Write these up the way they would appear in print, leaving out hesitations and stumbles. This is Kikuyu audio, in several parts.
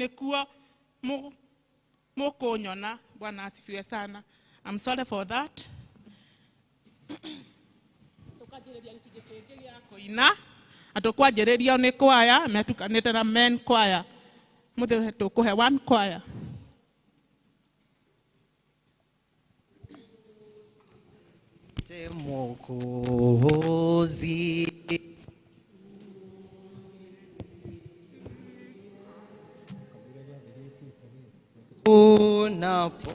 Nĩkuo mũkũnyona. Bwana asifiwe sana. I'm sorry for that. Tũkanjĩrĩria gĩcunjĩ kĩngĩ gĩa kũina na tũkwanjĩrĩrio nĩ kwaya metukanĩte na men choir. Mũthĩ tũkũhe one choir. Mwokozi unapo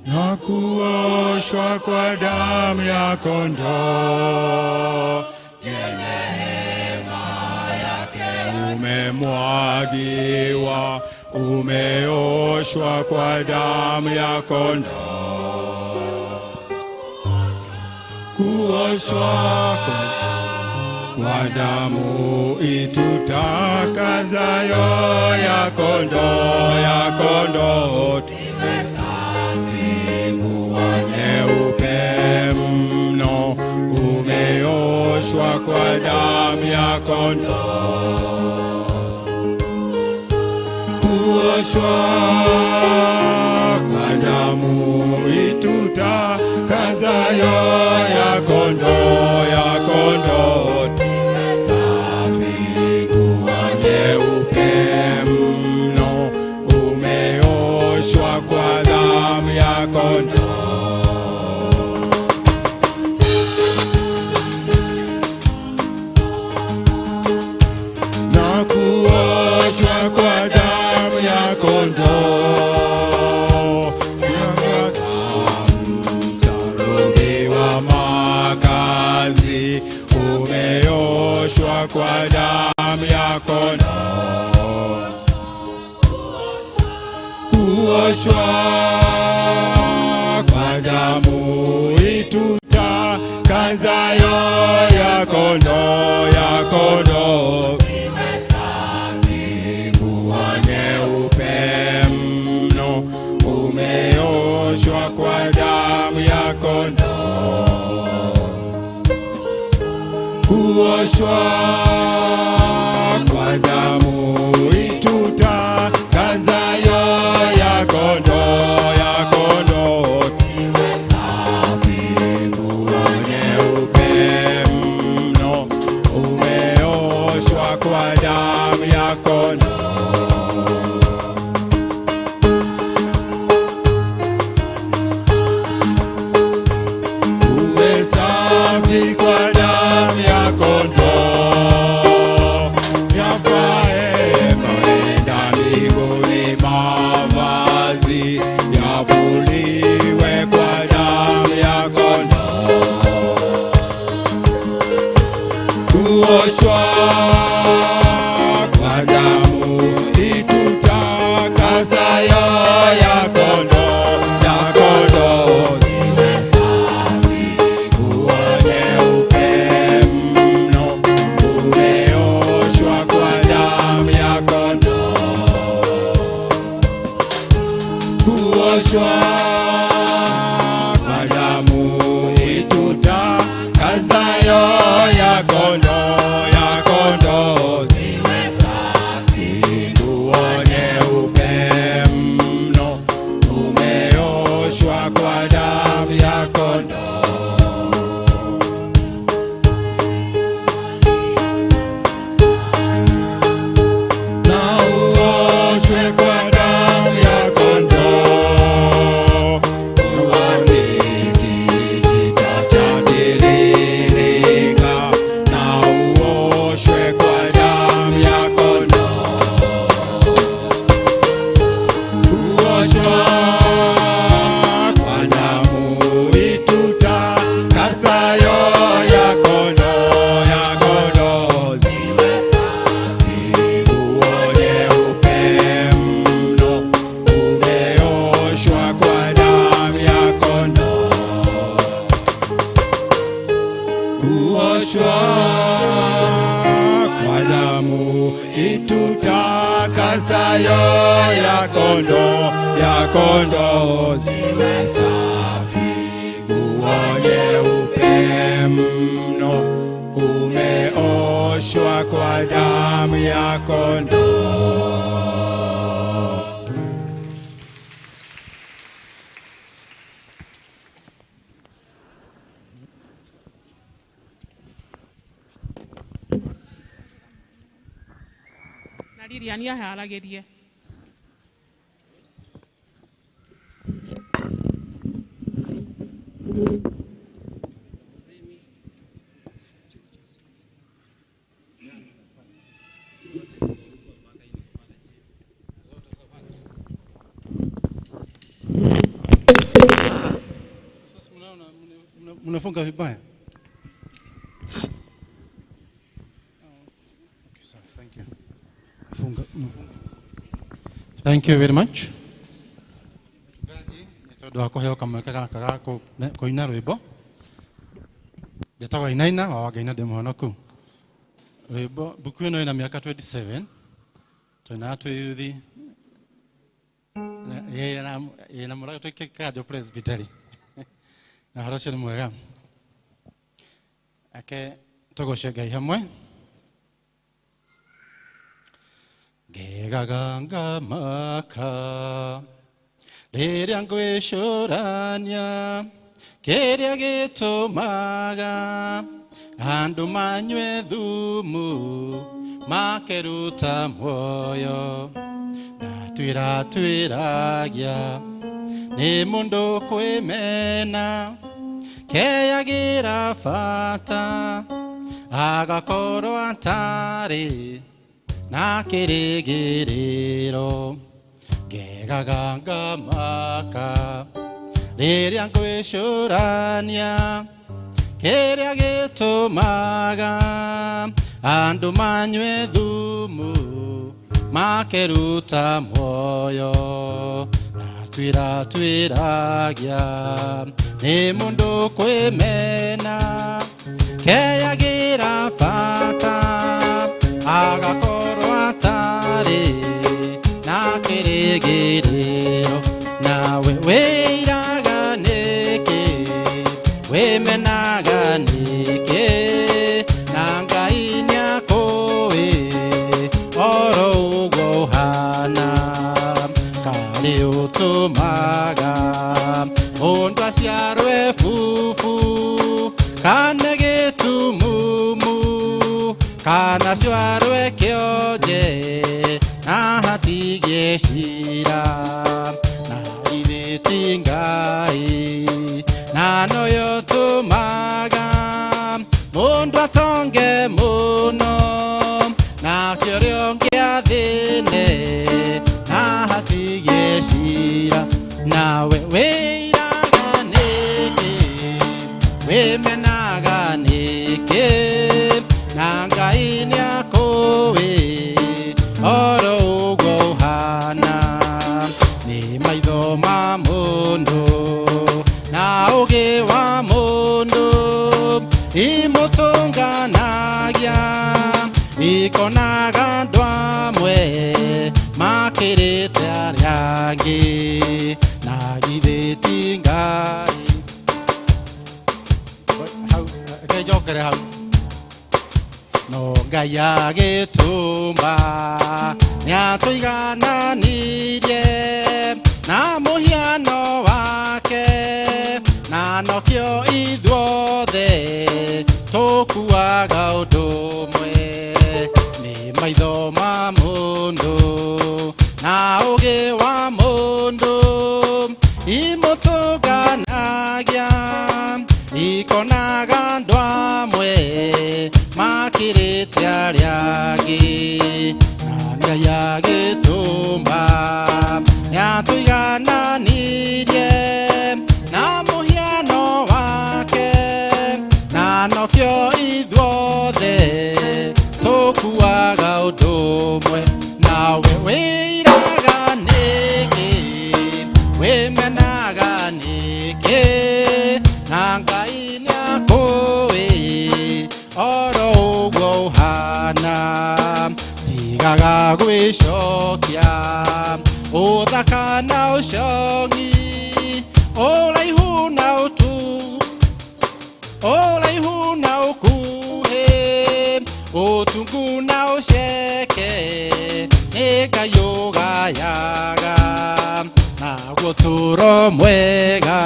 na kuoshwa kwa damu ya kondoo. Je, neema yake umemwagiwa, umeoshwa kwa damu ya kondoo. Kuoshwa kwa damu itutakazayo ya kondoo, ya kondoo. Tumesafi nguo nyeupe mno, umeoshwa kwa damu ya kondoo. Kuoshwa kwa damu itutakazayo ya kondoo, ya kondoo. Safi nguo nyeupe mno, umeoshwa kwa damu ya kondoo. Na kuoshwa kwa damu ya kondoo, msarubi wa makazi, umeoshwa kwa damu ya kondoo. Kuoshwa kwa damu itutakazayo ya kondoo, ya kondoo. Safi nguo nyeupe mno, umeoshwa kwa damu ya kondoo. Kuoshwa kwa damu itutakazayo ya kondoo, ya kondoo. Umeoshwa kwa damu itutakasayo ya kondoo, ya kondoo ziwe safi, nguo nyeupe mno. Umeoshwa kwa damu ya kondoo. Na Lilian aharagĩrie. Sasa mnaona mnafunga vibaya. Okay, sorry, thank you. Funga, mfunga. Thank you very much. Mchungaji, nĩ tondũ wa kũheo kamweke gaka ga kũina rwĩmbo. Njĩtagwo Inaina wa Wangai na ndĩ mũhonoku. Rwĩmbo mbuku ĩno ĩna mĩaka 27 twĩnaga twĩ yuthi ĩna mũrago twĩ Kanjo Presbytery na ũhoro ũcio nĩ mwega. Ake tũgoce Ngai hamwe. Ngegaga ngamaka rĩrĩa ngwĩcũrania kĩrĩa gĩtũmaga andũ manyue thumu makeruta muoyo na twĩra twĩragia nĩ mũndũ kwĩmena keyagĩra bata agakorwo atarĩ na kĩrĩgĩrĩro. Ngegaga ngamaka rĩrĩa ngwĩcũrania kĩrĩa gĩtũmaga andũ manyue thumu makeruta muoyo na twĩra twĩragia nĩ mũndũ kwĩmena keyagĩra bata agakorwo atarĩ na kĩrĩgĩrĩro. Nawe wĩiraga nĩkĩ, wĩmenaga nĩkĩ, na Ngai nĩakũĩ oro ũguo ũhana. Karĩ ũtũmaga mũndũ aciarwe bubu kana gĩtumumu kana ciarwe kĩonje na hatigie cira na githĩ ti Ngai na noyo tũmaga mũndũ atonge mũno nake ũrĩa ũngĩ athĩne na hatigie cira. Nawe wĩiraga nĩkĩ, wĩmenaga nĩkĩ, na Ngai nĩakũĩ oro ũguo ũhana. Nĩ maitho ma mũndũ na ũũgĩ wa mũndũ imũtũnganagia ikonaga andũ amwe makĩrĩte arĩa angĩ na githĩ ti Ngai. Hau, reke njokere hau. No Ngai agĩtũmba nĩatũigananirie na mũhiano wake na nokĩo ithuothe tũkuaga ũndũ ũmwe. Nĩ maitho ma mũndũ na ũũgĩ wa mũndũ imũtũnganagia ikonaga andũ amwe makĩrĩte arĩa angĩ na Ngai agĩtũmba nĩatũigananirie na mũhiano wake na nokĩo ithuothe tũkuaga ũndũ ũmwe. Nawe wĩiraga nĩkĩ, wĩmenaga nĩkĩ, na Ngai nĩakũĩ Gwĩcokia ũthaka na ũcongi, ũraihu na ũtu, ũraihu na ũkuhĩ, ũtungu na ũceke, nĩ Ngai ũgayaga. Naguo ũtũũro mwega,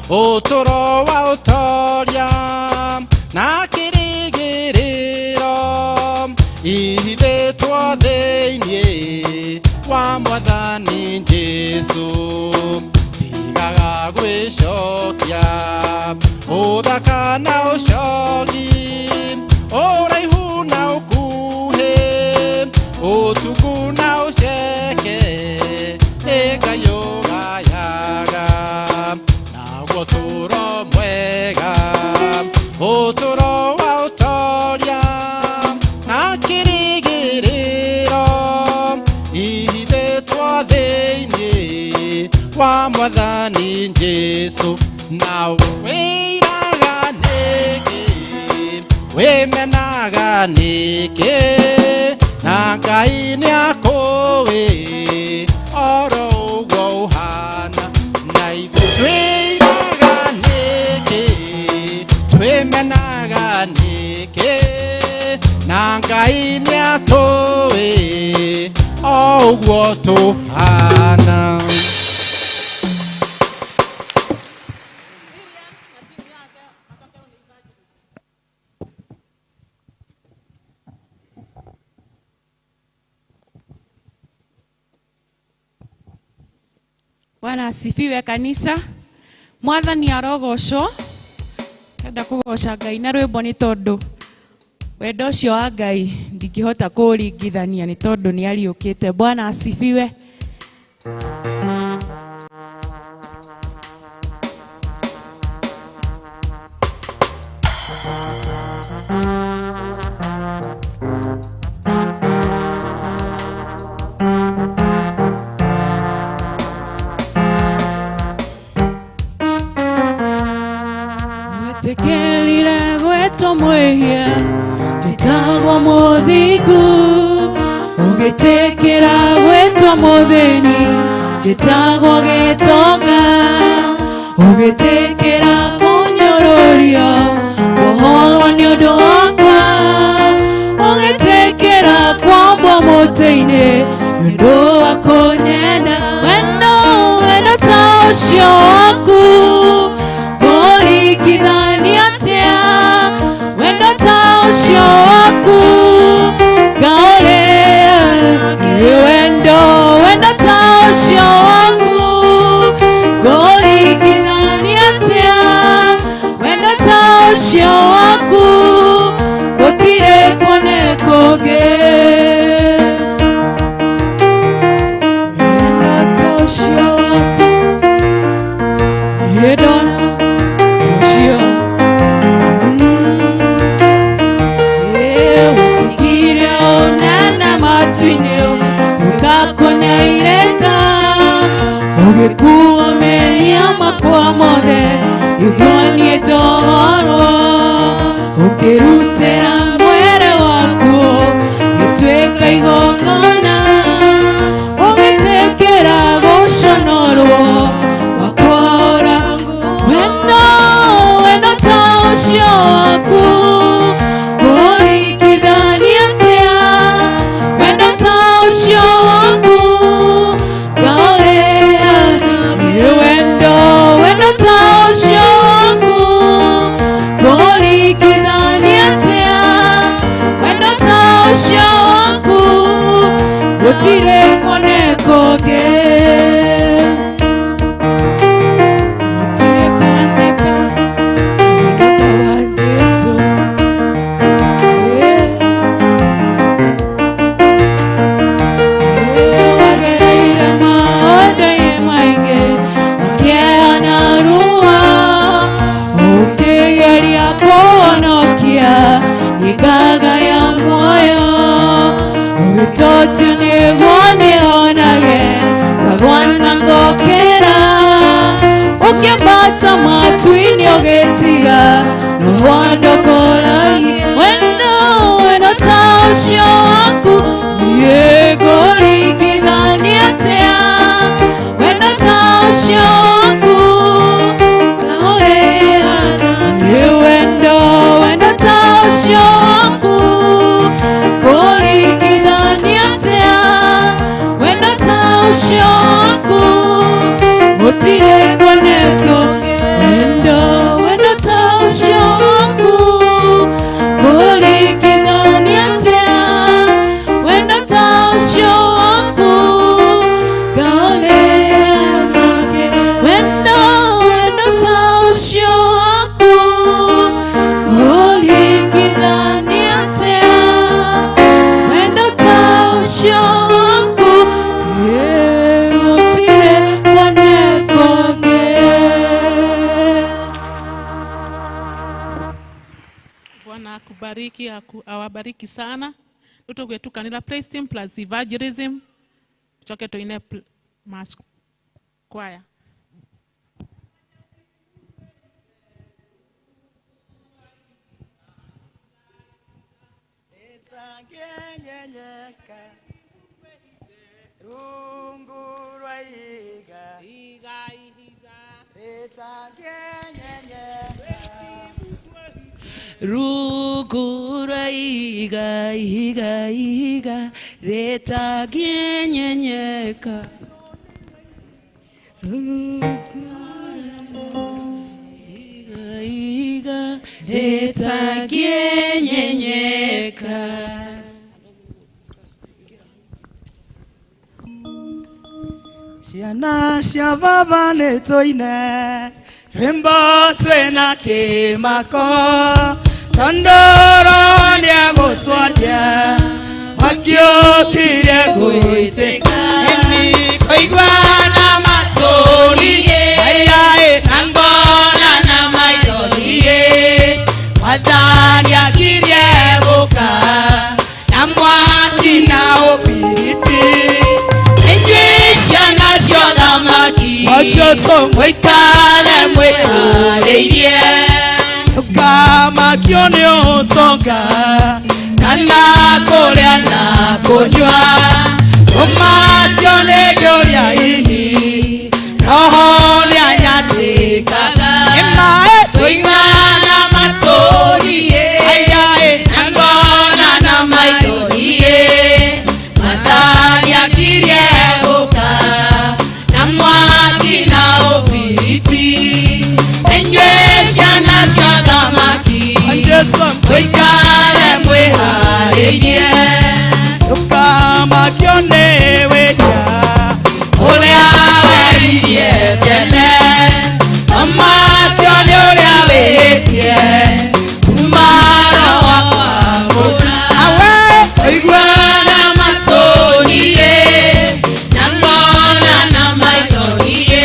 ũtũũro wa ũtoria, na kĩrĩgĩrĩro ihithĩtwo thĩinĩ wa Mwathani Jesũ. Tigaga gwĩcokia ũthaka na ũcongi, ũraihu na ũkuhĩ, ũtungu na ũceke, nĩ Ngai ũgayaga. Naguo ũtũũro mwega, ũtũũro wa ũtoria, na kĩrĩgĩrĩro ihithĩtwo thĩinĩ wa Mwathani Jesũ. Na wĩiraga nĩkĩ, wĩmenaga nĩkĩ, na Ngai nĩakũĩ oro ũguo ũhana. Na ithuĩ twĩiraga nĩkĩ, twĩmenaga nĩkĩ, na Ngai nĩatũĩ o ũguo tũhana. Miriam na timu yake matokewe nĩ evangelist. Bwana asifiwe kanisa. Mwathani arogocwo. Ndenda kũgoca Ngai na rwĩmbo nĩ tondũ wendo ũcio wa Ngai ndingĩhota kũũringithania nĩ tondũ nĩ ariũkĩte. Bwana asifiwe. Wetĩkĩrire gwĩtwo mwĩhia, njĩtagwo mũthingu, ũgĩtĩkĩra gwĩtwo mũthĩni, njĩtagwo gĩtonga, ũgĩtĩkĩra kũnyũrũrio, kũhũrwo nĩ ũndũ wakwa, ũgĩtĩkĩra kwambwo mũtĩ-inĩ nĩ ũndũ wa kũnyenda. Wendo, wendo ta ũcio waku kũringithania atĩa, wendo ta ũcio waku ngaũrĩa, wendo, wendo ta ũcio waku kũringithania atĩa, wendo ta ũcio waku gũtirĩ kuoneka ũngĩ. Wendo ta ũcio waku ndirĩ ndona ta ũcio. Watigire ũnene matu-inĩ ũgakũnyairĩka, ũgĩkua mehia makwa mothe nĩguo niĩ njohorwo, ũkĩrutĩra mwĩrĩ waku gĩtuĩka igongona, ũgĩtĩkĩra gũconorwo wakwaũra. Wendo, wendo ta ũcio waku ũringithania atĩa, wendo ta ũcio waku ngaũrĩa, wendo, wendo ta ũcio waku kũringithania atĩa, wendo ta ũcio waku gũtirĩ kuoneka ũngĩ. Gũtirĩ kuoneka ta wendo ta wa Jesũ. Wagereire maũndũ-inĩ maingĩ ũkĩheana ruo, ũkĩgeria kũhonokia nĩngagaya muoyo, ũgĩtotio nĩguo nĩhonage ngagwa na ngokĩra, ũkĩambata matu-inĩ ũgĩtiga no wandokolagia. Wendo, wendo ta ũcio waku niĩ ngũringithania Bwana akubariki, awabariki sana. Tugwetukanira praise team plus evangelism. Tucoke tuine mass choir. Nyenyeka rungu rwa ihiga rungu rwa ihiga ihiga ihiga rĩtangĩnyenyeka rungu rwa ihiga ihiga rĩtangĩnyenyeka. Ciana cia baba nĩ tũine rwĩmbo twĩna kĩmako tondũ Roho nĩegũtwaria mwaki ũkire gwĩtĩka kũigua na matũ na ngona na maitho niĩ Mwathani akirie gũka na mwaki na ũbiriti ciana cia ũthamaki mũikare mwĩharĩirie ndũkamakio nĩ ũtonga kana kũrĩa na kũnyua ũmakio nĩ ngĩũria hihi Roho nĩanyandĩkaga tũigana matũ niĩ na ngona na maitho niĩ Mwathani akirie gũka na mwaki na ũbiriti inyuĩ ciana cia ũthamaki mũikare mwĩharĩirie ndũkamakio nĩ wĩhia ũrĩa weririe tene ũmakio nĩ ũrĩa wĩhĩtie kuma Roho wa ũigua na matũ niĩ na ngona na maitho niĩ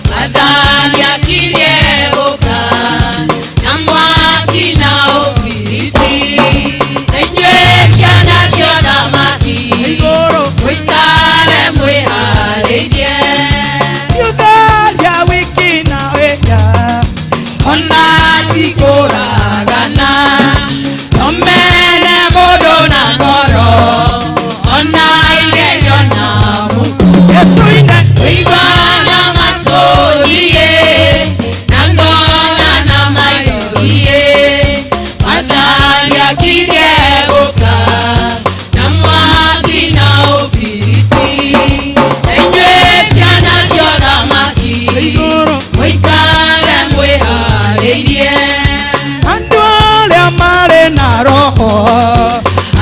Mwathani akirie gũka na mwaki na ũbiriti inyuĩ ciana cia ũthamaki mũikare mwĩharĩirie Tiũtharia wiki na wĩhia ona tikũragana tũmene mũndũ na ngoro ona igerio na mũkũ ũigua na matũ niĩ na ngona na maitho niĩ Mwathani akirie gũka na mwaki na ũbiriti inyuĩ ciana cia ũthamaki mũikare mwĩharĩirie andũ arĩa marĩ na Roho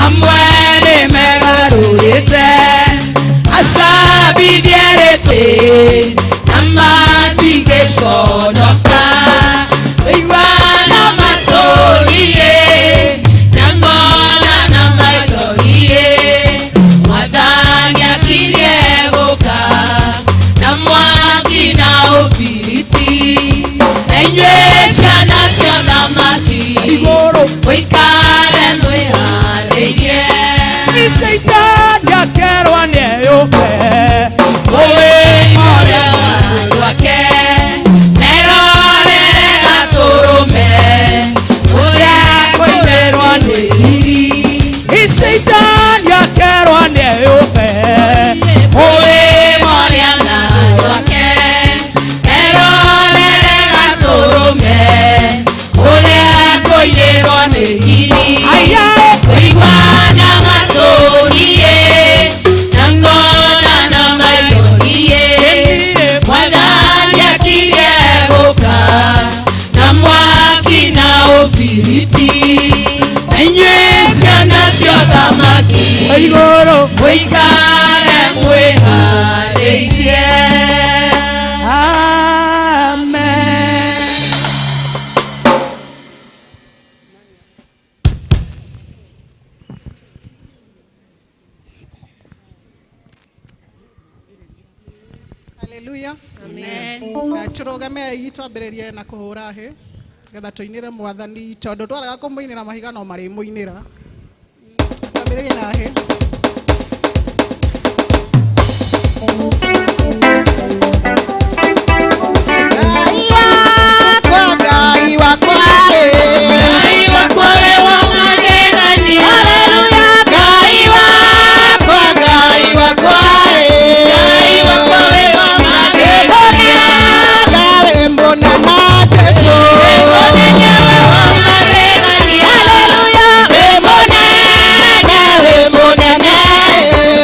amwe nĩ megarũrĩte acabithie rĩtĩ na matingĩconoka ũigua na matũ niĩ na ngona na maitho niĩ Mwathani akirie gũka na mwaki na ũbiriti inyuĩ ciana cia ũthamaki mũikare mwĩharĩirie Shaitani akerwo nĩeyũke ũĩ ũrĩa rwake merorere gatũrũme ũrĩa kũirĩrwo nĩ riri Shaitani akerwo nĩeyũke ũĩ ũrĩa rwake merorere gatũrũme ũrĩa kũirĩrwo nĩ riri ũigua na matũ niĩ na ngona na maitho niĩ Mwathani akirie gũka na mwaki na ũbiriti inyuĩ ciana cia ũthamaki mũikare mwĩharĩirie. Amen. Haleluya. Amen. Na turugame itwambĩrĩrie na kũhũra hĩ. Getha tũinĩre mwathani tondũ twaraga kũmũinĩra mahiga no marĩmũinĩra. Twambĩrĩrie na hĩ. Ngai wakwa, Ngai wakwa we wa magegania. Ngai wakwa, Ngai wakwa, Ngai wakwa we wa magegania. Nawe mbona na Jesu. We mũnene we wa magegania. We mũnene, we mũnene,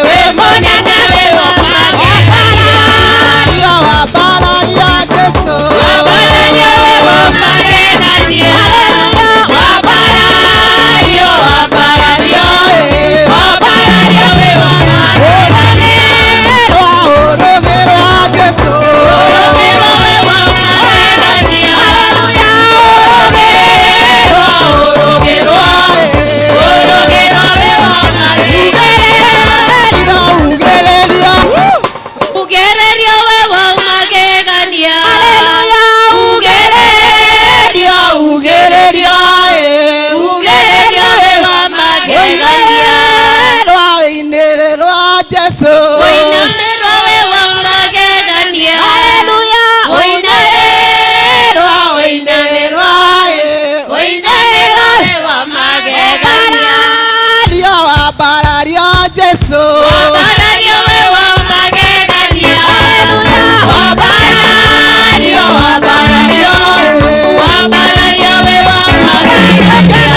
we mũnene we wa magegania. Wabararia Jesu. Wabararia we wa magegania. Wabararia, wabararia, wabararia we wa magegania. Ũrũgĩrwa Jesu. Ũrũgĩrwo we wa magegania. Ũrũgĩrwo, ũrũgĩrwo, ũrũgĩrwo we wa magegania. Ugĩrĩria. Ugĩrĩrio we wa magegania. Ugĩrĩrio, Ugĩrĩria, ugĩrĩrio we wa magegania. Rwa-inĩrĩrwa Jesu. Ũinamĩrwo we wa magegania. Ũinamĩrwo, Rwa-inĩrĩrwa, ũinamĩrwo we wa magegania. Wabararia Jesu. Wabarario we wa magegania. Wabarario, wabarario, wabarario we wa magegania.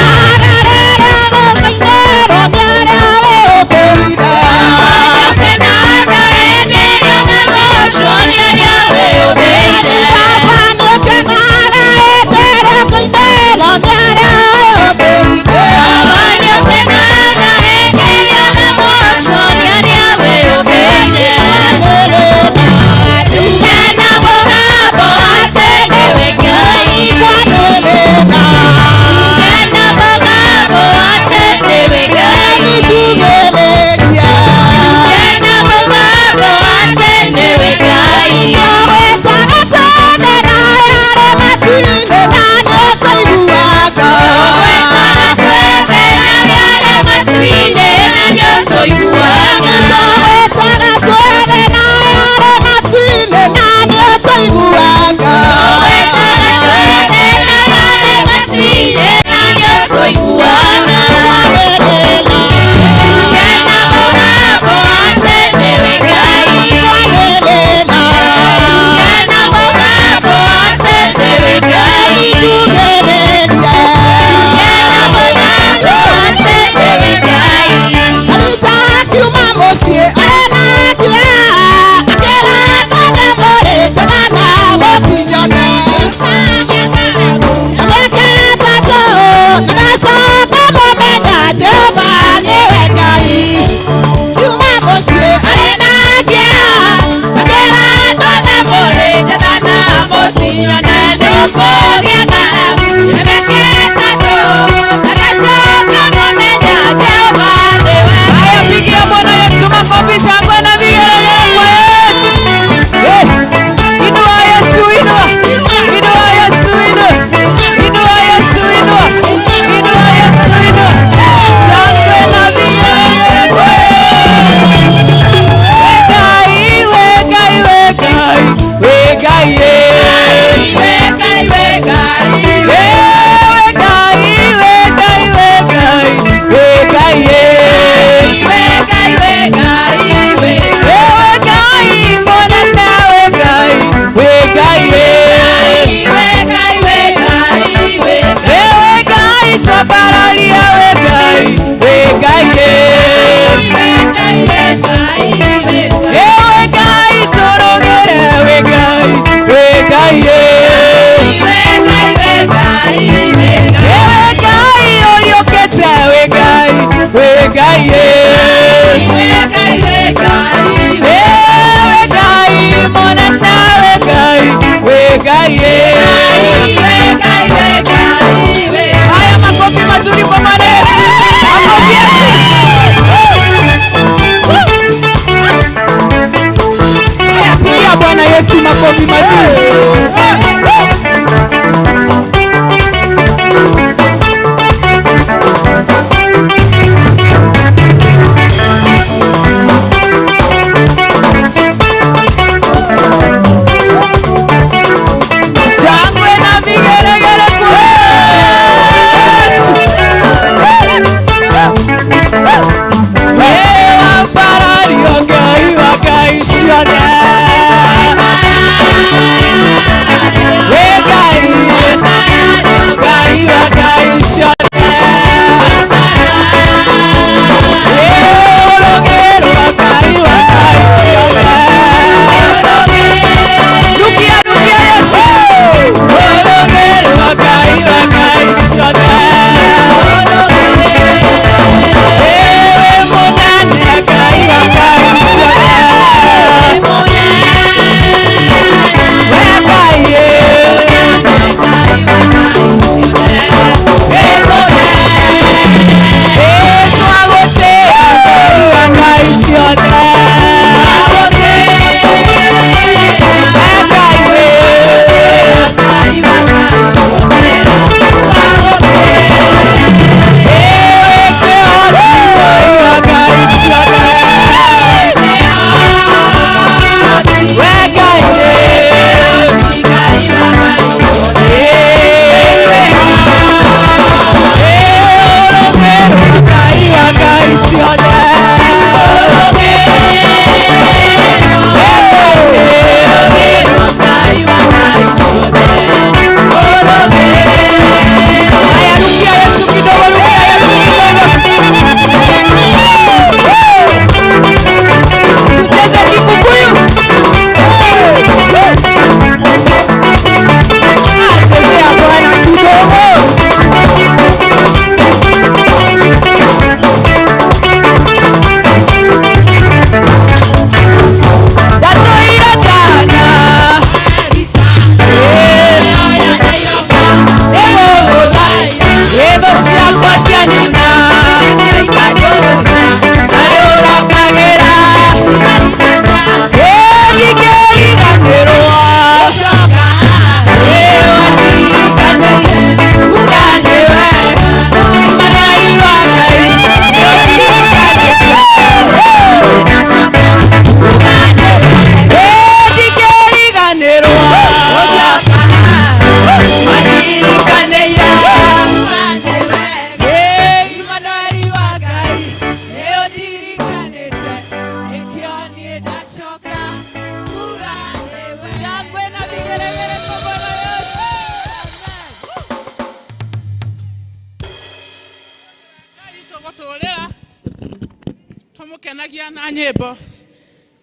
Tũmũkenagia na nyĩmbo.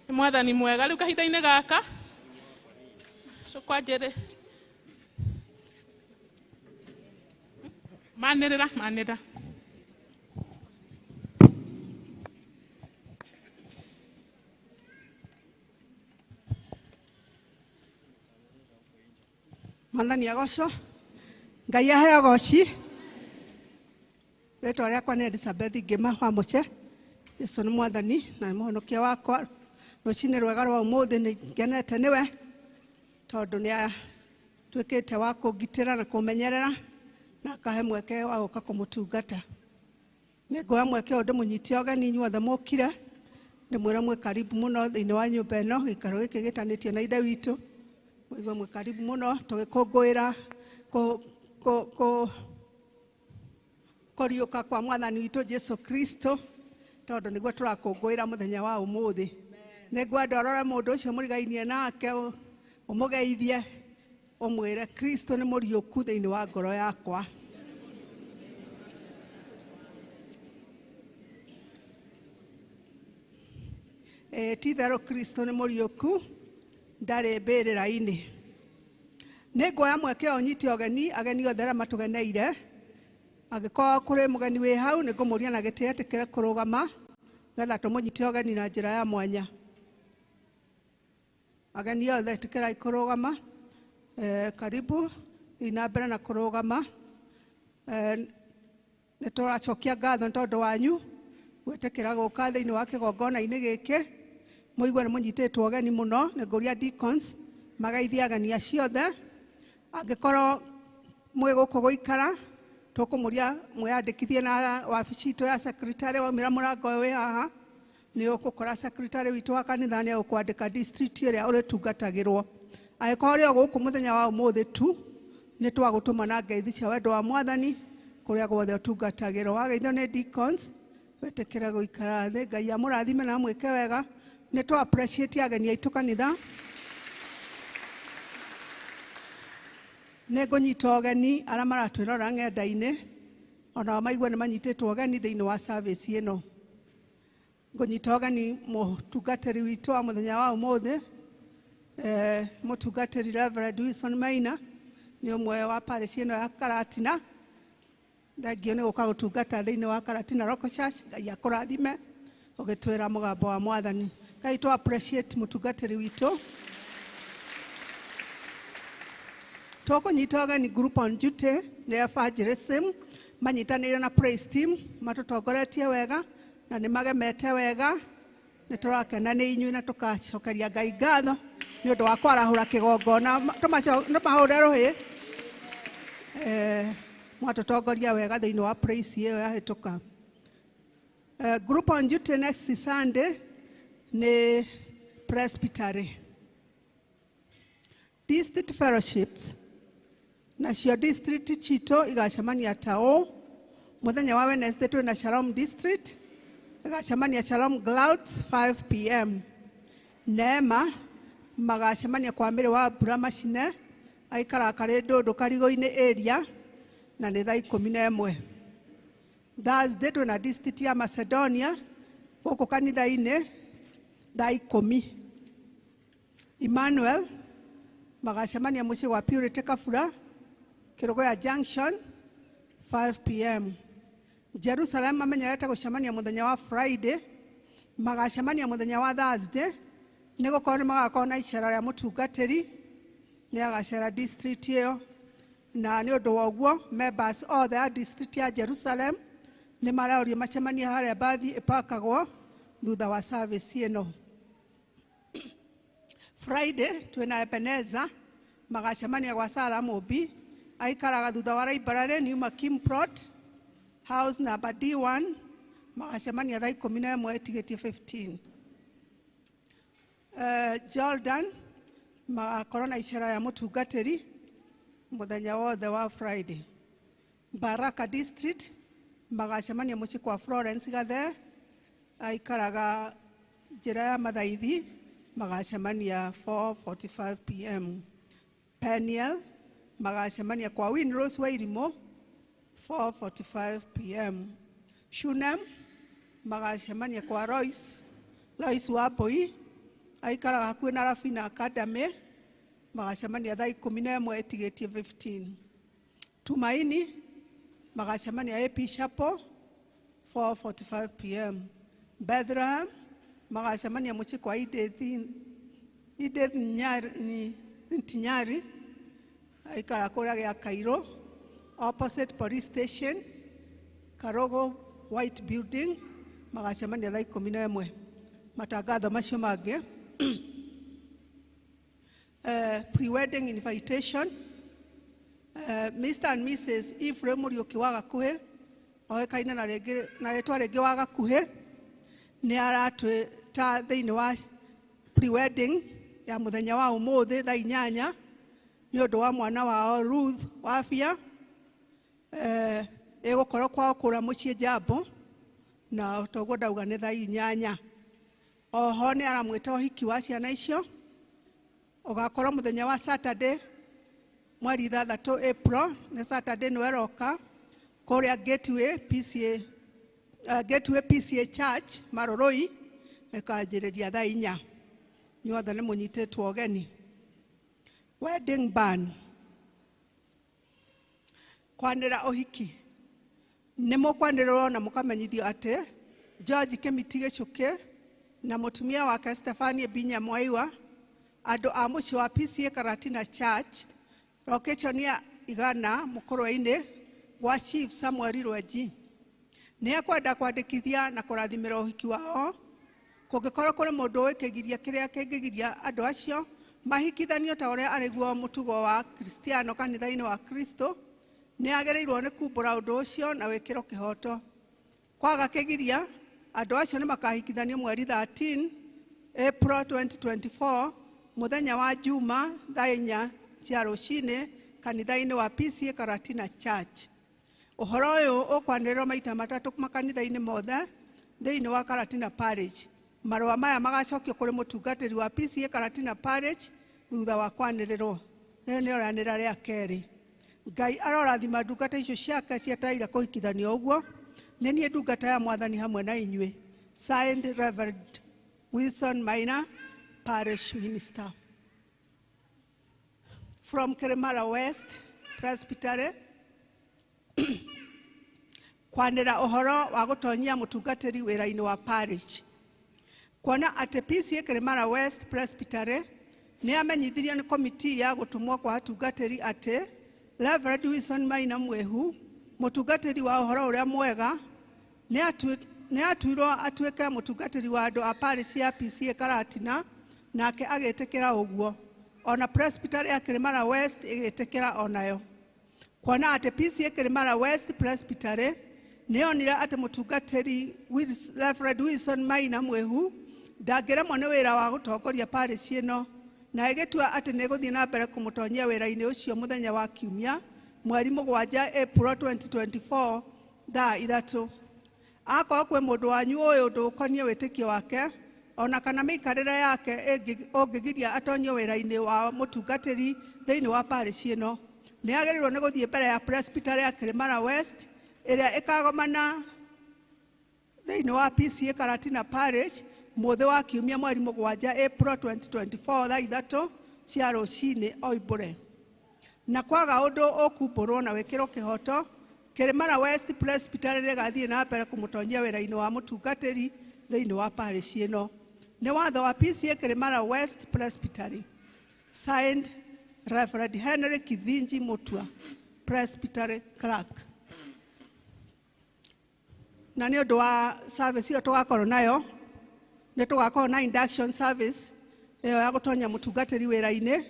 Nĩ mwathani mwega. Rĩu kahinda-inĩ gaka tũkwanjĩrĩ manĩrĩra manĩrĩra. Mwathani agocwo, Ngai aheo goci. Rĩtwa rĩakwa nĩ Elizabeth Ngĩma wa Mũche. Yesu nĩ mwathani na nĩ mũhonokia wakwa. Rũcinĩ rwega rwa ũmũthĩ nĩ ngenete nĩwe tondũ nĩ atuĩkĩte wa kũngitĩra na kũmenyerera na akahe mweke wa gũka kũmũtungata. Nĩ nguoya mweke ũyũ ndĩmũnyitie ũgeni inyuothe mũkire, ndĩmwĩre mwĩ karibu mũno thĩinĩ wa nyũmba ĩno, gĩikaro gĩkĩ gĩtanĩtio na Ithe witũ. Mũigue mwĩ karibu mũno tũgĩkũngũĩra kũriũka kwa mwathani witũ Jesu Kristo, tondũ nĩguo tũrakũngũĩra mũthenya wa ũmũthĩ. Nĩ ngwenda ũrore mũndũ ũcio mũrigainie nake, ũmũgeithie, ũmwĩre Kristo nĩ mũriũku thĩinĩ wa ngoro yakwa. Ti itherũ Kristo nĩ mũriũku, ndarĩ mbĩrĩra-inĩ. Nĩ nguoya mweke ũyũ nyite ũgeni ageni othe arĩa matũgeneire. Angĩkorwo kũrĩ mũgeni wĩ hau, nĩ ngũmũria na gĩtĩo etĩkĩre kũrũgama nĩgetha tũmũnyite ũgeni na njĩra ya mwanya. Ageni othe ĩtĩkĩrai kũrũgama. Karibu, thiĩ na mbere na kũrũgama. Nĩ tũracokia ngatho nĩ tondũ wanyu gwĩtĩkĩra gũka thĩinĩ wa kĩgongona-inĩ gĩkĩ. Mũigue nĩ mũnyitĩtwo ũgeni mũno. Nĩ ngũria deacons mageithie ageni acio othe. Angĩkorwo mwĩ gũkũ gũikara, tũkũmũria mwĩyandĩkithie na wabici itũ ya secretary. Waumĩra mũrango ũyũ wĩ haha, nĩ ũgũkora secretary witũ wa kanitha nĩ egũkwandĩka district ĩrĩa ũrĩtungatagĩrwo. Angĩkorwo ũrĩ o gũkũ mũthenya wa ũmũthĩ tu, nĩ twagũtũma na ngeithi cia wendo wa mwathani kũrĩa guothe ũtungatagĩrwo. Wageithio nĩ deacons, wĩtĩkĩre gũikara thĩ. Ngai amũrathime na amwĩke wega. Nĩ tũ appreciate ageni aitũ kanitha. Nĩ ngũnyita ũgeni arĩa maratwĩrora ng'enda-inĩ, onao maigue nĩ manyitĩtwo ũgeni thĩinĩ wa service ĩno. Ngũnyita ũgeni mũtungatĩri witũ wa mũthenya wa ũmũthĩ, mũtungatĩri Reverend Wilson Maina, nĩ ũmwe wa parish ĩno ya Karatina. Thengio nĩ gũka gũtungata thĩinĩ wa Karatina Local Church. Ngai akũrathime ũgĩtwĩra mũgambo wa mwathani. Ngai tũ appreciate mũtungatĩri witũ. Tũkũnyita ũgeni group on duty nĩ evangelism, manyitanĩire na praise team, matũtongoretie wega na nĩ magemete wega. Nĩ tũrakena nĩ inyuĩ na tũkacokeria Ngai ngatho nĩ ũndũ wa kwarahũra kĩgongona. Tũmahũre rũhĩ. Mwatũtongoria wega thĩinĩ wa praise ĩyo yahĩtũka. Group on duty next Sunday nĩ Presbytery. District fellowships nacio district citũ igacemania ta ũũ. Mũthenya wa Wednesday twĩna Shalom District, igacemania Shalom Clouds 5 p.m. Neema magacemania kwa Mĩrĩ wa Mbura Macine, aikaraga karĩ Ndũndũ Karigũ-inĩ area, na nĩ thaa 11. Thursday twĩna district ya Macedonia gũkũ kanitha-inĩ thaa 10. Emmanuel magacemania mũciĩ gwa Purity Kabura, Kĩrũgũya Junction 5 p.m. Jerusalem mamenyerete gũcemania mũthenya wa Friday, magacemania mũthenya wa Thursday, nĩ gũkorwo nĩ magakorwo na icera rĩa mũtungatĩri, nĩ agacera district ĩyo. Na nĩ ũndũ wa ũguo members othe a district ya Jerusalem nĩ marorio macemanie harĩa mbathi ĩpakagwo thutha wa service ĩno. Friday twĩna Ebenezer magacemania gwa Sarah Mũmbi, aikaraga thutha wa library New Makim Plot house number D1, magacemania thaa 11 ĩtigĩtie 15. Jordan magakorwo na icera rĩa mũtungatĩri mũthenya wothe wa Friday. Baraka District magacemania mũciĩ kwa Florence Gathe, aikaraga njĩra ya Mathaithi, magacemania 4:45 p.m. Peniel magacemania kwa Winrose Wairimu 4:45 p.m. Shunem Magacemania kwa Lois, Lois Wambui aikaraga hakuhĩ na Rafina Academy, magacemania thaa 11 ĩtigĩtie 15. Tumaini magacemania AP Chapel 4:45 pm. Bethlehem magacemania mũciĩ kwa Edith, Edith Nyari, Ntinyari aikara kũrĩa gĩa Cairo opposite police station, Karogo White Building, magacemania thaa 11. Matangatho macio mangĩ, pre-wedding invitation, Mr. and Mrs. Ephraim Muriuki wa Gakuhĩ, oĩkaine na rĩngĩ na rĩtwa rĩngĩ wa Gakuhĩ, nĩ aratwĩta thĩinĩ wa pre-wedding ya mũthenya wa ũmũthĩ thaa 8 nĩ ũndũ wa mwana wao Ruth Wafia. Ĩgũkorwo kwao kũrĩa mũciĩ Jambo, na toguo ndauga nĩ thaa 8. Oho nĩ aramwĩta ũhiki wa ciana icio ũgakorwo mũthenya wa Saturday mweri 6 April, nĩ Saturday nĩwe ĩroka, kũrĩa Gateway PCA, Gateway PCA Church Maroroi, ĩkanjĩrĩria thaa 4. Inyuothe nĩ mũnyitĩtwo ũgeni. Wedding ban, kwanĩra ũhiki, nĩ mũkwanĩrĩrwo na mũkamenyithio atĩ George Kĩmiti Gĩchũkĩ na mũtumia wake Stefania Binya Mwaiwa, andũ a mũciĩ wa PCA Karatina Church, location ya Igana Mũkũrwe-inĩ gwa Chief Samuel Rwenji, nĩ ekwenda kwandĩkithia na kũrathimĩra ũhiki wao. Kũngĩkorwo kũrĩ mũndũ ũĩ kĩgiria kĩrĩa kĩngĩgiria andũ acio mahikithanio ta ũrĩa arĩguo mũtugo wa Kristiano kanitha-inĩ wa Kristo, nĩ agĩrĩirwo nĩ kumbũra ũndũ ũcio na wĩkĩro kĩhoto. Kwaga kĩgiria, andũ acio nĩ makahikithanio mweri 13 April 2024 mũthenya wa Juma thaa 4 cia rũcinĩ kanitha-inĩ wa PCA Karatina Church. Ũhoro ũyũ ũkwanĩrĩrwo maita matatũ makanitha-inĩ mothe thĩinĩ wa Karatina Parish. Marũa maya magacokio kũrĩ mũtungatĩri wa PCA Karatina Parish thutha wa kwanĩrĩrwo. Rĩrĩ nĩ ũranĩra rĩa kerĩ. Ngai arorathima ndungata icio ciake cietereire kũhikithanio ũguo. Nĩ niĩ ndungata ya Mwathani hamwe na inyuĩ. Signed, Reverend Wilson Maina, Parish Minister. From Kirimara West Presbytery, kwanĩra ũhoro wa gũtonyia mũtungatĩri wĩra-inĩ wa parish. Kuona atĩ PCA Kirimara West Presbytery nĩ amenyithirio nĩ komiti ya gũtũmwo kwa atungatĩri atĩ Reverend Wilson Maina Mwehu, mũtungatĩri wa ũhoro ũrĩa mwega, nĩ atuirwo atuĩke mũtungatĩri wa andũ a parish ya PCA Karatina, nake agĩtĩkĩra ũguo. Ona Presbytery ya Kirimara West ĩgĩtĩkĩra onayo. Kuona atĩ PCA Kirimara West Presbytery nĩ yonire atĩ mũtungatĩri Reverend Wilson Maina Mwehu ndangĩremwo nĩ wĩra wa gũtongoria parish ĩno, na ĩgĩtua atĩ nĩ ĩgũthiĩ na mbere kũmũtonyia wĩra-inĩ ũcio mũthenya wa Kiumia mweri 7 April 2024 thaa 3. Akorwo kwĩ mũndũ wanyu ũyũ ũndũ ũkoniĩ wĩtĩkio wake ona kana mĩikarĩre yake ũngĩgiria atonyio wĩra-inĩ wa mũtungatĩri thĩinĩ wa parish ĩno, nĩ agĩrĩirwo nĩ gũthiĩ mbere ya Presbytery ya Kirimara West ĩrĩa ĩkagomana thĩinĩ wa PCA Karatina Parish mũthĩ wa Kiumia mweri 7 April 2024 thaa 3 cia rũcinĩ oimbũre. Na kwaga ũndũ ũkumbũrwo na wĩkĩrwo kĩhoto, Kirimara West Presbytery rĩgathiĩ na mbere kũmũtonyia wĩra-inĩ wa mũtungatĩri thĩinĩ wa parish ĩno. Nĩ watho wa PCA Kirimara West Presbytery. Signed, Reverend Henry Kithinji Mutua, Presbytery Clerk. Na nĩ ũndũ wa service ĩyo tũgakorwo nayo, nĩ tũgakorwo na induction service ĩyo ya gũtonya mũtungatĩri wĩra-inĩ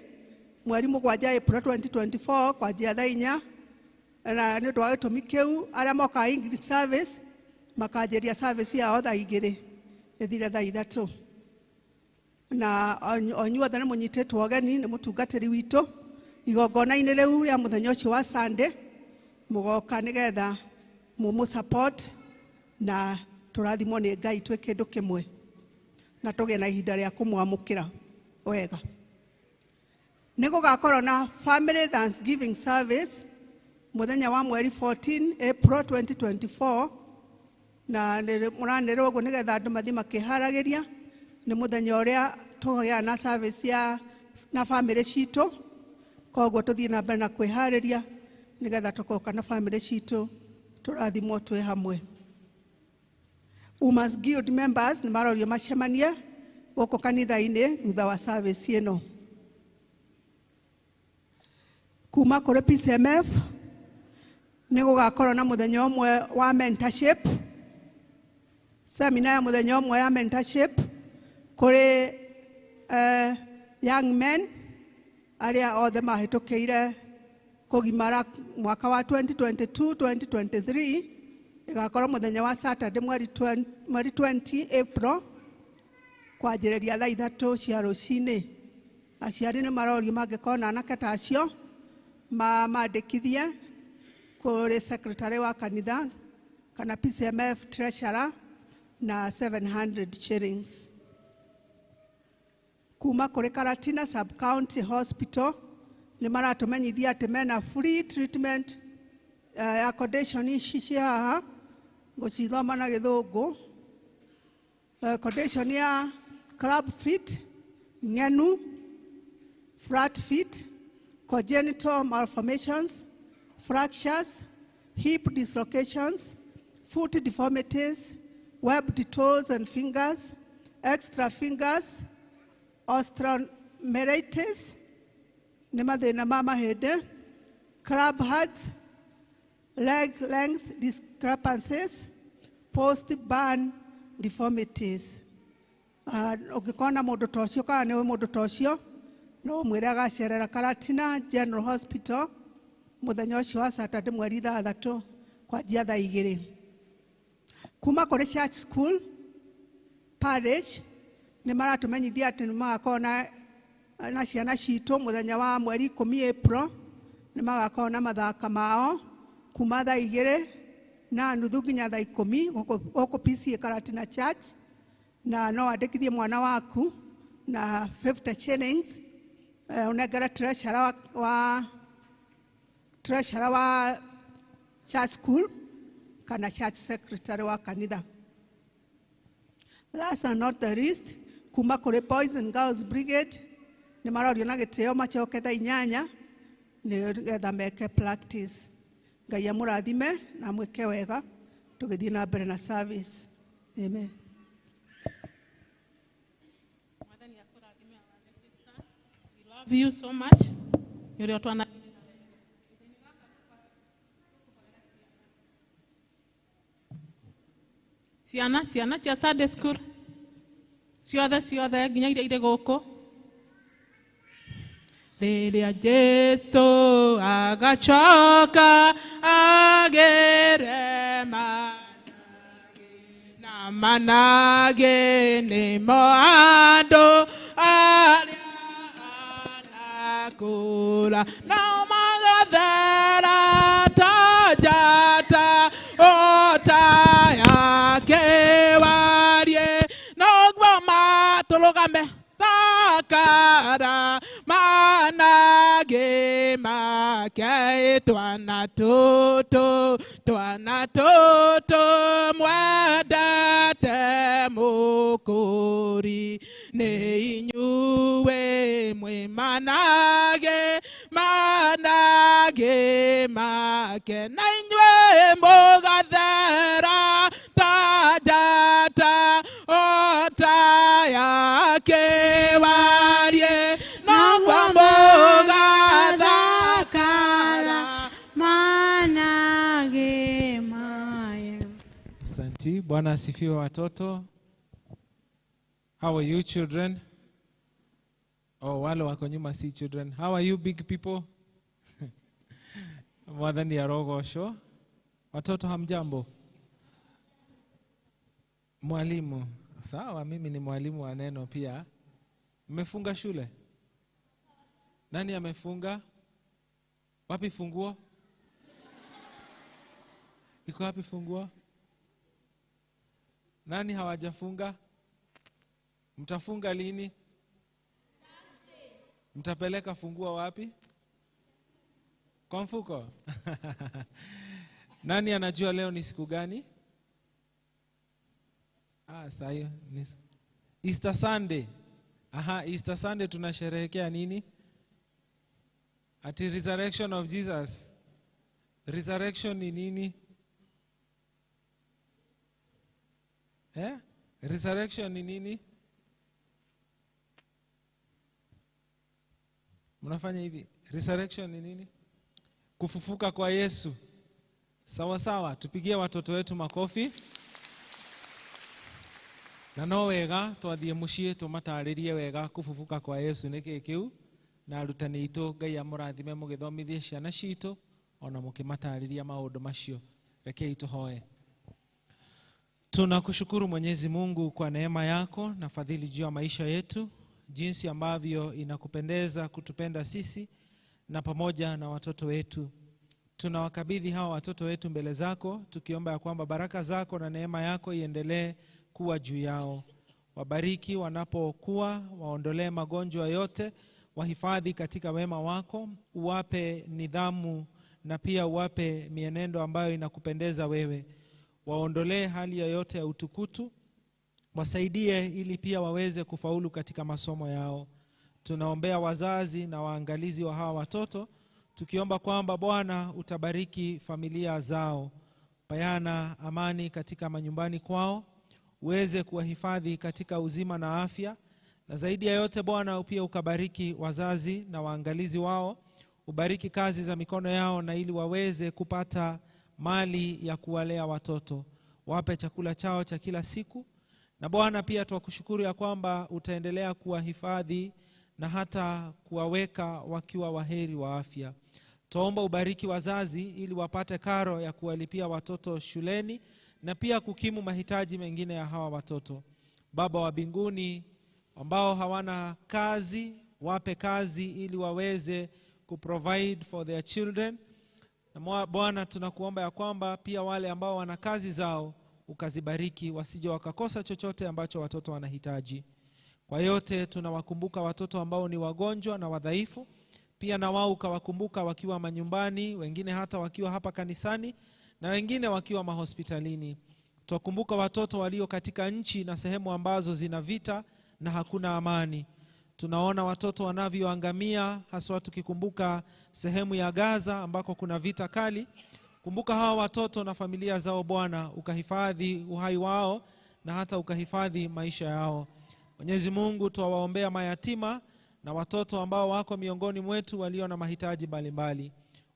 mweri 7 April 2024 kwanjia thaa 4. Na nĩ ũndũ wa gĩtũmi kĩu, arĩa mokaga English service makanjĩria service yao thaa 2 ĩthire thaa 3. Na o inyuothe nĩ mũnyitĩtwo ũgeni nĩ mũtungatĩri witũ igongona-inĩ rĩu rĩa mũthenya ũcio wa Sunday, mũgoka nĩgetha mũmũ support na tũrathimwo nĩ Ngai twĩ kĩndũ kĩmwe na tũgĩe na ihinda rĩa kũmwamũkĩra wega. Nĩ gũgakorwo na family thanksgiving service mũthenya wa mweri 14 April 2024. Na mũranĩrwo ũguo nĩgetha andũ mathiĩ makĩharagĩria nĩ mũthenya ũrĩa tũgĩa na service ya na famĩlĩ citũ. Koguo tũthiĩ na mbere na kwĩharĩria nĩgetha tũkoka na famĩlĩ citũ tũrathimwo twĩ hamwe. Women's Guild members nĩ marorio macemanie gũkũ kanitha-inĩ thutha wa service ĩno. Kuma kũrĩ PCMF nĩ gũgakorwo na mũthenya ũmwe wa mentorship, seminar ya mũthenya ũmwe ya mentorship kũrĩ young men arĩa othe mahĩtũkĩire kũgimara mwaka wa 2022 2023. Ĩgakorwo mũthenya wa Saturday mweri 20 April kwanjĩrĩria thaa 3 cia rũcinĩ. Aciari nĩ marorio mangĩkorwo na anake ta acio mamandĩkithie kũrĩ secretary wa kanitha kana PCMF treasurer na 700 shillings. Kuma kũrĩ Karatina Sub County Hospital nĩ maratũmenyithia atĩ mena free treatment ya condition ici ci haha, ngũcithoma na Gĩthũngũ. Condition ya club feet, ng'enu, flat feet, congenital malformations, fractures, hip dislocations, foot deformities, webbed toes and fingers, extra fingers, osteomyelitis, nĩ mathĩna ma mahĩndĩ, club heart, leg length discrepancies, post-burn deformities. Ũngĩkorwo na mũndũ ta ũcio kana nĩwe mũndũ ta ũcio, no ũmwĩre agacerera Karatina General Hospital mũthenya ũcio wa Saturday mweri 6 kwanjia thaa 2. Kuma kũrĩ Church School Parish nĩ maratũmenyithia atĩ nĩ magakorwo na ciana citũ mũthenya wa mweri 10 April, nĩ magakorwo na mathaka mao kuma thaa 2:30 nginya thaa 10 gũkũ PCA Karatina Church, na no wandĩkithie mwana waku na 50 shillings ũnengere treasurer wa church school kana church secretary wa kanitha. Last and not the least, kuma kũrĩ Boys and Girls Brigade nĩ marorio na gĩtĩo macoke thaa 8 nĩgetha meke practice. Ngai amũrathime na amwĩke wega tũgĩthiĩ na mbere na service. Amen. We love you so much. Yũrĩa twana ciana ciana cia Sunday school ciothe ciothe nginya iria irĩ gũkũ. Rĩrĩa Jesu agacoka agere na manage nĩmo andũ arĩa anakũra nao magathera ta njata ota yake warie noguo matũrũgame thakara manage make twana tũtũ mwendete mũkũri nĩ inyuĩ mwĩ manage manage make na inyuĩ mũgathera ta njata ota yake warie noguo mũgathakara manage maya. Asante. Bwana asifiwe watoto. How are you children? Oh, wale wako nyuma si children. How are you big people? Mwathani arogocwo. Watoto hamjambo? Mwalimu. Sawa, mimi ni mwalimu wa neno pia. Mmefunga shule? Nani amefunga? Wapi funguo? Iko wapi funguo? Nani hawajafunga? Mtafunga lini? Mtapeleka funguo wapi? Kwa mfuko? Nani anajua leo ni siku gani? Sayo ni Easter Sunday. Aha, Easter Sunday tunasherehekea nini? Ati resurrection of Jesus. Resurrection ni nini? Resurrection ni nini? Mnafanya hivi. Resurrection ni nini? Kufufuka kwa Yesu. Sawa sawa, tupigie watoto wetu makofi. Na no wega twathie muciĩ tũmatarĩrie wega kufufuka kwa Yesu nĩ kĩĩ kĩu, na arutani aitũ Ngai amũrathime mũgĩthomithie ciana citũ ona mũkĩmatarĩria maũndũ macio. Rekei tũhoe. Tunakushukuru Mwenyezi Mungu kwa neema yako na fadhili juu ya maisha yetu, jinsi ambavyo inakupendeza kutupenda sisi na pamoja na watoto wetu. Tunawakabidhi hawa watoto wetu mbele zako, tukiomba ya kwamba baraka zako na neema yako iendelee kuwa juu yao. Wabariki wanapokuwa, waondolee magonjwa yote, wahifadhi katika wema wako, uwape nidhamu na pia uwape mienendo ambayo inakupendeza wewe. Waondolee hali yoyote ya utukutu, wasaidie ili pia waweze kufaulu katika masomo yao. Tunaombea wazazi na waangalizi wa hawa watoto, tukiomba kwamba Bwana utabariki familia zao, payana amani katika manyumbani kwao, uweze kuwahifadhi katika uzima na afya, na zaidi ya yote Bwana pia ukabariki wazazi na waangalizi wao, ubariki kazi za mikono yao, na ili waweze kupata mali ya kuwalea watoto, wape chakula chao cha kila siku. Na Bwana pia tuwakushukuru ya kwamba utaendelea kuwahifadhi na hata kuwaweka wakiwa waheri wa afya. Tuomba ubariki wazazi ili wapate karo ya kuwalipia watoto shuleni na pia kukimu mahitaji mengine ya hawa watoto. Baba wa mbinguni, ambao hawana kazi, wape kazi ili waweze kuprovide for their children. Na Bwana tunakuomba ya kwamba pia wale ambao wana kazi zao ukazibariki, wasije wakakosa chochote ambacho watoto wanahitaji. Kwa yote tunawakumbuka watoto ambao ni wagonjwa na wadhaifu, pia na wao ukawakumbuka wakiwa manyumbani, wengine hata wakiwa hapa kanisani na wengine wakiwa mahospitalini. Tuwakumbuka watoto walio katika nchi na sehemu ambazo zina vita na hakuna amani. Tunaona watoto wanavyoangamia, haswa tukikumbuka sehemu ya Gaza ambako kuna vita kali. Kumbuka hawa watoto na familia zao Bwana, ukahifadhi uhai wao na hata ukahifadhi maisha yao. Mwenyezi Mungu, tuwaombea mayatima na watoto ambao wako miongoni mwetu walio na mahitaji mbalimbali.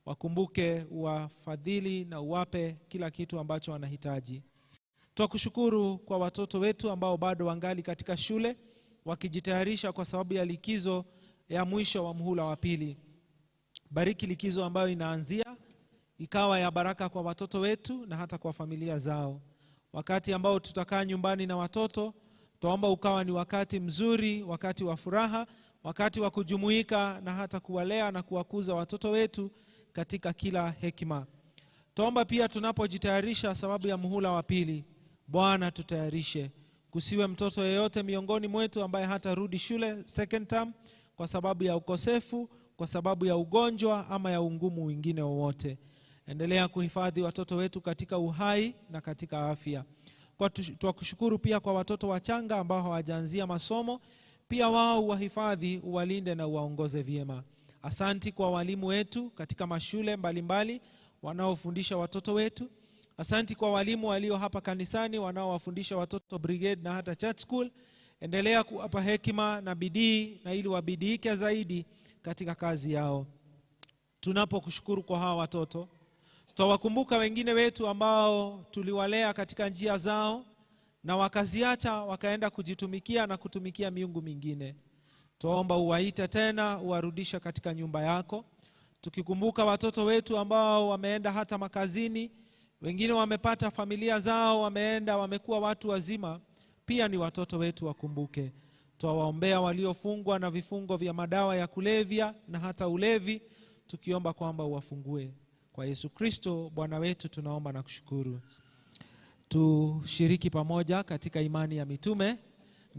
Wakumbuke, uwafadhili na uwape kila kitu ambacho wanahitaji. Twakushukuru kwa watoto wetu ambao bado wangali katika shule wakijitayarisha kwa sababu ya likizo ya mwisho wa muhula wa pili. Bariki likizo ambayo inaanzia, ikawa ya baraka kwa watoto wetu na hata kwa familia zao. Wakati ambao tutakaa nyumbani na watoto, tuomba ukawa ni wakati mzuri, wakati wa furaha, wakati wa kujumuika na hata kuwalea na kuwakuza watoto wetu katika kila hekima. Tuomba pia tunapojitayarisha sababu ya muhula wa pili, Bwana tutayarishe. Kusiwe mtoto yeyote miongoni mwetu ambaye hatarudi shule second term kwa sababu ya ukosefu, kwa sababu ya ugonjwa ama ya ungumu wengine wowote. Endelea kuhifadhi watoto wetu katika uhai na katika afya. Twakushukuru pia kwa watoto wachanga ambao hawajaanzia masomo, pia wao uwahifadhi, uwalinde na uwaongoze vyema. Asanti kwa walimu wetu katika mashule mbalimbali wanaofundisha watoto wetu. Asanti kwa walimu walio hapa kanisani wanaowafundisha watoto brigade na hata church school. Endelea kuwapa hekima na bidii, na ili wabidiike zaidi katika kazi yao. Tunapokushukuru kwa hawa watoto, tutawakumbuka wengine wetu ambao tuliwalea katika njia zao na wakaziacha wakaenda kujitumikia na kutumikia miungu mingine. Tuomba uwaite tena, uwarudisha katika nyumba yako. Tukikumbuka watoto wetu ambao wameenda hata makazini, wengine wamepata familia zao, wameenda wamekuwa watu wazima, pia ni watoto wetu wakumbuke. Twawaombea waliofungwa na vifungo vya madawa ya kulevya na hata ulevi, tukiomba kwamba uwafungue. Kwa Yesu Kristo Bwana wetu tunaomba na kushukuru. Tushiriki pamoja katika imani ya mitume.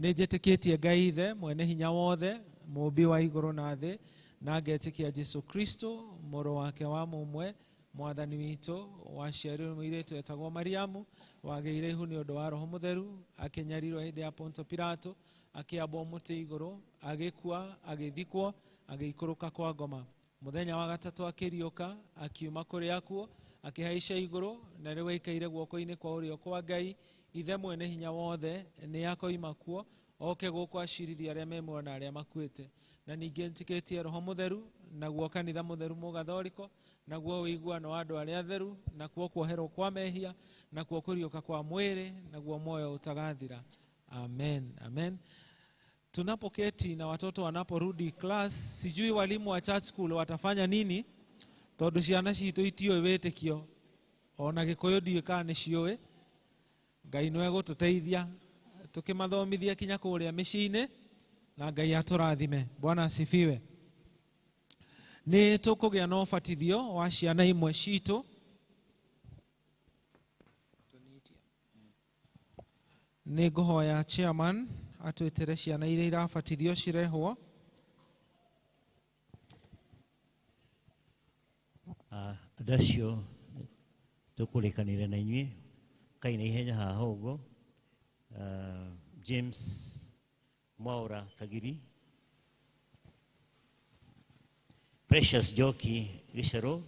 Nĩnjĩtĩkĩtie Ngai Ithe mwene hinya wothe, mũũmbi wa igũrũ na thĩ, na ngetĩkia Jesu Kristo mũrũ wake wa mũmwe, Mwathani witũ waciarirwo mũirĩtu etagwo Mariamu, wagĩire ihu nĩ ũndũ wa Roho Mũtheru, akĩnyarirwo hĩndĩ ya Ponto Pilato, akĩambwo mũtĩ igũrũ, agĩkua, agĩthikwo, agĩikũrũka kwa ngoma. Mũthenya wa gatatũ akĩriũka, akiuma kũrĩ akuo, akĩhaica igũrũ, na rĩu aikaire guoko-inĩ kwa ũrĩo kwa Ngai Ithe mwene hinya wothe, nĩ akoima kuo oke gũkũ acirithie arĩa me muoyo na arĩa makuĩte. Na ningĩ nĩtĩkĩtie Roho Mũtheru, naguo kanitha mũtheru mũgathoriko, naguo ũiguano wa andũ arĩa atheru, nakuo kuoherwo kwa mehia, nakuo kũriũka kwa mwĩrĩ, naguo muoyo utagathira. Amen, amen. Tunapoketi na watoto wanaporudi class, sijui walimu wa church school watafanya nini, tondu ciana citũ itiũĩ wĩtĩkio, ona Gĩkũyũ ndiũĩ kana nĩ ciũĩ. Ngai nĩwe gũtũteithia tũkĩmathomithia kinya kũrĩa mĩciĩ-inĩ, na Ngai atũrathime. Bwana asifiwe. Nĩ tũkũgĩa na ũbatithio wa ciana imwe citũ. Nĩ ngũhoya chairman atwĩtĩre ciana iria irabatithio cirehwo. Andũ acio tũkũrĩkanĩra na inyuĩ kai na ihenya haha ũguo. James Mwaura Kagiri, Precious Njoki Gĩcerũ,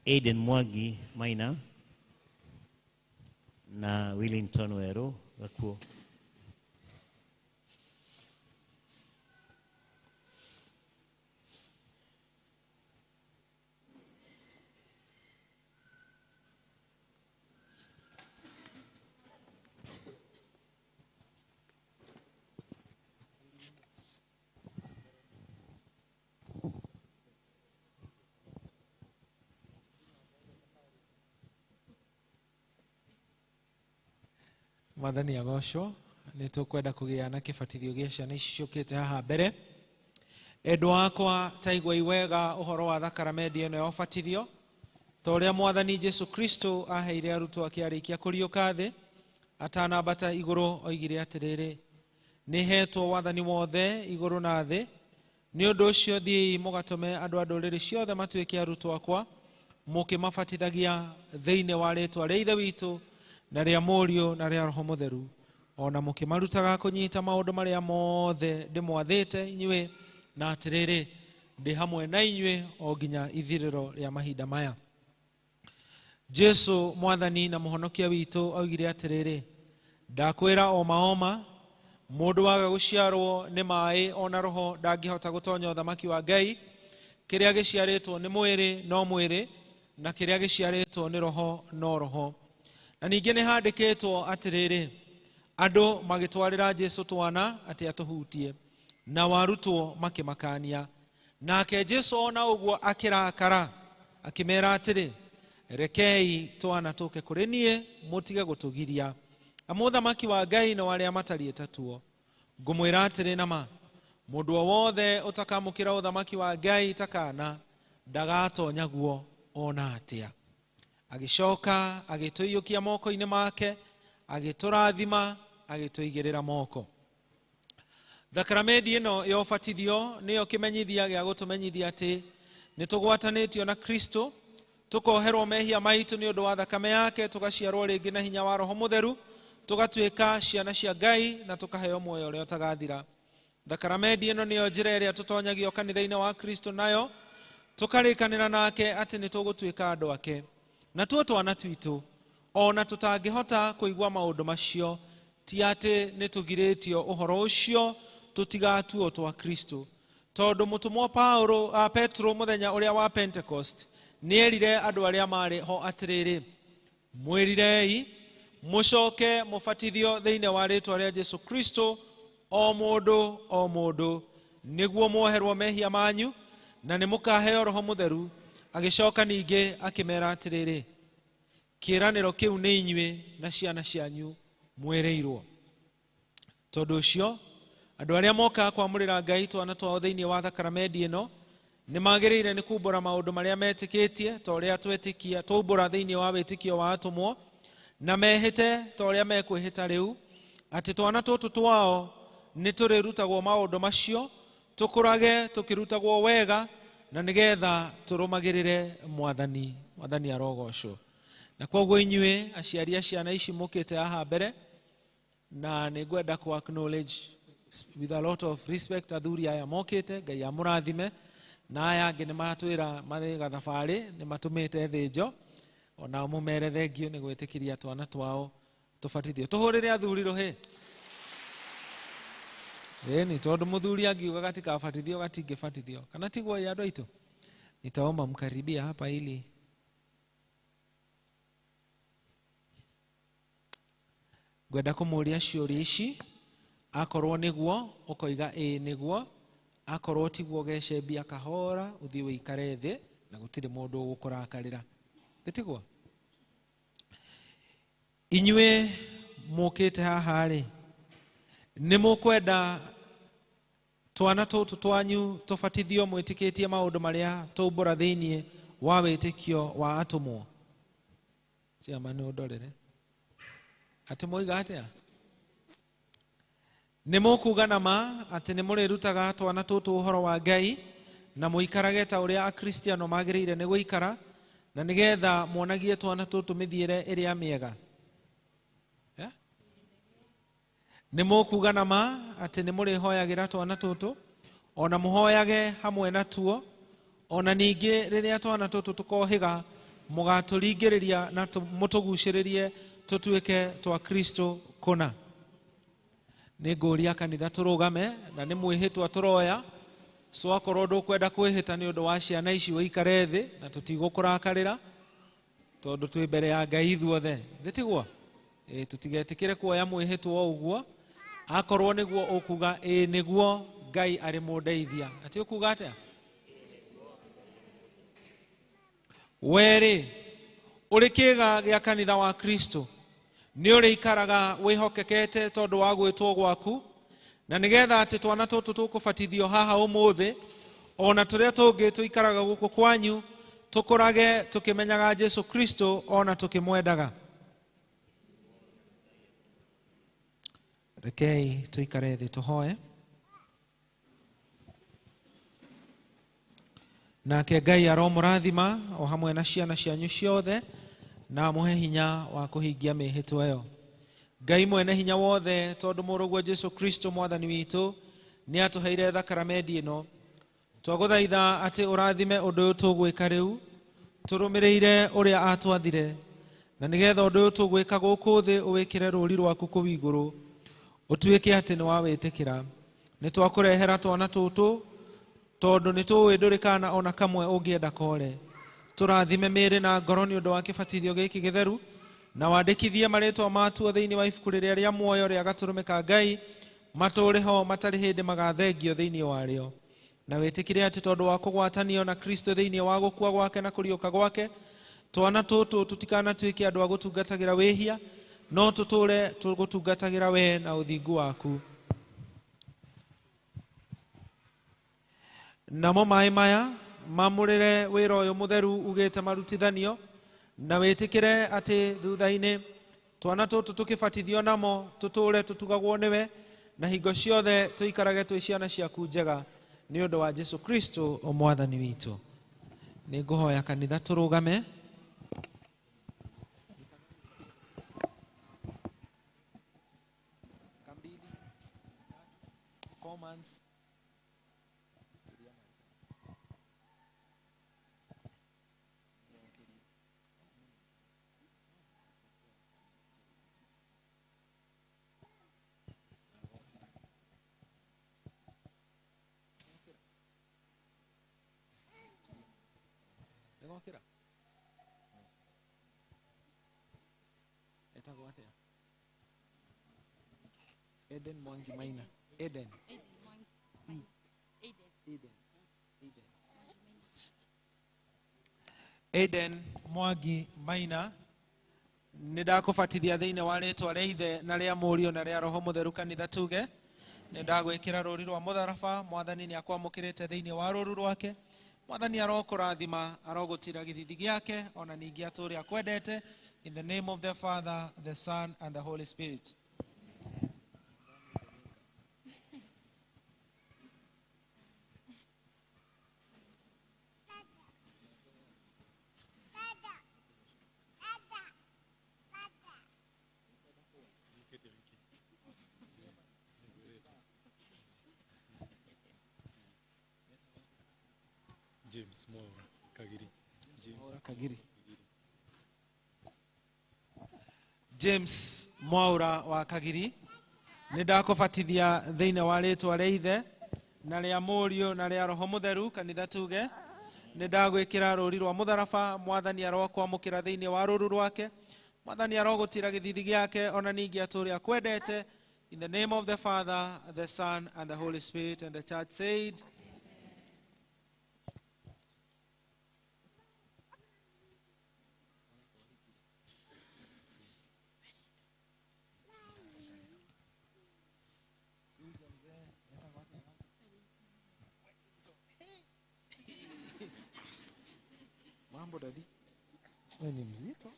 Aiden Mwangi Maina na Willington Werũ Gakuo. Mwathani agocwo. Nĩ tũkwenda kũgĩa na kĩbatithio gĩa ciana ici ciũkĩte haha mbere. Endwa akwa, taiguai wega ũhoro wa thakaramenti ĩno ya ũbatithio, ta ũrĩa Mwathani Jesu Kristo aheire arutwo ake arĩkia kũriũka thĩ, atanambata igũrũ oigire atĩrĩrĩ, nĩ hetwo wathani wothe igũrũ na thĩ, nĩ ũndũ ũcio thiĩi mũgatũme andũ a ndũrĩrĩ ciothe matuĩke arutwo akwa, mũkĩmabatithagia thĩinĩ wa rĩĩtwa rĩa Ithe witũ na rĩa Mũriũ na rĩa Roho Mũtheru, ona mũkĩmarutaga kũnyita maũndũ marĩa mothe ndĩmwathĩte inyuĩ, na atĩrĩrĩ, ndĩ hamwe na inyuĩ o nginya ithirĩro rĩa mahinda maya. Jesu Mwathani na Mũhonokia witũ oigire atĩrĩrĩ, ndakwĩra oma oma, mũndũ waga gũciarwo nĩ maĩ ona roho ndangĩhota gũtonya ũthamaki wa Ngai. Kĩrĩa gĩciarĩtwo nĩ mwĩrĩ no mwĩrĩ, na kĩrĩa gĩciarĩtwo nĩ roho no roho. Na ningĩ nĩ handĩkĩtwo atĩrĩrĩ, andũ magĩtwarĩra Jesu twana atĩ atũhutie, na warutwo makĩmakania. Nake Jesu ona ũguo akĩrakara, akĩmera atĩrĩ, rekei twana tũke kũrĩ niĩ, mũtige gũtũgiria, amu ũthamaki wa Ngai nĩ wa arĩa matariĩ ta tuo. Ngũmwĩra atĩrĩ na ma, mũndũ o wothe ũtakamũkĩra ũthamaki wa Ngai ta kaana ndagatonya guo ona atĩa. Agĩcoka agĩtũiyũkia moko-inĩ make, agĩtũrathima, agĩtũigĩrĩra moko. Thakaramenti ĩno ya ũbatithio nĩyo kĩmenyithia gĩa gũtũmenyithia atĩ nĩ tũgwatanĩtio na Kristo, tũkoherwo mehia maitũ nĩ ũndũ wa thakame yake, tũgaciarwo rĩngĩ na hinya wa Roho Mũtheru, tũgatuĩka ciana cia Ngai na tũkaheo muoyo ũrĩa ũtagathira. Thakaramenti ĩno nĩyo njĩra ĩrĩa tũtonyagio kanitha-inĩ wa Kristo nayo, tũkarĩkanĩra nake atĩ nĩ tũgũtuĩka andũ ake. Na tuo twana twitũ, ona tũtangĩhota kũigua maũndũ macio, ti atĩ nĩ tũgirĩtio ũhoro ũcio tũtigatuo twa Kristo. Tondũ mũtũmwo Paulo, Petro mũthenya ũrĩa wa Pentecost nĩerire andũ arĩa marĩ ho atĩrĩrĩ, mwĩrirei mũcoke mũbatithio thĩinĩ wa rĩĩtwa rĩa Jesu Kristo, o mũndũ o mũndũ, nĩguo muoherwo mehia manyu, na nĩ mũkaheo Roho Mũtheru. Agĩcoka ningĩ akĩmera atĩrĩrĩ, kĩĩranĩro kĩu nĩ inyuĩ na ciana cianyu mwĩrĩirwo. Tondũ ũcio andũ arĩa mokaga kwamũrĩra Ngai twana twao thĩinĩ wa thakaramenti ĩno nĩ magĩrĩire nĩ kumbũra maũndũ marĩa metĩkĩtie ta ũrĩa twetĩkia, twaumbũra thĩinĩ wa wĩtĩkio wa atũmwo, na mehĩte ta ũrĩa mekwĩhĩta rĩu, atĩ twana tũtũ twao nĩ tũrĩrutagwo maũndũ macio, tũkũrage tũkĩrutagwo wega, na nĩgetha tũrũmagĩrĩre mwathani. Mwathani arogocwo. Na kwoguo inyuĩ aciari a ciana ici mũkĩte haha mbere, na nĩngwenda ku acknowledge with a lot of respect athuri aya mokĩte, Ngai amũrathime, na aya angĩ nĩmatwĩra marĩ gathabarĩ, nĩmatũmĩte thĩnjo, onao mũmere thengio nĩ gwĩtĩkĩria twana twao tũbatithio. Tũhũrĩre athuri rũhĩ. Ĩni, tondũ mũthuri angiuga gatikabatithio gatingĩbatithio. Kana tiguo andũ aitũ? Nitaomba mkaribia hapa ili ngwenda kũmũria ciũria ici, akorwo nĩguo ũkoiga ĩĩ nĩguo, akorwo tiguo ũgecembia kahora ũthiĩ ũikare thĩ na gũtirĩ mũndũ ũgũkũrakarĩra. Tiguo? Inyuĩ mũkĩte haha rĩ, nĩ mũkwenda twana tũtũ twanyu tũbatithio mwĩtĩkĩtie maũndũ marĩa tũmbũra thĩinĩ wa wĩtĩkio wa atũmwo? Ciama nĩ ũndorere. Atĩ moiga atĩa? Nĩ mũkuga na ma atĩ nĩ mũrĩrutaga twana tũtũ ũhoro wa Ngai na mũikarage ta ũrĩa Akristiano magĩrĩire nĩ gũikara, na nĩgetha muonagie twana tũtũ mĩthiĩre ĩrĩa mĩega. Nĩ mũkuga na ma atĩ nĩ mũrĩhoyagĩra twana tũtũ, ona mũhoyage hamwe na tuo, ona ningĩ rĩrĩa twana tũtũ tũkohĩga mũgatũringĩrĩria na mũtũgucĩrĩrie tũtuĩke twa Kristo kũna. Nĩ ngũria kanitha tũrũgame, na nĩ mwĩhĩtwa tũroya. So akorwo ndũkwenda kwĩhĩta nĩ ũndũ wa ciana ici ũikare thĩ na tũtigũkũrakarĩra, tondũ twĩ mbere ya Ngai ithuothe. Thĩ tiguo? Ĩ, tũtigetĩkĩre kuoya mwĩhĩtwa o ũguo. Akorwo nĩguo ũkuga ĩ nĩguo, Ngai arĩ mũndeithia. Atĩ ũkuga atĩa? Werĩ, ũrĩ kĩĩga gĩa kanitha wa Kristo, nĩ ũrĩikaraga wĩhokekete tondũ wa gwĩtwo gwaku, na nĩgetha atĩ twana tũtũ tũkũbatithio haha ũmũthĩ, ona tũrĩa tũngĩ tũikaraga gũkũ kwanyu, tũkũrage tũkĩmenyaga Jesu Kristo ona tũkĩmwendaga. Rekei tũikare thĩ tũhoe. Nake Ngai aromũrathima o hamwe na ciana cianyu ciothe, na amũhe hinya wa kũhingia mĩhĩtwa ĩyo. Ngai mwene hinya wothe, tondũ mũrũguo Jesu Kristo mwathani witũ nĩ atũheire thakaramendi ĩno, twagũthaitha atĩ ũrathime ũndũ ũyũ tũgwĩka rĩu, tũrũmĩrĩire ũrĩa atwathire, na nĩgetha ũndũ ũyũ tũgwĩka gũkũ thĩ ũwĩkĩre rũũri rwaku kũu igũrũ, ũtuĩke atĩ nĩ wawĩtĩkĩra. Nĩ twakũrehera twana tũtũ, tondũ nĩ tũĩ ndũrĩ kana ona kamwe ũngĩenda kore. Tũrathime mĩĩrĩ na ngoro nĩ ũndũ wa kĩbatithio gĩkĩ gĩtheru, na wandĩkithie marĩtwa matuo thĩinĩ wa ibuku rĩrĩa rĩa muoyo rĩa gatũrũme ka Ngai, matũũre ho matarĩ hĩndĩ magathengio thĩinĩ warĩo. Na wĩtĩkĩre atĩ tondũ wa kũgwatanio na Kristo thĩinĩ wa gũkua gwake na kũriũka gwake, twana tũtũ tũtikanatuĩke andũ a gũtungatagĩra wĩhia, no tũtũũre tũgũtungatagĩra we na ũthingu waku. Namo maĩ maya mamũrĩre wĩra ũyũ mũtheru ugĩte marutithanio, na wĩtĩkĩre atĩ thutha-inĩ twana tũtũ tũkĩbatithio namo tũtũũre tũtugagwo nĩwe, na hingo ciothe tũikarage twĩ ciana ciaku njega, nĩ ũndũ wa Jesu Kristo mwathani witũ. Nĩ ngũhoya kanitha tũrũgame. Eden Mwangi Maina. Eden. Eden. Eden Mwangi Maina. Nĩ ndakũbatithia thĩinĩ wa rĩtwa rĩa Ithe na rĩa Mũriũ na rĩa Roho Mũtheru kanitha tuge. Nĩ ndagwĩkĩra rũũri rwa mũtharaba. Mwathani nĩ akwamũkĩrĩte thĩinĩ wa rũũru rwake. Mwathani arokũrathima, arogũtira gĩthithi gĩake, ona ningĩ atũũre akwendete. In the name of the Father, the Son, and the Holy Spirit. James Mwaura Kagiri. James Kagiri. James Mwaura wa Kagiri, nĩ ndakũbatithia thĩinĩ wa rĩtwa rĩa Ithe na rĩa Mũriũ na rĩa Roho Mũtheru. Kanitha tuge nĩ ndagwĩkĩra rũri rwa mũtharaba. Mwathani arokwamũkĩra thĩinĩ wa rũru rwake, Mwathani arogũtira gĩthithi gĩake, ona ningĩ atũũre akwendete. In the name of the Father, the Son, and the Holy Spirit, and the church said, Mambo dadi, wewe ni mzito.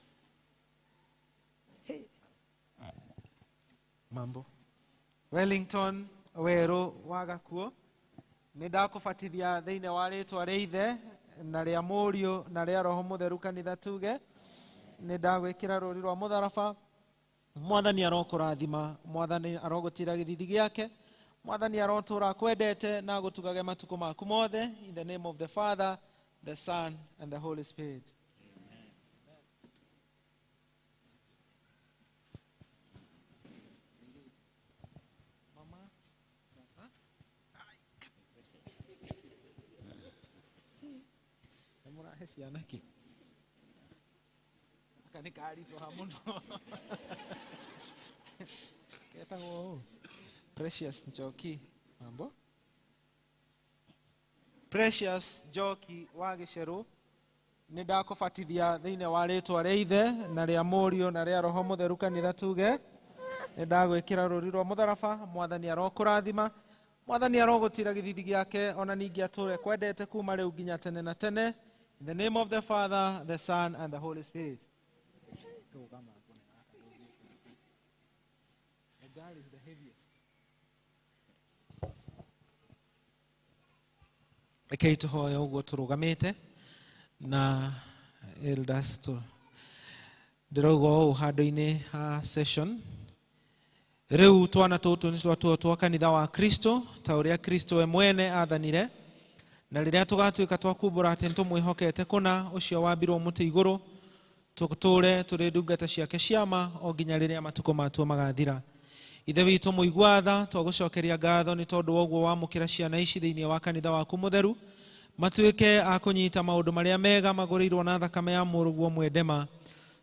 Hey. Mambo. Wellington Weru wa Gakuo, nĩ ndakũbatithia thĩinĩ wa rĩtwa rĩa Ithe na rĩa Mũriũ na rĩa Roho Mũtheru. Kanitha tuge nĩ ndagwĩkĩra rũri rwa mũtharaba. Mwathani arokũrathima, Mwathani arogũtira gĩthithi gĩake, Mwathani arotũũra akwendete na agũtugage matukũ maku mothe. In the name of the Father, the Son, and the Holy Spirit. Mama, sasa. Mũrahe ciana kĩ? Gaka nĩ karitũha mũno. Getagwo ũũ. Precious Njoki. Mambo? Precious Njoki wa Gĩcerũ, nĩ ndakũbatithia thĩinĩ wa rĩtwa rĩa Ithe na rĩa Mũriũ na rĩa Roho Mũtheru. Kanitha tuge nĩ ndagwĩkĩra rũri rwa mũtharaba. Mwathani arokũrathima, Mwathani arogũtira gĩthithi gĩake, ona ningĩ atũũre kwendete kuma rĩu nginya tene na tene. In the name of the Father, the Son, and the Holy Spirit. The girl is the heaviest. Rekei tũhoe ũguo tũrũgamĩte na elders tu ndĩrauga ũũ handũ-inĩ ha session. Rĩu twana tũtũ nĩ twatuo twa kanitha wa Kristo ta ũrĩa Kristo we mwene athanire, na rĩrĩa tũgatuĩka twa kumbũra atĩ nĩtũmwĩhokete kũna ũcio wambirwo mũtĩ igũrũ, tũtũũre tũrĩ ndungata ciake ciama o nginya rĩrĩa matukũ matuo magathira. Ithe witũ mũigua tha, twagũcokeria ngatho nĩ tondũ wa ũguo wamũkĩra ciana ici thĩinĩ wa kanitha waku mũtheru, matuĩke a kũnyita maũndũ marĩa mega magũrĩirwo na thakame ya mũrũguo mwendema.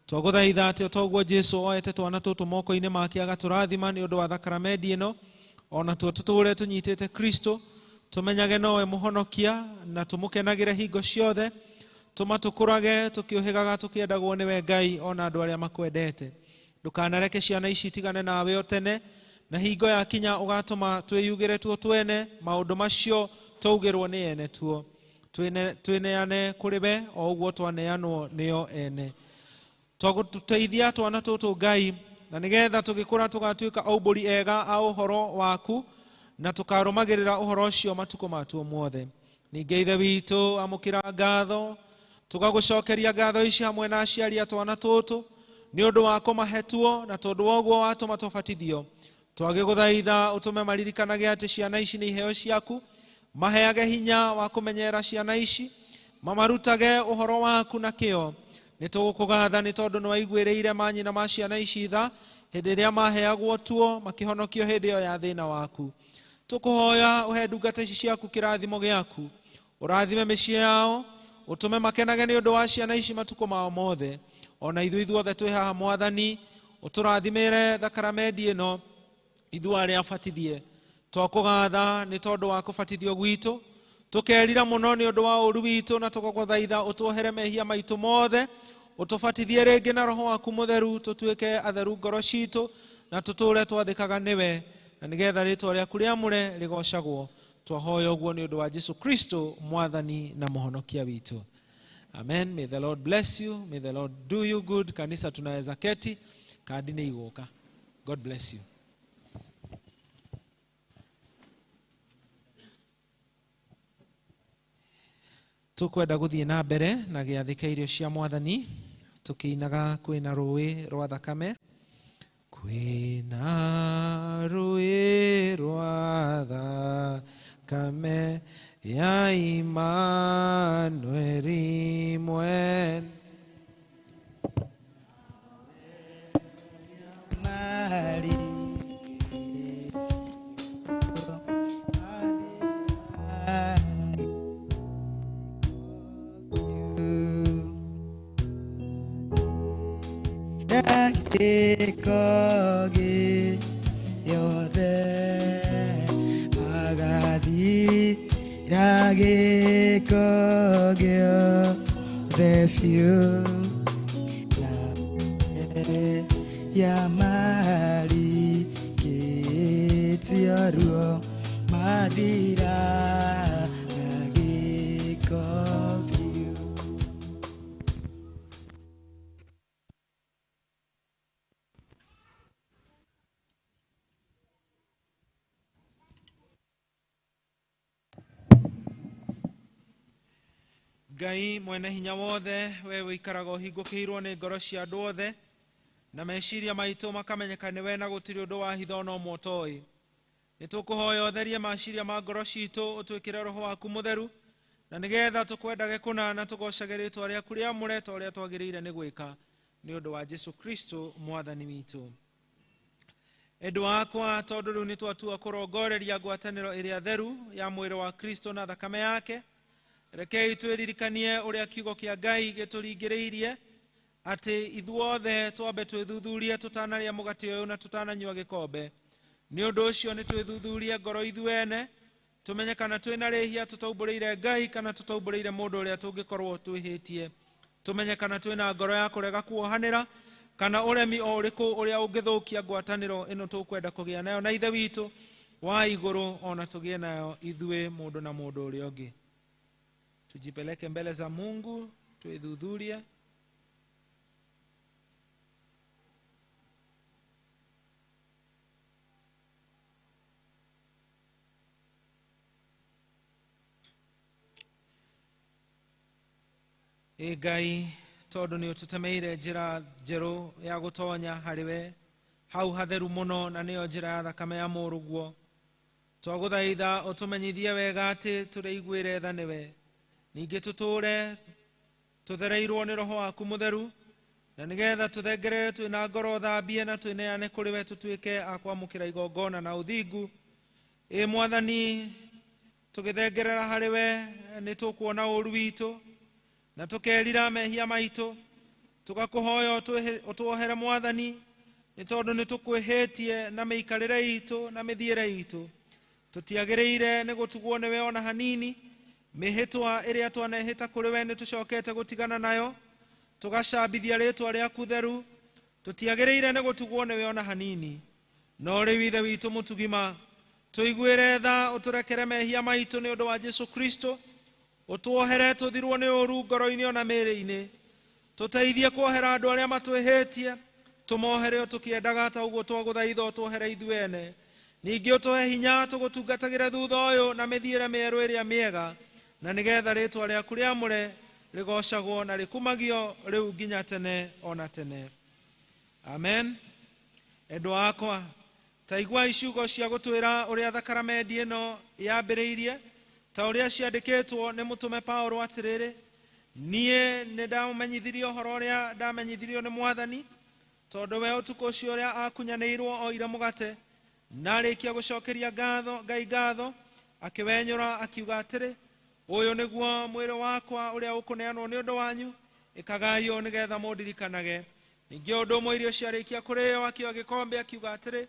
Twagũthaitha atĩ o toguo Jesu oete twana tũtũ moko-inĩ make agatũrathima nĩ ũndũ wa thakramenti ĩno, ona tuo tũtũũre tũnyitĩte Kristo, tũmenyage nowe mũhonokia na tũmũkenagĩre hingo ciothe, tũmatũkũrage tũkĩũhĩgaga tũkĩendagwo nĩwe Ngai ona andũ arĩa makwendete. Ndũkanareke ciana ici itigane nawe o tene, na hingo ya kinya ũgatũma twĩyugĩre tuo twene maũndũ macio twaugĩrwo nĩ ene tuo, twĩneane kũrĩ we o ũguo twaneanwo nĩo ene. Twagũteithia twana tũtũ Ngai, na nĩgetha tũgĩkũra tũgatuĩka aumbũri ega a ũhoro waku na tũkarũmagĩrĩra ũhoro ũcio matukũ matuo mothe. Ningĩ Ithe witũ, amũkĩra ngatho, tũgagũcokeria ngatho ici hamwe na aciari a twana tũtũ nĩ ũndũ wa kũmahe tuo, na tondũ wa ũguo watũma tũbatithio. Twagĩgũthaitha ũtũme maririkanage atĩ ciana ici nĩ iheo ciaku, maheage hinya wa kũmenyerera ciana ici, mamarutage ũhoro waku na kĩo. Nĩ tũgũkũgatha nĩ tondũ nĩ waiguĩrĩire manyina ma ciana ici tha hĩndĩ ĩrĩa maheagwo tuo, makĩhonokio hĩndĩ ĩyo ya thĩna waku. Tũkũhoya ũhe ndungata ici ciaku kĩrathimo gĩaku, ũrathime mĩciĩ yao, ũtũme makenage nĩ ũndũ wa ciana ici matukũ mao mothe. Ona ithuĩ ithuothe twĩ haha Mwathani, ũtũrathimĩre thakramenti ĩno ithuĩ arĩa abatithie. Twakũgatha nĩ tondũ wa kũbatithio gwitũ, tũkerira mũno nĩ ũndũ wa ũũru witũ, na tũgagũthaitha ũtuohere mehia maitũ mothe, ũtũbatithie rĩngĩ na Roho waku mũtheru, tũtuĩke atheru ngoro citũ na tũtũũre twathĩkaga nĩwe, na nĩgetha rĩtwa rĩaku rĩamũre rĩgocagwo. Twahoya ũguo nĩ ũndũ wa Jesu Kristo Mwathani na Mũhonokia witũ. Amen. May the Lord bless you. May the Lord do you good. Kanisa tunaweza keti, kandi nĩ igũka. God bless you. Tũkwenda gũthiĩ na mbere na gĩathĩ kĩa irio cia Mwathani tũkĩinaga kwĩna rũĩ rwa thakame. Kwĩna rũĩ rwa thakame Ya Imanueli mwen Mari Kogi yothe magathi rage kogi the few na ya mari kitiaruo madira rage kogi. Ngai mwene hinya wothe we wikaraga ũhingũkĩirwo nĩ ngoro cia andũ othe na meciria maitũ makamenyeka nĩwe na gũtirĩ ũndũ wa hitho no ũmwe ũtoĩ. Nĩ tũkũhoya ũtherie maciria ma ngoro citũ ũtwĩkĩre roho waku mũtheru na nĩgetha tũkwendage kũna na tũgocage rĩtwa rĩaku rĩamũre ta ũrĩa twagĩrĩire nĩ gwĩka nĩ ũndũ wa Jesu Kristo mwathani witũ. Endwa akwa, tondũ rĩu nĩ twatua kũrongoreria ngwatanĩro ĩrĩa theru ya mwĩrĩ wa Kristo na thakame yake, rekei twĩririkanie ũrĩa kiugo kĩa Ngai gĩtũringĩrĩirie atĩ ithuothe twambe twĩthuthurie tũtanarĩa mũgate ũyũ na tũtananyua gĩkombe. Nĩ ũndũ ũcio nĩ twĩthuthurie ngoro ithuene tũmenye kana twĩna rĩhia tũtaumbũrĩire Ngai kana tũtaumbũrĩire mũndũ ũrĩa tũngĩkorwo twĩhĩtie, tũmenye kana twĩna ngoro ya kũrega kuohanĩra kana ũremi o ũrĩkũ ũrĩa ũngĩthũkia ngwatanĩro ĩno tũkwenda kũgĩa nayo na Ithe witũ wa igũrũ ona tũgĩe nayo ithuĩ mũndũ na mũndũ ũrĩa ũngĩ. Tujipeleke mbele za Mungu, tuidhudhurie. Ĩ Ngai, tondũ nĩ ũtũtemeire njĩra njerũ ya gũtonya harĩ we hau hatheru mũno na nĩyo njĩra ya thakame ya mũrũguo, twagũthaitha ũtũmenyithie wega atĩ tũrĩiguĩre tha nĩwe, ningĩ tũtũũre tũthereirwo nĩ roho waku mũtheru na nĩgetha tũthengerere twĩna ngoro thambie na twĩneane kũrĩ we tũtuĩke a kwamũkĩra igongona na ũthingu. Ĩ Mwathani, tũgĩthengerera harĩ we nĩ tũkuona ũũru witũ na tũkerira mehia maitũ, tũgakũhoya ũtuohere Mwathani nĩ tondũ nĩ tũkwĩhĩtie na mĩikarĩre itũ na mĩthiĩre itũ. Tũtiagĩrĩire nĩ gũtugwo nĩwe ona hanini. Mĩhĩtwa ĩrĩa twanehĩta kũrĩ we nĩ tũcokete gũtigana nayo, tũgacambithia rĩtwa rĩaku theru. Tũtiagĩrĩire nĩ gũtugwo nĩwe ona hanini. No rĩu Ithe witũ mũtugima, tũiguĩre tha ũtũrekere mehia maitũ nĩ ũndũ wa Jesu Kristo, ũtuohere tũthirwo nĩ ũũru ngoro-inĩ ona mĩĩrĩ-inĩ, tũteithie kuohera andũ arĩa matwĩhĩtie, tũmohere o tũkĩendaga ta ũguo twagũthaitha ũtuohere ithuĩ ene. Ningĩ ũtũhe hinya tũgũtungatagĩre thutha ũyũ na mĩthiĩre mĩerũ ĩrĩa mĩega, na nĩgetha rĩtwa rĩaku rĩamũre rĩgocagwo na rĩkumagio rĩu nginya tene ona tene. Amen. Endwa akwa, ta iguai ciugo cia gũtwĩra ũrĩa thakaramendi ĩno yambĩrĩirie ta ũrĩa ciandĩkĩtwo nĩ mũtũme Paũlũ atĩrĩrĩ, niĩ nĩ ndamenyithirie ũhoro ũrĩa ndamenyithirio nĩ Mwathani, tondũ we ũtukũ ũcio ũrĩa akunyanĩirwo oire mũgate na arĩkia gũcokeria ngatho Ngai ngatho, akĩwenyũra akiuga atĩrĩ, ũyũ nĩguo mwĩrĩ wakwa ũrĩa ũkũneanwo nĩ ũndũ wanyu, ĩkagai ũũ nĩgetha mũndirikanage. Ningĩ ũndũ ũmwe irio ciarĩkia kũrĩo akĩoya gĩkombe akiuga atĩrĩ,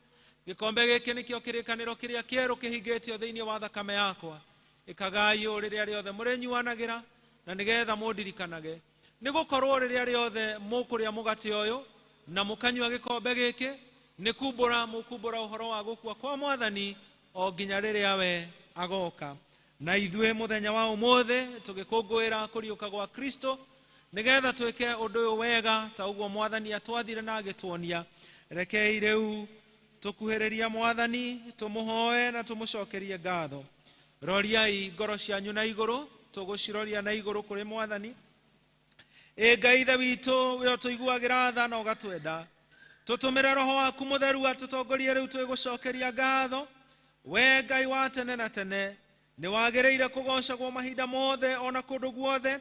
gĩkombe gĩkĩ nĩkĩo kĩrĩkanĩro kĩrĩa kĩerũ kĩhingĩtio thĩinĩ wa thakame yakwa, ĩkagai ũũ rĩrĩa rĩothe mũrĩnyuanagĩra na nĩgetha mũndirikanage. Nĩ gũkorwo rĩrĩa rĩothe mũkũrĩa mũgate ũyũ na mũkanyua gĩkombe gĩkĩ, nĩ kumbũra mũkumbũra ũhoro wa gũkua kwa Mwathani o nginya rĩrĩa we agoka. Na ithuĩ mũthenya wa ũmũthĩ tũgĩkũngũĩra kũriũka gwa Kristo nĩgetha twĩke ũndũ ũyũ wega ta ũguo Mwathani atwathire na agĩtuonia. Rekei rĩu tũkuhĩrĩria Mwathani, tũmũhoe na tũmũcokerie ngatho. Roriai ngoro cianyu na igũrũ, tũgũciroria na igũrũ kũrĩ Mwathani. Ĩ Ngai Ithe witũ, we ũtũiguagĩra tha na ũgatwenda, tũtũmĩre roho waku mũtheru atũtongorie rĩu twĩgũcokeria ngatho. We Ngai wa tene na tene, Nĩ wagĩrĩire kũgoocagwo mahinda mothe ona kũndũ guothe,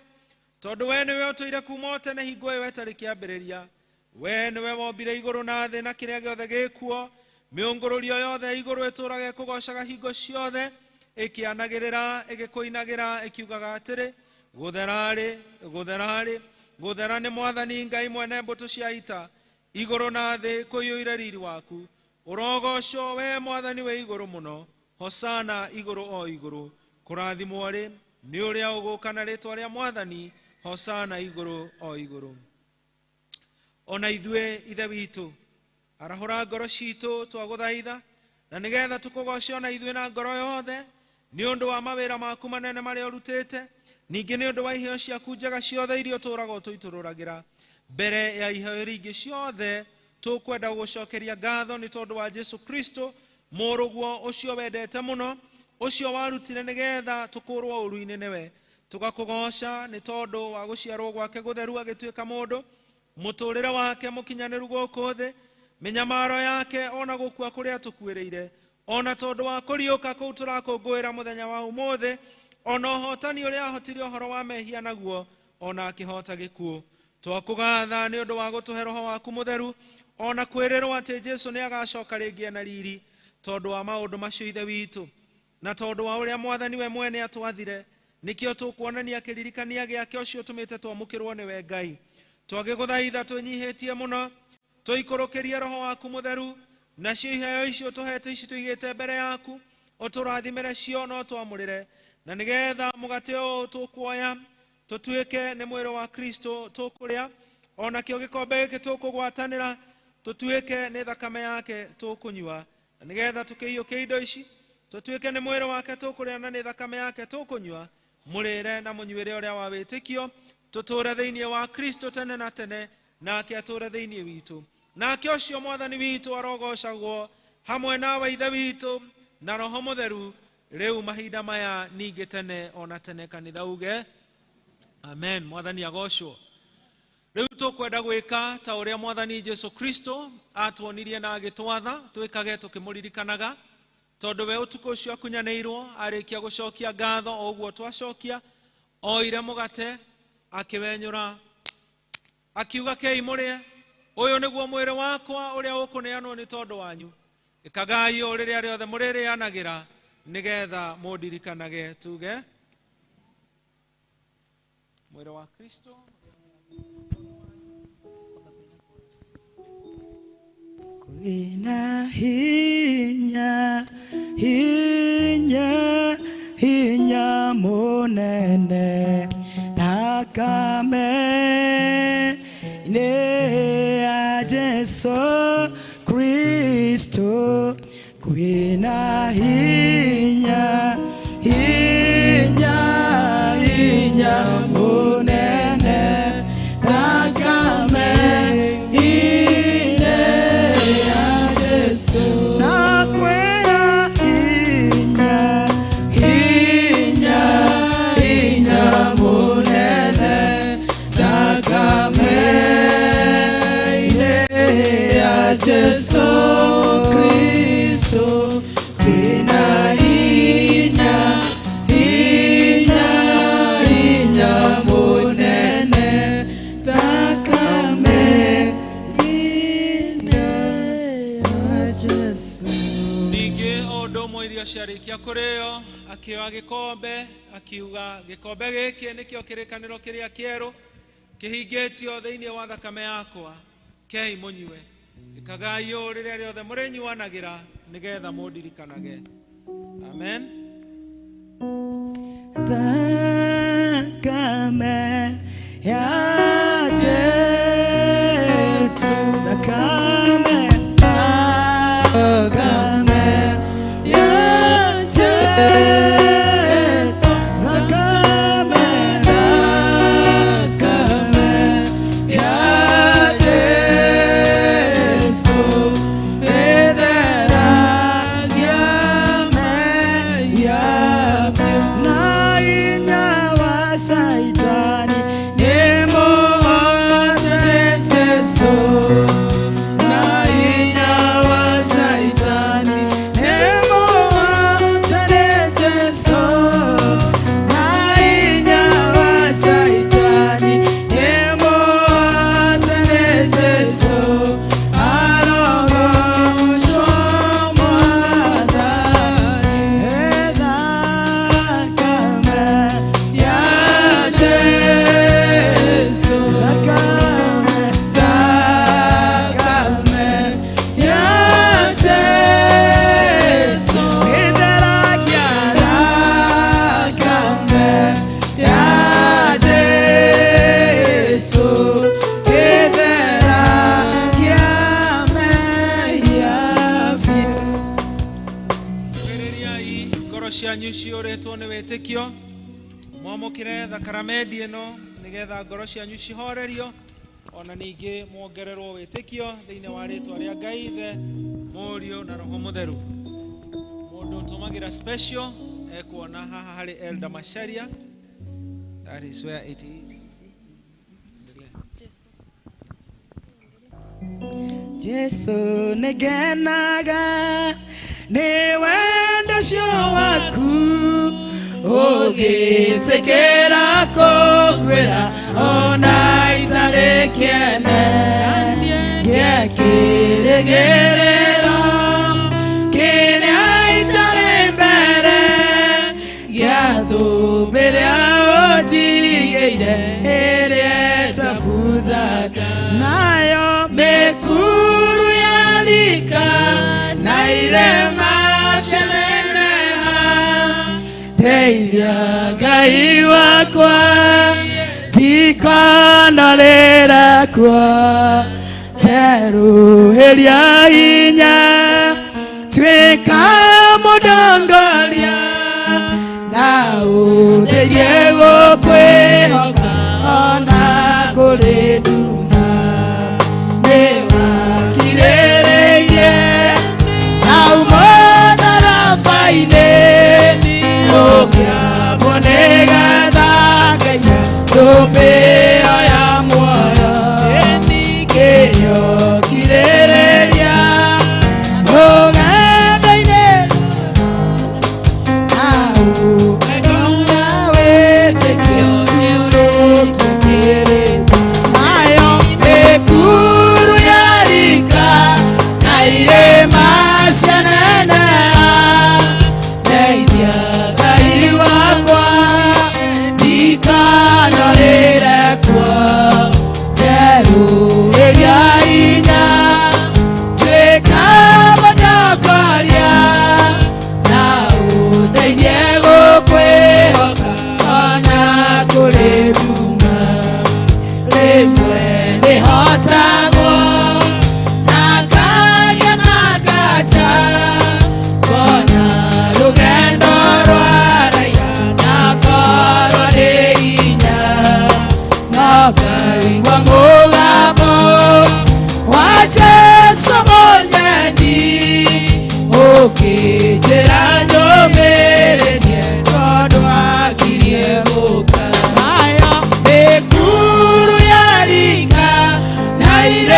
tondũ we nĩwe ũtũire kuma o tene hingo ĩyo ĩtarĩ kĩambĩrĩria. We nĩwe wombire igũrũ na thĩ na kĩrĩa gĩothe gĩkuo. Mĩũngũrũrio yothe ya igũrũ ĩtũũraga ĩkũgoocaga hingo ciothe, ĩkĩanagĩrĩra, ĩgĩkũinagĩra, ĩkiugaga atĩrĩ, gũthera-rĩ, gũthera-rĩ, gũthera nĩ Mwathani Ngai mwene mbũtũ cia ita. Igũrũ na thĩ kũiyũire riri waku. Ũrogocwo we Mwathani wĩ igũrũ mũno. Hosana igũrũ o igũrũ. Kũrathimwo-rĩ nĩ ũrĩa ũgũka na rĩtwa rĩa Mwathani. Hosana igũrũ o igũrũ. Ona ithuĩ Ithe witũ, arahũra ngoro citũ twagũthaitha, na nĩgetha tũkũgoce ona ithuĩ na ngoro yothe nĩ ũndũ wa mawĩra maku manene marĩa ũrutĩte, ningĩ nĩ ũndũ wa iheo ciaku njega ciothe iria ũtũũraga ũtũitũrũragĩra. Mbere ya iheo iria ingĩ ciothe tũkwenda gũgũcokeria ngatho nĩ tondũ wa Jesu Kristo mũrũguo ũcio wendete mũno, ũcio warutire nĩgetha tũkũrwo ũru-inĩ nĩwe. Tũgakũgoca nĩ tondũ wa gũciarwo gwake gũtheru agĩtuĩka mũndũ, mũtũũrĩre wake mũkinyanĩru gũkũ thĩ, mĩnyamaro yake ona gũkua kũrĩa tũkuĩrĩire, ona tondũ wa kũriũka kũu tũrakũngũĩra mũthenya wa ũmũthĩ, ona ũhotani ũrĩa ahotire ũhoro wa mehia naguo, ona akĩhota gĩkuũ. Twakũgatha nĩ ũndũ wa gũtũhe roho waku mũtheru, ona kwĩrĩrwo atĩ Jesu nĩ agacoka rĩngĩ na riri, tondũ wa maũndũ macio Ithe witũ, na tondũ wa ũrĩa Mwathani we mwene atwathire, nĩkĩo tũkuonania kĩririkania gĩake ũcio ũtũmĩte twamũkĩrwo nĩwe Ngai. Twagĩgũthaitha twĩnyihĩtie mũno, tũikũrũkĩrie roho waku mũtheru, nacio iheo icio tũhete ici tũigĩte mbere yaku, ũtũrathimĩre cio no twamũrĩre, na nĩgetha mũgate ũyũ tũkuoya tũtuĩke nĩ mwĩrĩ wa Kristo tũkũrĩa, ona kĩo gĩkombe gĩkĩ tũkũgwatanĩra tũtuĩke nĩ thakame yake tũkũnyua, na nĩgetha tũkĩiyũkie indo ici tũtuĩke nĩ mwĩrĩ wake tũkũrĩa na nĩ thakame yake tũkũnyua, mũrĩre na mũnyuĩre ũrĩa wa wĩtĩkio, tũtũũre thĩinĩ wa Kristo tene na tene, nake atũũre thĩinĩ witũ. Nake ũcio Mwathani witũ arogocagwo hamwe nawe Ithe witũ na Roho Mũtheru, rĩu mahinda maya ningĩ tene ona tene. Kanitha uge amen. Mwathani agocwo. Rĩu tũkwenda gwĩka ta ũrĩa Mwathani Jesu Kristo atuonirie na agĩtwatha twĩkage tũkĩmũririkanaga, tondũ we ũtukũ ũcio akunyanĩirwo arĩkia gũcokia ngatho o ũguo twacokia, oire mũgate akĩwenyũra akiuga, kei mũrĩe, ũyũ nĩguo mwĩrĩ wakwa ũrĩa ũkũneanwo nĩ tondũ wanyu. Ĩkagai ũũ rĩrĩa rĩothe mũrĩrĩanagĩra nĩgetha mũndirikanage. Tuge mwĩrĩ wa Kristo. Kwĩna hinya, hinya, hinya mũnene thakame inĩ ya Jesu Kristo. Kwĩna hinya, hinya, hinya mũnene thakame inĩ ya Jesu. Na kwĩna hinya, hinya, hinya mũnene thakame inĩ ya Jesu Kristo. Kwĩna hinya, hinya, hinya mũnene thakame inĩ ya Jesu. Ningĩ o ũndũ ũmwe irio ciarĩkia kũrĩo, akĩoya gĩkombe akiuga, gĩkombe gĩkĩ nĩkĩo kĩrĩkanĩro kĩrĩa kĩerũ kĩhingĩtio thĩinĩ wa thakame yakwa, kei mũnyue. Ĩkagai ũũ rĩrĩa rĩothe mũrĩnyuanagĩra nĩgetha mũndirikanage. Amen. Thakame ya Jesu, thakame, thakame ya Jesu, thakame, thakame ya Jesu, ĩtheragia mehia na hinya wa Shaitani nĩ mũhotani. Cianyu ciyũrĩtwo nĩ wĩtĩkio, mwamũkĩre thakramenti ĩno nĩgetha ngoro cianyu cihorerio, ona ningĩ muongererwo wĩtĩkio thĩinĩ wa rĩtwa rĩa Ngai Ithe, Mũriũ na Roho Mũtheru. Mũndũ ũtũmagĩra special ekuona haha harĩ Elder Macharia. That is where it is. Jesu nĩngenaga nĩ wendo ũcio waku, ũgĩtĩkĩra kũnguĩra ona itarĩ kĩene, ngĩkĩrĩgĩrĩra kĩrĩa itarĩ mbere, gĩa thũmbĩ ĩrĩa ũnjigĩire ĩrĩa ĩtabuthaga, nayo mĩkuru yarika na irema cianeneha, ndeithia Ngai wakwa ndikanarĩre kuo, njerũhĩria hinya tuĩka mũndongoria, na ũndeithie gũkwĩhoka ona kũrĩ nduma, nĩwakirĩrĩirie hau mũtharaba-inĩ, ũkĩambwo nĩgetha ngaiye thũmbĩ ĩyo ya muoyo, kĩyo kirĩrĩria rũgendo-inĩ, na ũngĩkona wĩtĩkio nĩũrũtũkĩrĩte, nayo mĩkuru yarika na irĩma cianeneha, ndeithia Ngai wakwa ndikanarĩre kuo, njerũhĩria hinya tuĩka mũtongoria, na ũndeithie gũkwĩhoka ona kũrĩ nduma, rĩmwe nĩhotagwo na ngagĩa na nganja, ngona rũgendo rwaraiha na ngorwo nĩ hinya, no ngaigua mũgambo wa Jesũ mũnyendi, ũkĩnjĩra nyũmĩrĩrie tondũ akirie gũka, nayo mĩkuru yarika na irĩma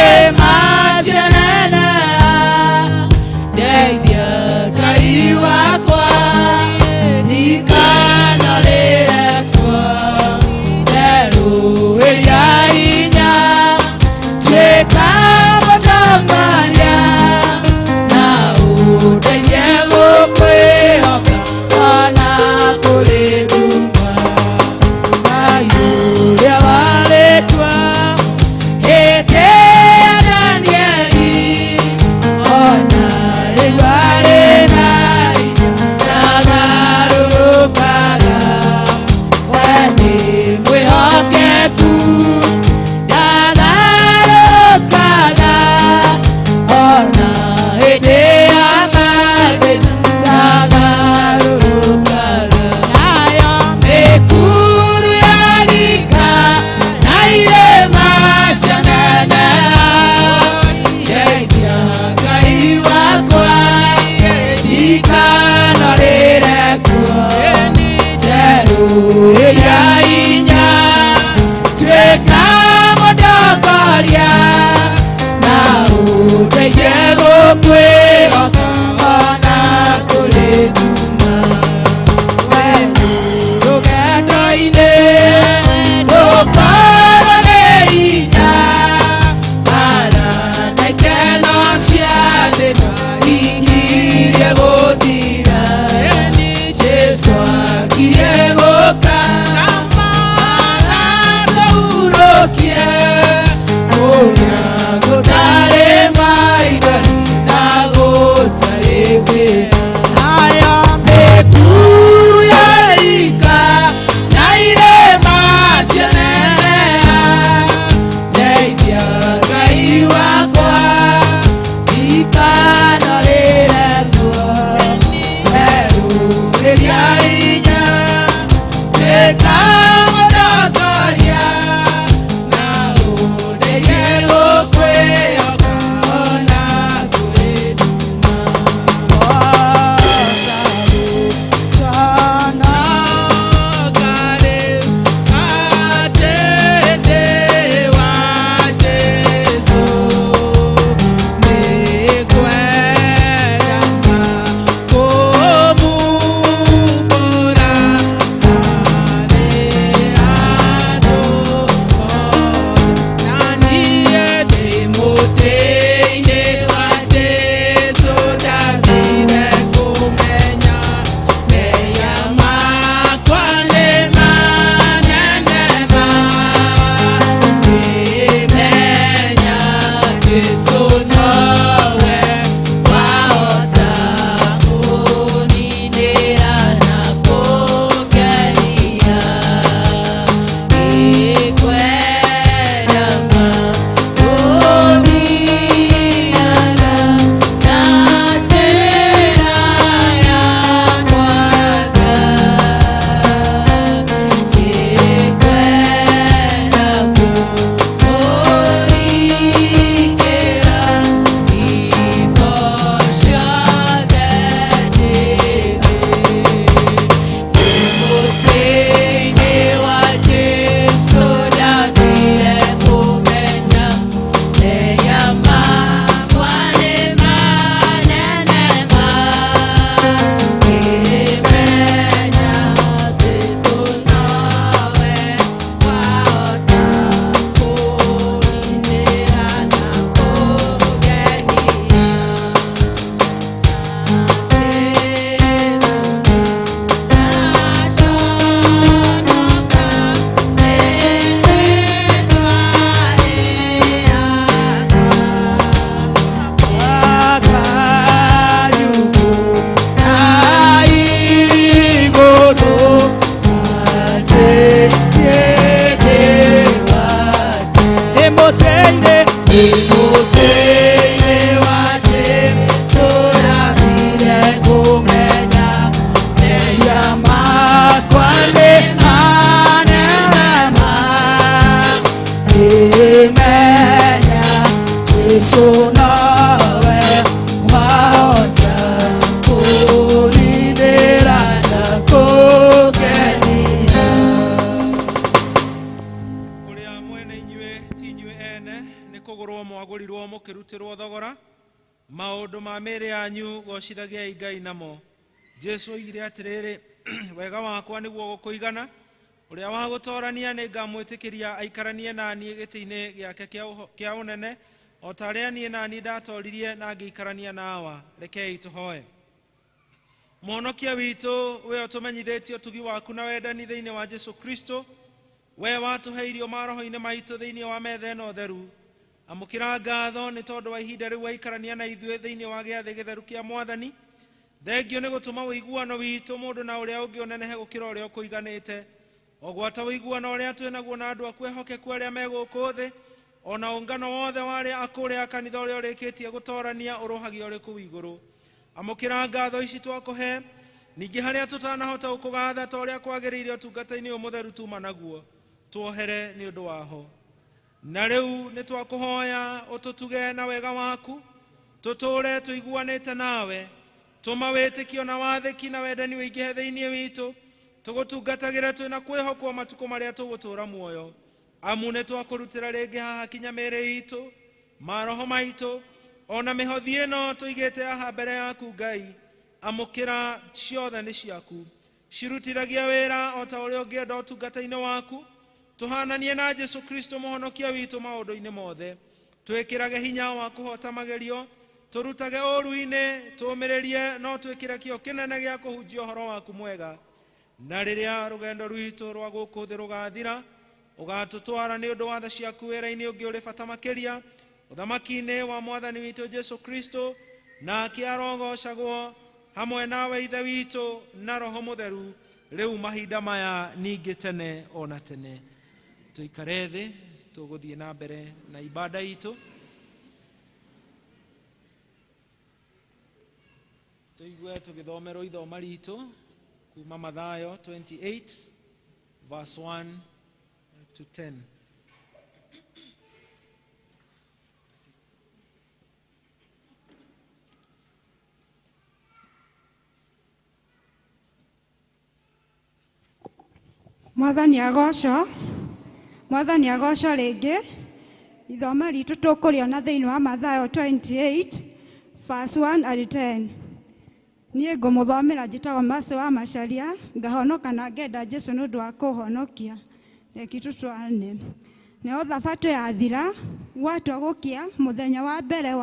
Jesu nowe wahota kũninĩra na kũngenia. Ũrĩa mwene inyuĩ ti inyuĩ ene nĩ kũgũrwo mwagũrirwo mũkĩrutĩrwo thogora maũndũ ma mĩĩrĩ yanyu gocithagiai Ngai namo. Jesu oigire atĩrĩrĩ, wega wakwa nĩguo gũkũigana, ũrĩa wa gũtorania nĩ ngamwĩtĩkĩria aikaranie na niĩ gĩtĩ-inĩ gĩake kĩa ũnene, o ta ũrĩa niĩ na niĩ ndatoririe na ngĩikarania na Awa. Rekei tũhoe. Mũhonokia witũ, we ũtũmenyithĩtie ũtugi waku na wendani thĩinĩ wa Jesu Kristo, we watũhe irio maroho-inĩ maitũ thĩinĩ wa metha ĩno theru, amũkĩra ngatho nĩ tondũ wa ihinda rĩu waikarania na ithuĩ thĩinĩ wa gĩathĩ gĩtheru kĩa Mwathani. Thengio nĩ gũtũma ũiguano witũ mũndũ na ũrĩa ũngĩ ũnenehe gũkĩra ũrĩa ũkũiganĩte, o gwata ũiguano ũrĩa twĩ naguo na andũ aku ehokeku arĩa me gũkũ thĩ, ona ũngano wothe wa arĩa akũrĩa kanitha ũrĩa ũrĩkĩtie gũtorania ũrũhagia ũrĩ kũu igũrũ. Amũkĩra ngatho ici twakũhe, ningĩ harĩa tũtanahota gũkũgatha ta ũrĩa kwagĩrĩire ũtungata-inĩ ũyũ mũtheru tuma naguo, tuohere nĩ ũndũ waho. Na rĩu nĩ twakũhoya ũtũtuge na wega waku, tũtũũre tũiguanĩte nawe, tũma wĩtĩkio na wathĩki na wendani ũingĩhe thĩinĩ witũ, tũgũtungatagĩre twĩna kwĩhokwo matukũ marĩa tũgũtũũra muoyo. Amu nĩ twakũrutĩra rĩngĩ haha kinya mĩĩrĩ itũ, maroho maitũ, ona mĩhothi ĩno tũigĩte haha mbere yaku Ngai, amũkĩra ciothe nĩ ciaku. Cirutithagia wĩra o ta ũrĩa ũngĩenda ũtungata-inĩ waku, tũhananie na Jesu Kristo mũhonokia witũ maũndũ-inĩ mothe. Twĩkĩrage hinya wa kũhota magerio, tũrutage ũũru-inĩ, tũũmĩrĩrie no twĩkĩre kĩo kĩnene gĩa kũhunjia ũhoro waku mwega. Na rĩrĩa rũgendo rwitũ rwa gũkũ thĩ rũgathira, ũgatũtwara nĩ ũndũ wa tha ciaku wĩra-inĩ ũngĩ ũrĩ bata makĩria, ũthamaki-inĩ wa Mwathani witũ Jesu Kristo, nake arogocagwo hamwe nawe Ithe witũ na Roho Mũtheru, rĩu mahinda maya ningĩ tene ona tene. Tũikare thĩ, tũgũthiĩ na mbere na ibada itũ. Tũigue tũgĩthomerwo ithoma ritũ kuma Mathayo 28 verse 1 to 10. Mwathani agocwo, Mwathani agocwo rĩngĩ. Ithoma ritũ tũkũrĩona thĩinĩ wa Mathayo 28 verse 1 and 10. Niĩ ngũmũthomera njĩtagwo Mercy wa Macharia, ngahonoka na ngenda Jesu nĩ ũndũ wa kũhonokia. Reke tũtwarane. Nayo thabatũ yathira, gwatua gũkĩa mũthenya wa mbere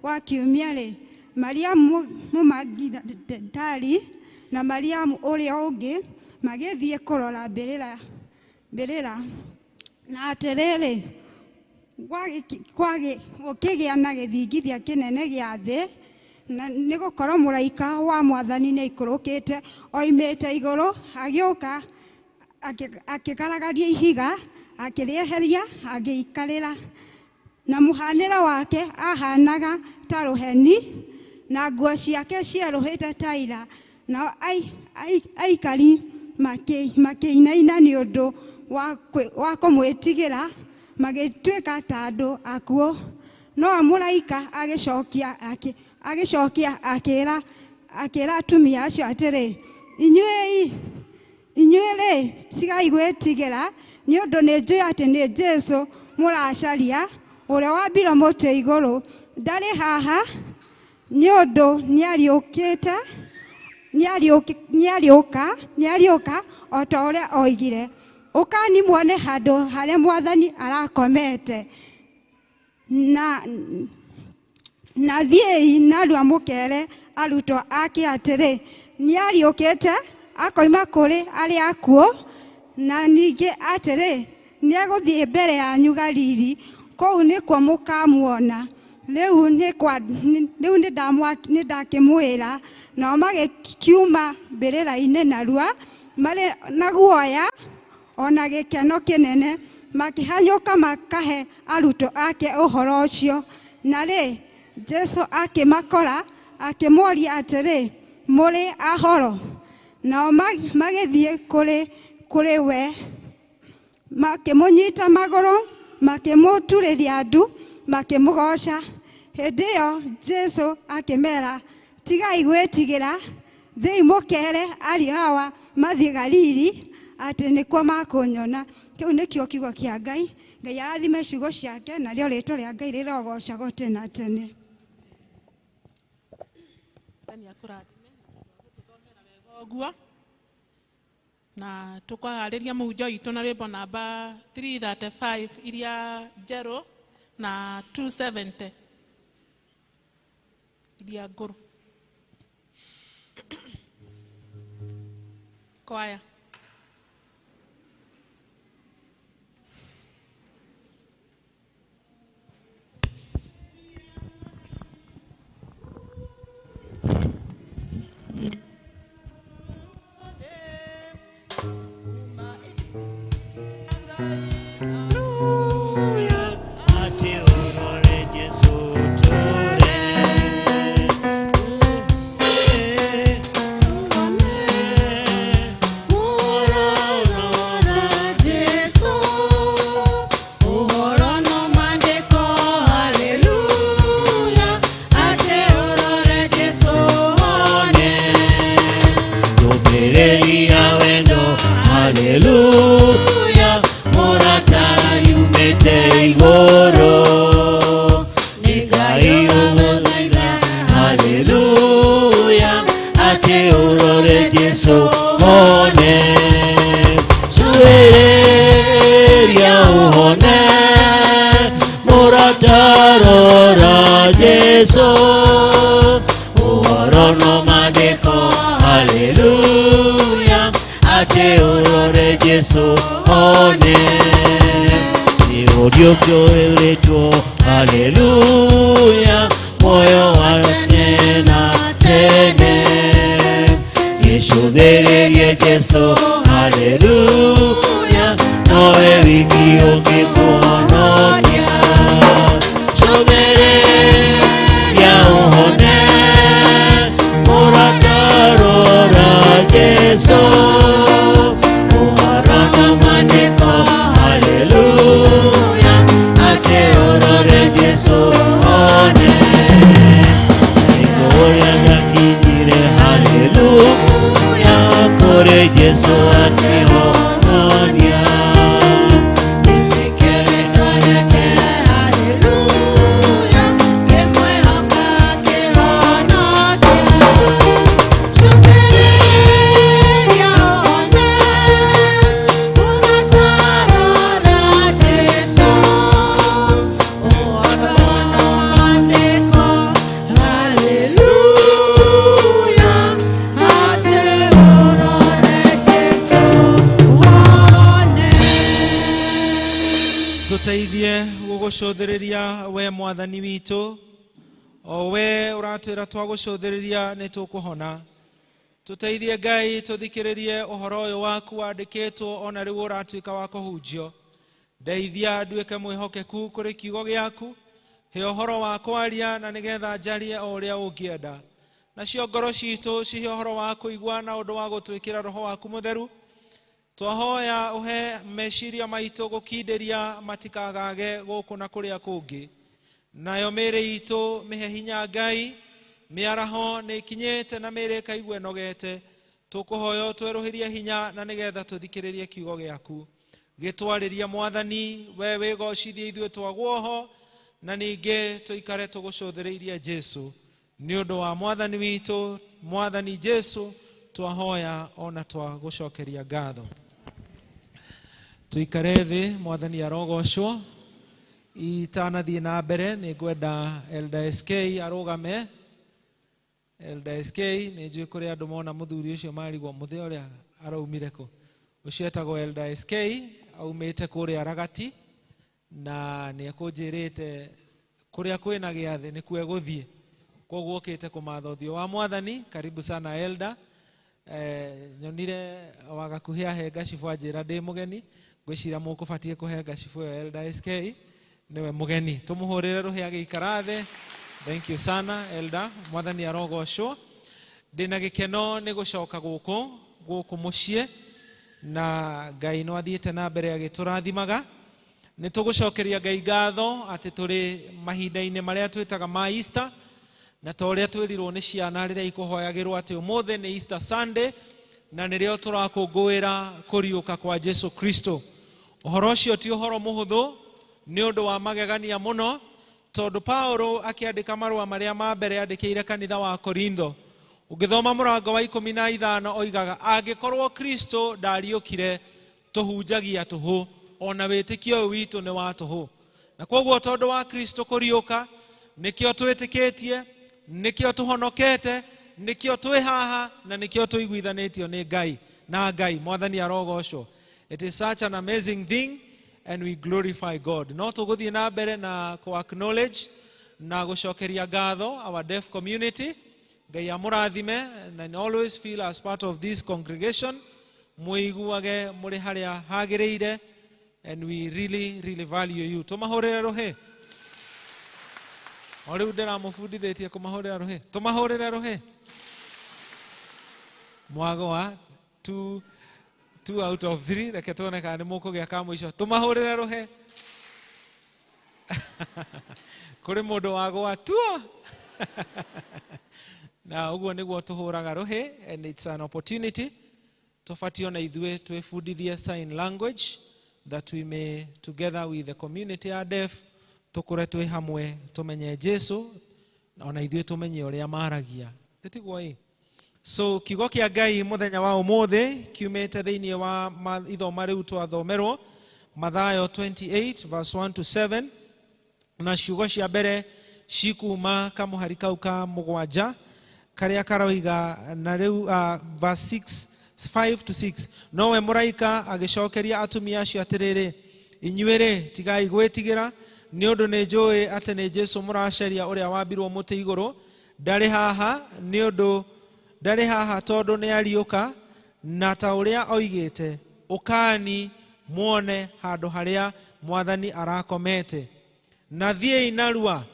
wa kiumia rĩ, Mariamu Mũmagidali na Mariamu ũrĩa ũngĩ magĩthiĩ kũrora mbĩrĩra. Na atĩrĩrĩ, gũkĩgĩa na gĩthingithia kĩnene gĩa thĩ, na nĩ gũkorwo mũraika wa Mwathani nĩ aikũrũkĩte oimĩte igũrũ, agĩũka akĩgaragaria ihiga, akĩrĩeheria, agĩikarĩra. Na mũhanĩre wake ahanaga ta rũheni, na nguo ciake cierũhĩte ta ira. Nao aikari makĩinaina nĩ ũndũ wa kũmwĩtigĩra, magĩtuĩka ta andũ akuũ. No mũraika agĩcokia akĩra atumia acio atĩrĩ, inyuĩ-rĩ, tigai gwĩtigĩra, nĩ ũndũ nĩ njũĩ atĩ nĩ Jesũ mũracaria, ũrĩa wambirwo mũtĩ igũrũ. Ndarĩ haha, nĩ ũndũ nĩariũkĩte, nĩariũka o ta ũrĩa oigire. Ũkani muone handũ harĩa Mwathani arakomete. Na thiĩi narua mũkere arutwo ake atĩrĩ, nĩariũkĩte akoima kũrĩ arĩa akuũ, na ningĩ atĩrĩ, nĩegũthiĩ mbere yanyu Galili, kũu nĩkuo mũkamuona. Rĩu nĩndakĩmwĩra. Nao magĩkiuma mbĩrĩra-inĩ narua, marĩ na guoya ona gĩkeno kĩnene, makĩhanyũka makahe arutwo ake ũhoro ũcio. Na rĩ, Jesu akĩmakora, akĩmoria atĩrĩ, mũrĩ ahoro? Nao magĩthiĩ kũrĩ we, makĩmũnyita magũrũ, makĩmũturĩria ndu, makĩmũgoca. Hĩndĩ ĩyo Jesũ akĩmera, tigai gwĩtigĩra, thiĩi mũkere ariũ hawa mathiĩ Galili, atĩ nĩkuo makũnyona. Kĩu nĩkĩo kiugo kĩa Ngai. Ngai arathime ciugo ciake, narĩo rĩtwa rĩa Ngai rĩrogocagwo tene na tene. Mwathani akũrathime gũtũthomera wega ũguo na tũkwarĩria mũhunjio witũ na rwĩmbo namba 335 iria njerũ na 270 iria ngũrũ. Kwaya. Ati urore Jesu ture. Urorora Jesu, ũhoro no maandĩko, haleluya, atĩ ũrore Jesu wone. Ndũmĩrĩri ya wendo, haleluya, mũrata yumĩte igũrũ. Nĩ Ngai ũgũthaitha, haleluya, atĩ ũrore Jesu wone. Cũrĩrĩria ũhone, mũrata rora Jesu. Ũhoro no maandĩko, haleluya, atĩ ũrore Jesu one. Nĩ ũriũkio wĩrĩtwo, haleluya, muoyo wa tene na tene. Gĩcũthĩrĩrie Jesu, haleluya, nowe wiki ũngĩkũhonokia. Cũthĩrĩria ũhone, mũrata rora Jesu. Ũhoro no maandĩko, haleluya, atĩ ũrore Jesu one. Ũrĩa ndakinyire, haleluya, kũrĩ Jesu akĩhononia. Nĩtwĩkĩre tũreke, haleluya, ngĩmwĩhoka akĩhonokia. Cũthĩrĩria ũhone, mũrata rora Jesu. Ũhoro no maandĩko, haleluya, atĩ ũrore Jesu wone. Tũteithie gũgũcũthĩrĩria we mwathani witũ, o we ũratwĩra twagũcũthĩrĩria nĩ tũkũhona. Tũteithie Ngai tũthikĩrĩrie ũhoro ũyũ waku wandĩkĩtwo ona rĩu ũratuĩka wa kũhunjio. Ndeithia nduĩke mwĩhokeku kũrĩ kiugo gĩaku, he ũhoro wa kwaria na nĩgetha njarie o ũrĩa ũngĩenda. Nacio ngoro citũ cihe ũhoro wa kũigua na ũndũ wa gũtwĩkĩra roho waku mũtheru. Twahoya ũhe meciria maitũ gũkindĩria matikagage gũkũ na kũrĩa kũngĩ. Nayo mĩĩrĩ itũ mĩhe hinya Ngai, mĩaraho nĩ ĩkinyĩte na mĩĩrĩ ĩkaigua ĩnogete. Tũkũhoya ũtwerũhĩrie hinya na nĩgetha tũthikĩrĩrie kiugo gĩaku. Gĩtwarĩrie mwathani, we wĩgocithie ithuĩ twagwo ho, na ningĩ tũikare tũgũcũthĩrĩirie Jesu. Nĩ ũndũ wa mwathani witũ, mwathani Jesu, twahoya ona twagũcokeria ngatho. Tũikare thĩ, mwathani arogocwo. Itanathiĩ na mbere nĩ ngwenda Elder SK arũgame. Elder SK nĩ njũĩ kũrĩ andũ mona mũthuri ũcio marigwo mũthĩ ũrĩa araumire kũ. Ũcio etagwo Elder SK aumĩte kũrĩa Ragati na nĩ ekũnjĩrĩte kũrĩa kwĩna gĩathĩ nĩkuo egũthiĩ. Koguo okĩte kũmatha ũthiũ wa mwathani. Karibu sana Elder. Nyonire wagakuhĩ ahe ngacibũ anjĩra ndĩ mũgeni, ngwĩciria mũkũbatiĩ kũhe ngacibũ ĩyo Elder SK nĩwe mũgeni. Tũmũhũrĩre rũhĩ agĩikara thĩ. Thank you sana Elder, mwathani arogocwo. Ndĩna gĩkeno nĩ gũcoka gũkũ gũkũ mũciĩ na Ngai no athiĩte na mbere agĩtũrathimaga. Nĩ tũgũcokeria Ngai ngatho atĩ tũrĩ mahinda-inĩ marĩa twĩtaga ma Easter, na ta ũrĩa twĩrirwo nĩ ciana rĩrĩa ikũhoyagĩrwo atĩ ũmũthĩ nĩ Easter Sunday, na nĩrĩo tũrakũngũĩra kũriũka kwa Jesu Kristo. Ũhoro ũcio ti ũhoro mũhũthũ, nĩ ũndũ wa magegania mũno, tondũ Paulo akĩandĩka marũa marĩa ma mbere andĩkĩire kanitha wa Korintho, ũngĩthoma mũrango wa 15 oigaga angĩkorwo Kristo ndariũkire tũhunjagia tũhũ, ona wĩtĩkio ũyũ witũ nĩ wa tũhũ. Na kwoguo tondũ wa Kristo kũriũka nĩkĩo twĩtĩkĩtie, nĩkĩo tũhonokete, nĩkĩo twĩ haha, na nĩkĩo tũiguithanĩtio nĩ Ngai na Ngai. Mwathani arogocwo. It is such an amazing thing and we glorify God. No tũgũthiĩ na mbere na kũ acknowledge na gũcokeria ngatho our deaf community. Ngai amũrathime, and always feel as part of this congregation, mũiguage mũrĩ harĩa hagĩrĩire, and we really really value you. Tũmahũrĩre rũhĩ. O rĩu ndĩramũbundithĩtie kũmahũrĩra rũhĩ. Tũmahũrĩre rũhĩ. Mwagwa 2 out of 3, reke tuone kana nĩ mũkũgĩa ka mũico. Tũmahũrĩre rũhĩ. Kũrĩ mũndũ wagwa tuo. Na ũguo nĩguo tũhũraga rũhĩ, and it's an opportunity tũbatiĩ ona ithuĩ twĩbundithie sign language that we may together with the community ya deaf tũkũre twĩ hamwe, tũmenye Jesu ona ithuĩ tũmenye ũrĩa maragia. Tĩtiguo ĩ? So kiugo kĩa Ngai mũthenya wa ũmũthĩ kiumĩte thĩinĩ wa ithoma rĩu twathomerwo, Mathayo 28 verse 1 to 7, na ciugo cia mbere cikuma kamũhari kau ka mũgwanja karĩa karoiga na rĩu verse 6, 5 to 6. Nowe mũraika agĩcokeria atumia acio atĩrĩrĩ, inyuĩ rĩ, tigai gwĩtigĩra, nĩ ũndũ nĩ njũĩ atĩ nĩ Jesu mũracaria ũrĩa wambirwo mũtĩ igũrũ. Ndarĩ haha, nĩ ũndũ ndarĩ haha tondũ nĩ ariũka, na ta ũrĩa oigĩte, ũkani muone handũ harĩa Mwathani arakomete. Na thiĩi narua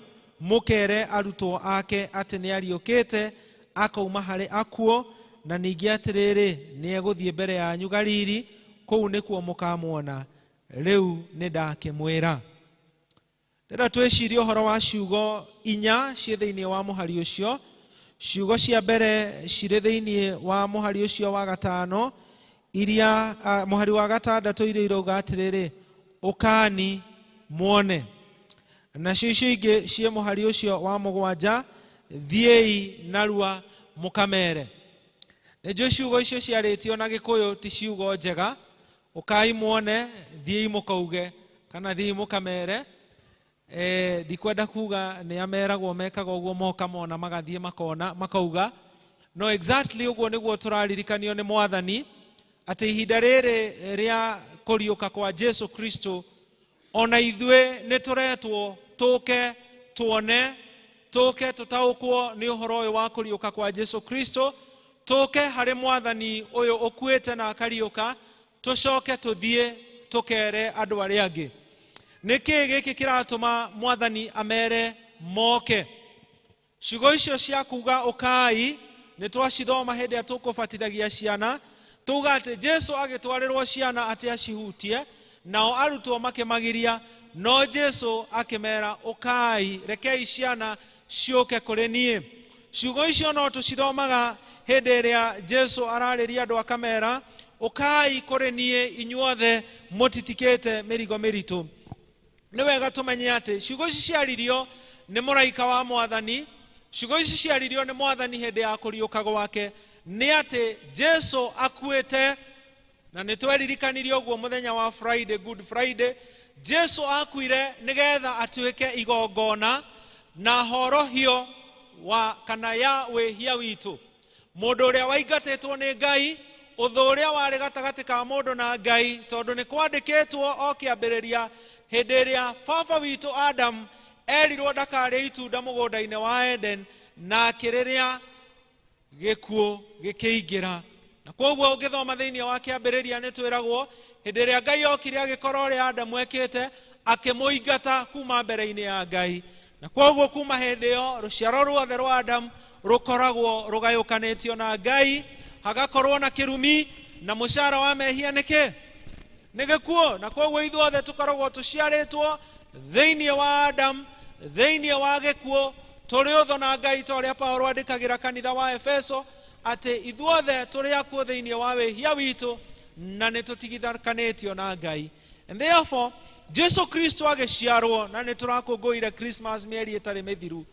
mũkere arutwo ake atĩ nĩ ariũkĩte akauma harĩ akuo, na ningĩ atĩrĩrĩ, nĩ egũthiĩ mbere yanyu Galili, kũu nĩkuo mũkamuona. Rĩu nĩ ndakĩmwĩra. Ndĩrenda twĩcirie ũhoro wa ciugo inya ciĩ thĩinĩ wa mũhari ũcio. Ciugo cia mbere cirĩ thĩinĩ wa mũhari ũcio wa gatano, iria mũhari wa gatandatũ iria irauga atĩrĩrĩ, ũkani muone. Nacio icio ingĩ ciĩ mũhari ũcio wa mũgwanja, thiĩi narua mũkamere. Nĩ njũĩ ciugo icio ciarĩtio na Gĩkũyũ ti ciugo njega. Ũkai muone, thiĩi mũkauge, kana thiĩi mũkamere. Ndikwenda kuga nĩ ameragwo mekaga ũguo moka mona magathiĩ makona makauga. No exactly ũguo nĩguo tũraririkanio nĩ Mwathani atĩ ihinda rĩrĩ rĩa kũriũka kwa Jesu Kristo ona ithuĩ nĩ tũretwo tũke tuone, tũke tũtaũkwo nĩ ũhoro ũyũ wa kũriũka kwa Jesu Kristo, tũke harĩ Mwathani ũyũ ũkuĩte na akariũka, tũcoke tũthiĩ tũkere andũ arĩa angĩ. Nĩkĩ gĩkĩ kĩratũma Mwathani amere moke? Ciugo icio cia kuga ũkai nĩ twacithoma hĩndĩ ĩrĩa tũkũbatithagia ciana, tuga atĩ Jesu agĩtwarĩrwo ciana atĩ acihutie, nao arutwo makĩmagiria, no Jesu akĩmera ũkai, rekei ciana ciũke kũrĩ niĩ. Ciugo icio no tũcithomaga hĩndĩ ĩrĩa Jesu ararĩria andũ akamera ũkai kũrĩ niĩ inyuothe mũtitikĩte mĩrigo mĩritũ. Nĩ wega tũmenye atĩ ciugo ici ciaririo nĩ mũraika wa Mwathani, ciugo ici ciaririo nĩ Mwathani hĩndĩ ya kũriũka gwake, nĩ atĩ Jesu akuĩte, na nĩ tweririkanirie ũguo mũthenya wa Friday, Good Friday. Jesu akuire nĩgetha atuĩke igongona na horohio wa kana ya wĩhia witũ. Mũndũ ũrĩa waingatĩtwo nĩ Ngai, ũthũ ũrĩa warĩ gatagatĩ ka mũndũ na Ngai, tondũ nĩ kwandĩkĩtwo o kĩambĩrĩria hĩndĩ ĩrĩa baba witũ Adam erirwo ndakarĩe itunda mũgũnda-inĩ wa Eden, na akĩrĩrĩa gĩkuũ gĩkĩingĩra. Na kwoguo ũngĩthoma thĩinĩ wa kĩambĩrĩria nĩ twĩragwo hĩndĩ ĩrĩa Ngai okire agĩkora ũrĩa Adamu ekĩte, akĩmũingata kuma mbere-inĩ ya Ngai. Na kwoguo kuma hĩndĩ ĩyo rũciaro ruothe rwa Adamu rũkoragwo rũgayũkanĩtio na Ngai, hagakorwo na kĩrumi, na mũcara wa mehia nĩ kĩ? Nĩ gĩkuũ. Na koguo ithuothe tũkoragwo tũciarĩtwo thĩinĩ wa Adamu, thĩinĩ wa gĩkuũ, tũrĩ ũthũ na Ngai, ta ũrĩa Paulo andĩkagĩra kanitha wa Efeso atĩ ithuothe tũrĩ akuũ thĩinĩ wa wĩhia witũ na nĩ tũtigithanĩtio na Ngai. And therefore Jesu Kristo agĩciarwo, na nĩ tũrakũngũire Christmas mĩeri ĩtarĩ mĩthiru,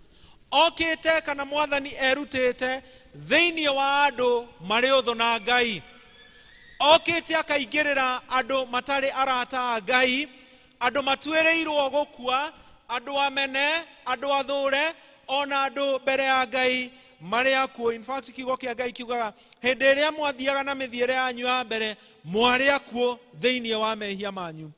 okĩte kana mwathani erutĩte thĩinĩ wa andũ marĩ ũthũ na Ngai, okĩte akaingĩrĩra andũ matarĩ arata a Ngai, andũ matuĩrĩirwo gũkua, andũ amene, andũ athũre, ona andũ mbere ya Ngai marĩ akuũ. In fact, kiugo kĩa Ngai kiugaga hĩndĩ ĩrĩa mwathiaga na mĩthiĩre yanyu ya mbere mwarĩ akuũ thĩinĩ wa mehia manyu.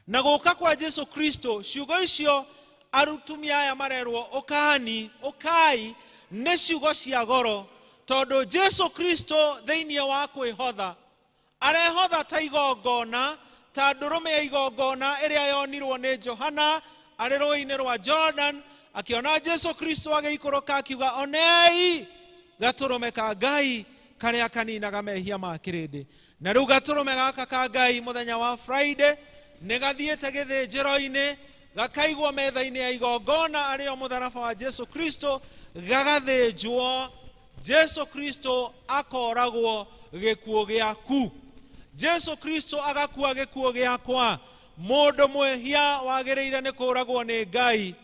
Na gũka kwa Jesu Kristo, ciugo icio arutumia aya marerwo ũkani, ũkai, nĩ ciugo cia goro, tondũ Jesu Kristo thĩinĩ wa kwĩhotha arehotha ta igongona, ta ndũrũme ya igongona ĩrĩa yonirwo nĩ Johana arĩ rũĩ-inĩ rwa Jordan, akĩona Jesu Kristo agĩikũrũka akiuga, onei gatũrũme ka Ngai karĩa kaninaga mehia ma kĩrĩndĩ. Na rĩu gatũrũme gaka ka Ngai mũthenya wa Friday nĩ gathiĩte gĩthĩnjĩro-inĩ, gakaigwo metha-inĩ ya igongona arĩo mũtharaba wa Jesu Kristo, gagathĩnjwo. Jesu Kristo akoragwo gĩkuũ gĩaku, Jesu Kristo agakua gĩkuũ gĩakwa. Mũndũ mwĩhia wagĩrĩire nĩ kũragwo nĩ Ngai,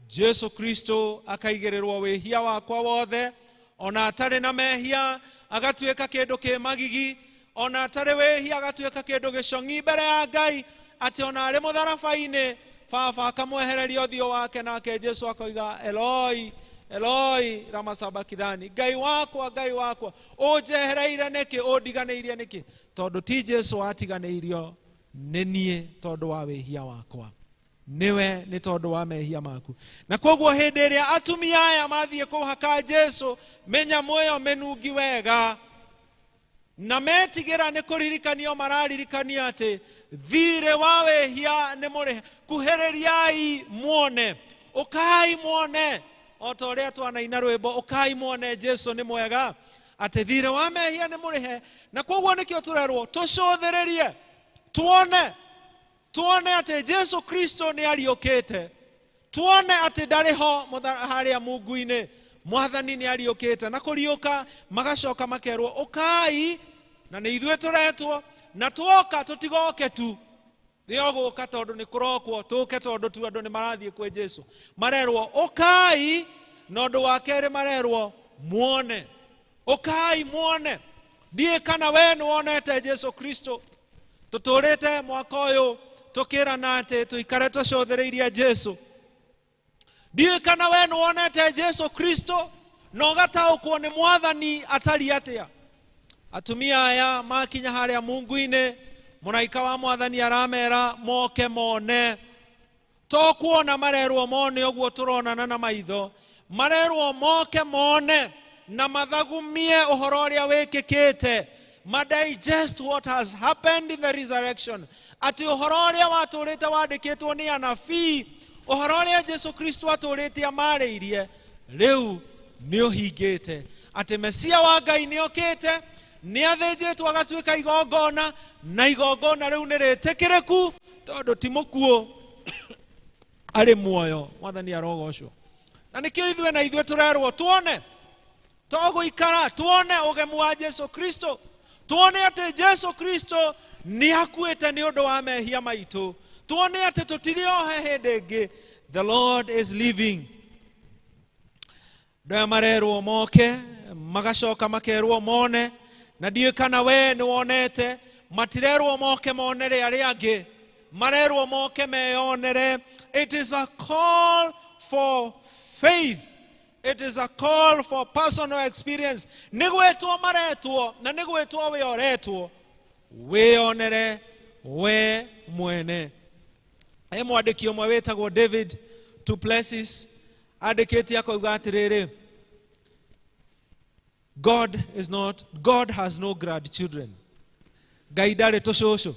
Jesu Kristo akaigĩrĩrwo wĩhia wakwa wothe. Ona atarĩ na mehia agatuĩka kĩndũ kĩ magigi, ona atarĩ wĩhia agatuĩka kĩndũ gĩcong'i mbere ya Ngai, atĩ ona arĩ mũtharaba-inĩ baba akamwehereria ũthiũ wake, nake Jesu akoiga, Eloi Eloi lama sabakithani, Ngai wakwa, Ngai wakwa, ũnjehereire nĩkĩ, ũndiganĩirie nĩkĩ? Tondũ ti Jesu atiganĩirio nĩ niĩ tondũ wa wĩhia wakwa, nĩwe nĩ tondũ wa mehia maku. Na koguo hĩndĩ ĩrĩa atumia aya mathiĩ kũhaka Jesu mĩnyamũ ĩyo mĩnungi wega, na metigĩra nĩ kũririkanio mararirikania atĩ thirĩ wa wĩhia nĩ mũrĩhe, kuhĩrĩriai muone, ũkai muone, o ta ũrĩa twanaina rwĩmbo ũkai muone Jesu nĩ mwega, atĩ thirĩ wa mehia nĩ mũrĩhe. Na koguo nĩkĩo tũrerwo tũcũthĩrĩrie, tuone, tuone atĩ Jesu Kristo nĩ ariũkĩte, tuone atĩ ndarĩ ho harĩa mungu-inĩ, mwathani nĩ ariũkĩte. Na kũriũka magacoka makerwo ũkai, na nĩ ithuĩ tũretwo, na tuoka tũtigoke tu, nĩ gũka tondũ nĩ kũrokwo, tũke tondũ tu andũ nĩ marathiĩ kwĩ Jesu. Marerwo ũkai, na ũndũ wa kerĩ marerwo muone, ũkai muone. Ndiĩ kana we nĩ wonete Jesu Kristo. Tũtũrĩte mwaka ũyũ tũkĩrana atĩ tũikare tũcũthĩrĩirie Jesu. Ndiĩ kana we nĩ wonete Jesu Kristo na ũgataũkwo nĩ mwathani atariĩ atĩa. Atumia aya makinya harĩa mungu-inĩ, mũraika wa mwathani aramera moke mone. To kuona marerwo mone ũguo tũronana na maitho, marerwo moke mone na mathagumie ũhoro ũrĩa wĩkĩkĩte, ma digest what has happened in the resurrection, atĩ ũhoro ũrĩa watũrĩte wandĩkĩtwo nĩ anabii, ũhoro ũrĩa Jesu Kristo atũrĩte amarĩirie rĩu nĩ ũhingĩte, atĩ Mesia wa Ngai nĩ okĩte, nĩ athĩnjĩtwo agatuĩka igongona, na igongona rĩu nĩ rĩtĩkĩrĩku tondũ ti mũkuũ, arĩ muoyo. Mwathani arogocwo. Na nĩkĩo ithuĩ na ithuĩ tũrerwo tuone, to gũikara, tuone ũgemu wa Jesu Kristo, tuone atĩ Jesu Kristo nĩ akuĩte nĩ ũndũ wa mehia maitũ, tuone atĩ tũtirĩ ohe hĩndĩ ĩngĩ. The Lord is living. Andũ aya marerwo moke, magacoka makerwo mone, na ndiũĩ kana we nĩ wonete. Matirerwo moke monere arĩa angĩ, marerwo moke meyonere. It is a call for faith. It is a call for personal experience. Nĩ gwĩtwo maretwo, na nĩ gwĩtwo we ũretwo wĩyonere we mwene. He mwandĩki ũmwe wĩtagwo David Duplessis andĩkĩte akauga atĩrĩrĩ, God is not, God has no grandchildren. Ngai ndarĩ tũcũcũ,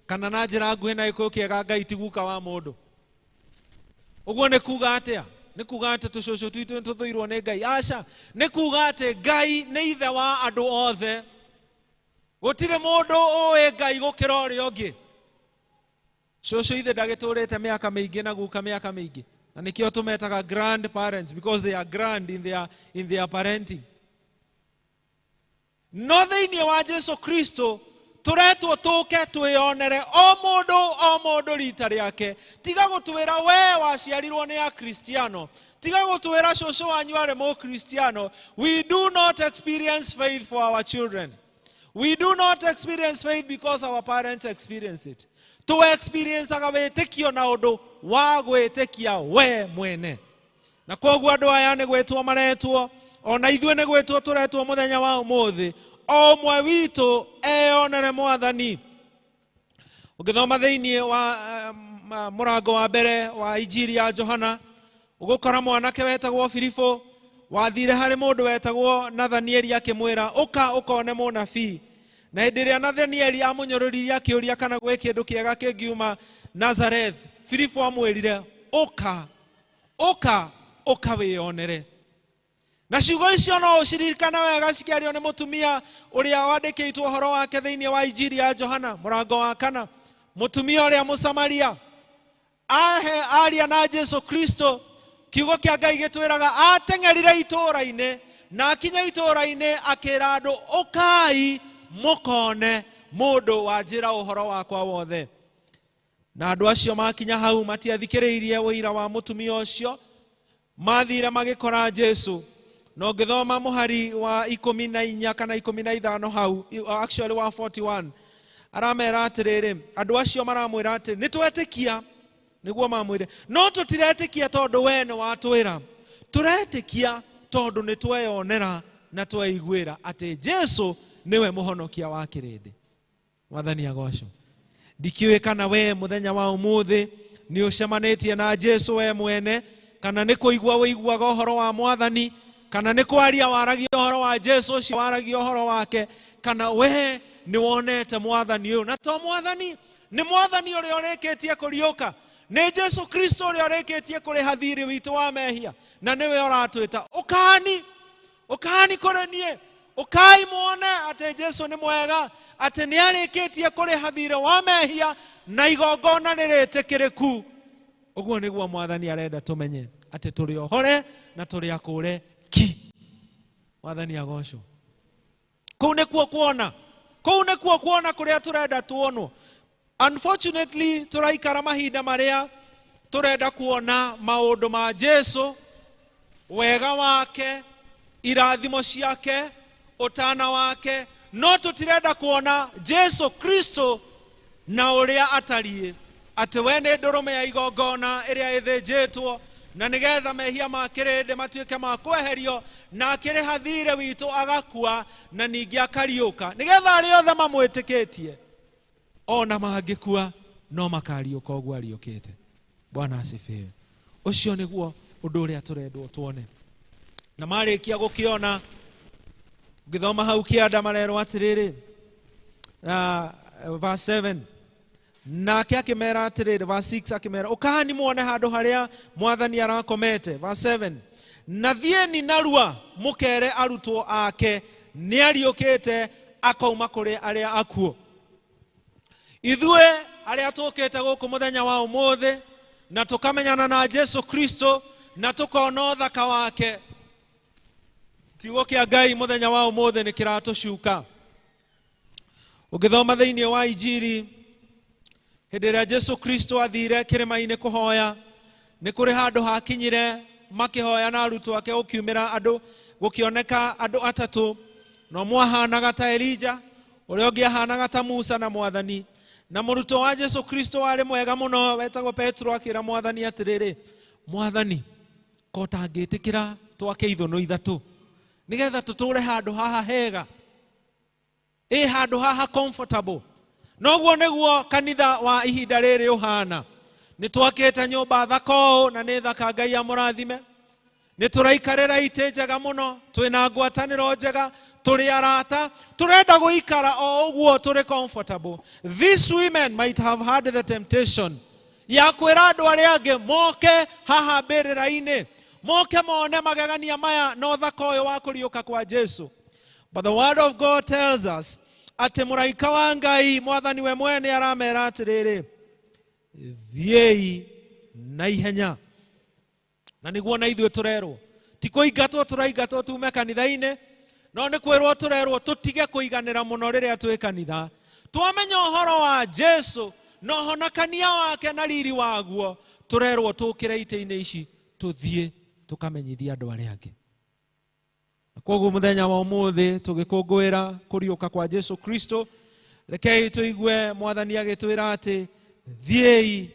kana na njĩra nguhĩ na gĩkũyũ kĩega, Ngai ti guka wa mũndũ. Ũguo nĩ kuga atĩa? Nĩ kuga atĩ tũcũcũ twitũ nĩ tũthũirwo nĩ Ngai? Aca, nĩ kuga atĩ Ngai nĩ ithe wa andũ othe. Gũtirĩ mũndũ ũĩ Ngai gũkĩra ũrĩa ũngĩ. Cũcũ ithe ndagĩtũrĩte mĩaka mĩingĩ na guka mĩaka mĩingĩ, na nĩkĩo tũmetaga grandparents, because they are grand in their parenting. No thĩinĩ wa Jesu Kristo tũretwo tũke twĩonere o mũndũ o mũndũ rita rĩake. Tiga gũtwĩra we waciarirwo nĩ Akristiano, tiga gũtwĩra cũcũ wanyu arĩ Mũkristiano. We do not experience faith for our children. We do not experience faith because our parents experience it. Tũ experienceaga wĩtĩkio na ũndũ wa gwĩtĩkia we mwene. Na koguo andũ aya nĩ gwĩtwo maretwo, ona ithuĩ nĩ gwĩtwo tũretwo mũthenya wa ũmũthĩ, o ũmwe witũ eyonere Mwathani. Ũngĩthoma thĩinĩ wa mũrango wa mbere wa Injiri ya Johana, ũgũkora mwanake wetagwo Filipo wathire harĩ mũndũ wetagwo Nathanieli akĩmwĩra, "Ũka ũkone mũnabii." Na hĩndĩ ĩrĩa Nathanieli amũnyũrũririe akĩũria kana gwĩ kĩndũ kĩega kĩngiuma Nazareth, Filipo amwĩrire, "Ũka, ũka, ũka wĩyonere." Na ciugo icio no ũciririkane wega cikĩario nĩ mũtumia ũrĩa wandĩkĩtwo ũhoro wake thĩinĩ wa Injiri ya Johana mũrango wa 4, mũtumia ũrĩa Mũsamaria ahe aria na Jesu Kristo. Kiugo kĩa Ngai gĩtwĩraga ateng'erire itũũra-inĩ, na akinya itũũra-inĩ akĩra andũ, "Ũkai mũkone mũndũ wanjĩra ũhoro wakwa wothe." Na andũ acio makinya hau matiathikĩrĩirie ũira wa mũtumia ũcio, mathire magĩkora Jesu. Na ũngĩthoma mũhari wa 14 kana 15 hau, actually wa 41, aramera atĩrĩrĩ, andũ acio maramwĩra atĩrĩ, "Nĩ twetĩkia." Nĩguo mamwĩre, "No tũtiretĩkia tondũ we nĩ watwĩra, tũretĩkia tondũ nĩ tweyonera na tweiguĩra atĩ Jesu nĩwe mũhonokia wa kĩrĩndĩ." Mwathani agocwo. Ndikiũĩ kana we mũthenya wa ũmũthĩ nĩ ũcemanĩtie na Jesu we mwene, kana nĩ kũigua ũiguaga ũhoro wa Mwathani, kana nĩ kwaria waragia ũhoro wa Jesu ũcio waragia ũhoro wake, kana we nĩ wonete Mwathani ũyũ. Na to Mwathani, nĩ Mwathani ũrĩa ũrĩkĩtie kũriũka, nĩ Jesu Kristo ũrĩa ũrĩkĩtie kũrĩha thirĩ witũ wa mehia, na nĩwe ũratwĩta, "Ũkani, ũkani kũrĩ niĩ, ũkai muone atĩ Jesu nĩ mwega, atĩ nĩ arĩkĩtie kũrĩha thirĩ wa mehia na igongona rĩrĩtĩkĩrĩku." Ũguo nĩguo Mwathani arenda tũmenye atĩ tũrĩ ohore na tũrĩ akũre ki. Mwathani agocwo. Kũu nĩkuo kuona, kũu nĩkuo kuona kũrĩa tũrenda tuonwo. Unfortunately, tũraikara mahinda marĩa tũrenda kuona maũndũ ma Jesu, wega wake, irathimo ciake, ũtana wake, no tũtirenda kuona Jesu Kristo na ũrĩa atariĩ, atĩ we nĩ ndũrũme ya igongona ĩrĩa ĩthĩnjĩtwo na nĩgetha mehia ma kĩrĩndĩ matuĩke ma kweherio, na akĩrĩha thirĩ witũ, agakua na ningĩ akariũka, nĩgetha arĩa othe mamwĩtĩkĩtie ona mangĩkua no makariũka ũguo ariũkĩte. Bwana asifiwe. Ũcio nĩguo ũndũ ũrĩa tũrendwo tuone. Na marĩkia gũkĩona, ũngĩthoma hau kĩanda marerwo atĩrĩrĩ, na verse 7, nake akĩmera atĩrĩrĩ, verse 6, akĩmera, "Ũkani muone handũ harĩa Mwathani arakomete." Verse 7, "Na thiĩni narua mũkere arutwo ake nĩ ariũkĩte akauma kũrĩ arĩa akuũ." Ithuĩ arĩa tũkĩte gũkũ mũthenya wa ũmũthĩ na tũkamenyana na Jesu Kristo na tũkona ũthaka wake, kiugo kĩa Ngai mũthenya wa ũmũthĩ nĩ kĩratũcuka. Ũngĩthoma thĩinĩ wa Injiri, hĩndĩ ĩrĩa Jesu Kristo athire kĩrĩma-inĩ kũhoya, nĩ kũrĩ handũ hakinyire makĩhoya na arutwo ake, gũkiumĩra andũ, gũkĩoneka andũ atatũ, na ũmwe ahanaga ta Elija, ũrĩa ũngĩ ahanaga ta Musa na Mwathani. Na mũrutwo wa Jesu Kristo warĩ mwega mũno wetagwo Petro akĩra Mwathani atĩrĩrĩ, "Mwathani, ko tangĩtĩkĩra twake ithũnũ ithatũ nĩgetha tũtũre handũ haha hega, ĩ handũ haha comfortable." Noguo nĩguo kanitha wa ihinda rĩrĩ ũhana. Nĩ twakĩte nyũmba thaka ũũ, na nĩ thaka, Ngai amũrathime. Nĩ tũraikarĩra itĩ njega mũno, twĩna ngwatanĩro njega, tũrĩ arata, tũrenda gũikara o ũguo tũrĩ comfortable. These women might have had the temptation ya kwĩra andũ arĩa angĩ moke haha mbĩrĩra-inĩ, moke mone magegania maya na ũthaka ũyũ wa kũriũka kwa Jesu. But the word of God tells us atĩ mũraika wa Ngai mwathani we mwene aramera atĩrĩrĩ, thiĩi na ihenya. Na nĩguo na ithuĩ tũrerwo, ti kũingatwo tũraingatwo tume kanitha-inĩ, no nĩ kwĩrwo tũrerwo tũtige kũiganĩra mũno rĩrĩa twĩ kanitha. Twamenya ũhoro wa Jesu na ũhonokania wake na riri waguo, tũrerwo tũkĩre itĩ-inĩ ici tũthiĩ tũkamenyithie andũ arĩa angĩ. Na koguo mũthenya wa ũmũthĩ tũgĩkũngũĩra kũriũka kwa Jesu Kristo, rekei tũigue mwathani agĩtwĩra atĩ thiĩi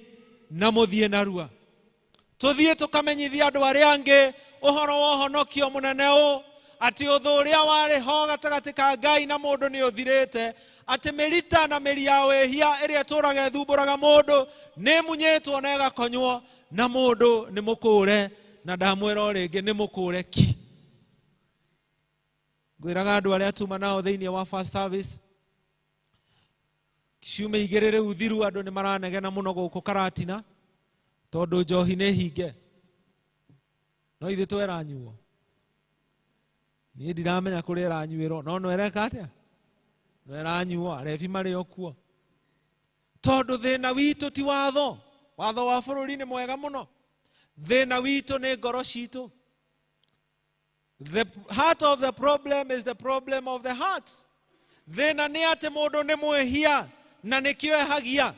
na mũthiĩ narua. Tũthiĩ tũkamenyithie andũ arĩa angĩ ũhoro wa ũhonokio mũnene ũũ, atĩ ũthũ ũrĩa warĩ ho gatagatĩ ka Ngai na mũndũ nĩ ũthirĩte, atĩ mĩrita na mĩri ya wĩhia ĩrĩa ĩtũraga ĩthumbũraga mũndũ nĩ ĩmunyĩtwo na ĩgakonywo, na mũndũ nĩ mũkũre, na ndamwĩra o rĩngĩ nĩ mũkũre ki. Ngwĩraga andũ arĩa tuma nao thĩinĩ wa first service, ciumia igĩrĩ rĩu thiru andũ nĩ maranegena mũno gũkũ Karatina tondũ njohi nĩ hinge, no ithuĩ tweranyuo. Niĩ ndiramenya kũrĩa ĩranyuĩrwo, no no ĩreka atĩa? No ĩranyuo, arebi marĩ o kuo. Tondũ thĩna witũ ti watho, watho wa bũrũri nĩ mwega mũno. Thĩna witũ nĩ ngoro citũ. The heart of the problem is the problem of the heart. Thĩna nĩ atĩ mũndũ nĩ mwĩhia na nĩkĩo ehagia.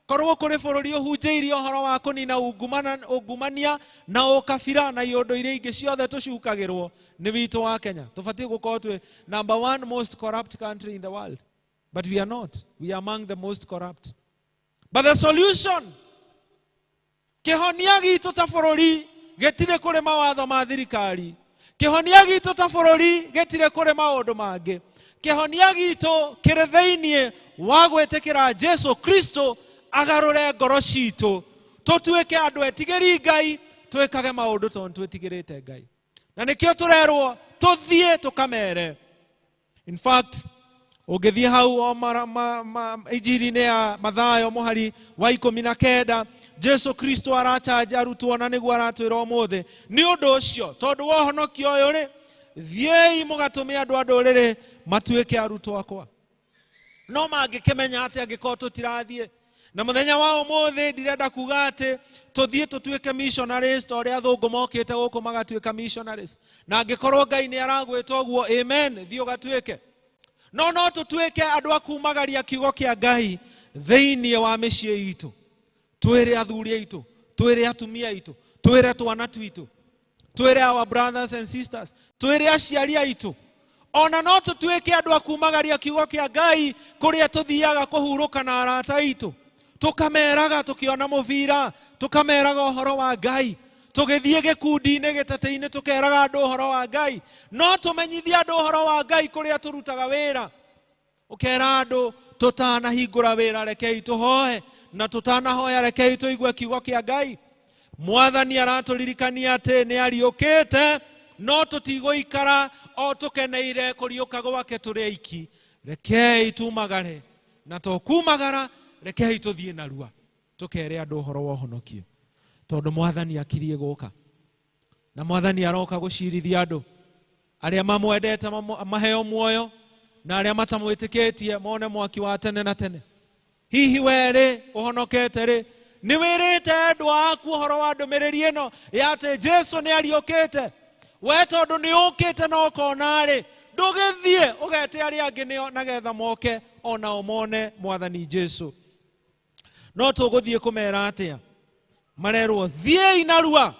Korwo kũrĩ bũrũri ũhunjĩirie ũhoro wa kũnina ungumania na ũkabira na iũndũ iria ingĩ ciothe tũcukagĩrwo nĩ witũ wa Kenya. Tũbatiĩ gũkorwo twĩ number one most corrupt country in the world. But we are not. We are among the most corrupt. But the solution, kĩhonia gitũ ta bũrũri gĩtirĩ kũrĩ mawatho ma thirikari. Kĩhonia gitũ ta bũrũri gĩtirĩ kũrĩ maũndũ mangĩ. Kĩhonia gitũ kĩrĩ thĩinĩ wa gwĩtĩkĩra Jesu Kristo agarũre ngoro citũ, tũtuĩke andũ etigĩri Ngai, twĩkage maũndũ tondũ twĩtigĩrĩte Ngai. Na nĩkĩo tũrerwo tũthiĩ tũkamere. In fact, ũngĩthiĩ hau o injiri-inĩ ya Mathayo mũhari wa 19, Jesu Kristo arachanja arutwo na nĩguo aratwĩra ũmũthĩ. Nĩ ũndũ ũcio, tondũ wa ũhonokio ũyũ rĩ, thiĩi mũgatũme andũ a ndũrĩrĩ matuĩke arutwo akwa. No mangĩkĩmenya atĩ angĩkorwo tũtirathiĩ. Na mũthenya wa ũmũthĩ ndirenda kuga atĩ tũthiĩ tũtuĩke missionaries ta ũrĩa athũngũ mokĩte gũkũ magatuĩka missionaries. Na angĩkorwo Ngai nĩ aragwĩta ũguo, amen, thiĩ ũgatuĩke. No no tũtuĩke andũ a kumagaria kiugo kĩa Ngai thĩinĩ wa mĩciĩ itũ. Twĩre athuri aitũ, twĩre atumia aitũ, twĩre twana twitũ, twĩre our brothers and sisters, twĩre aciari aitũ. Ona no tũtuĩke andũ a kumagaria kiugo kĩa Ngai kũrĩa tũthiaga kũhurũka na arata aitũ. Tũkameraga tũkĩona mũbira, tũkameraga ũhoro wa Ngai. Tũgĩthiĩ gĩkundi-inĩ gĩtatĩ-inĩ tũkeraga andũ ũhoro wa Ngai. No tũmenyithie andũ ũhoro wa Ngai kũrĩa tũrutaga wĩra. Ũkera andũ tũtanahingũra wĩra rekei tũhoe, na tũtanahoya rekei tũigue kiugo kĩa Ngai. Mwathani aratũririkania atĩ nĩ ariũkĩte, no tũtigũikara o tũkeneire kũriũka gwake tũrĩ aiki. Rekei tumagare, na to kumagara, rekei tũthiĩ narua tũkere andũ ũhoro wa ũhonokio, tondũ mwathani akirie gũka, na mwathani aroka gũcirithia andũ arĩa mamwendete maheo muoyo, na arĩa matamwĩtĩkĩtie mone mwaki wa tene na tene. Hihi we rĩ ũhonokete rĩ, nĩ wĩrĩte endwa aku ũhoro wa ndũmĩrĩri ĩno ya atĩ Jesu nĩ ariũkĩte? We tondũ nĩ ũkĩte na ũkona rĩ, ndũgĩthiĩ ũgete arĩa angĩ nĩo nagetha moke onao mone mwathani Jesu. No tũgũthiĩ kũmera atĩa? Marerwo thiĩi narua,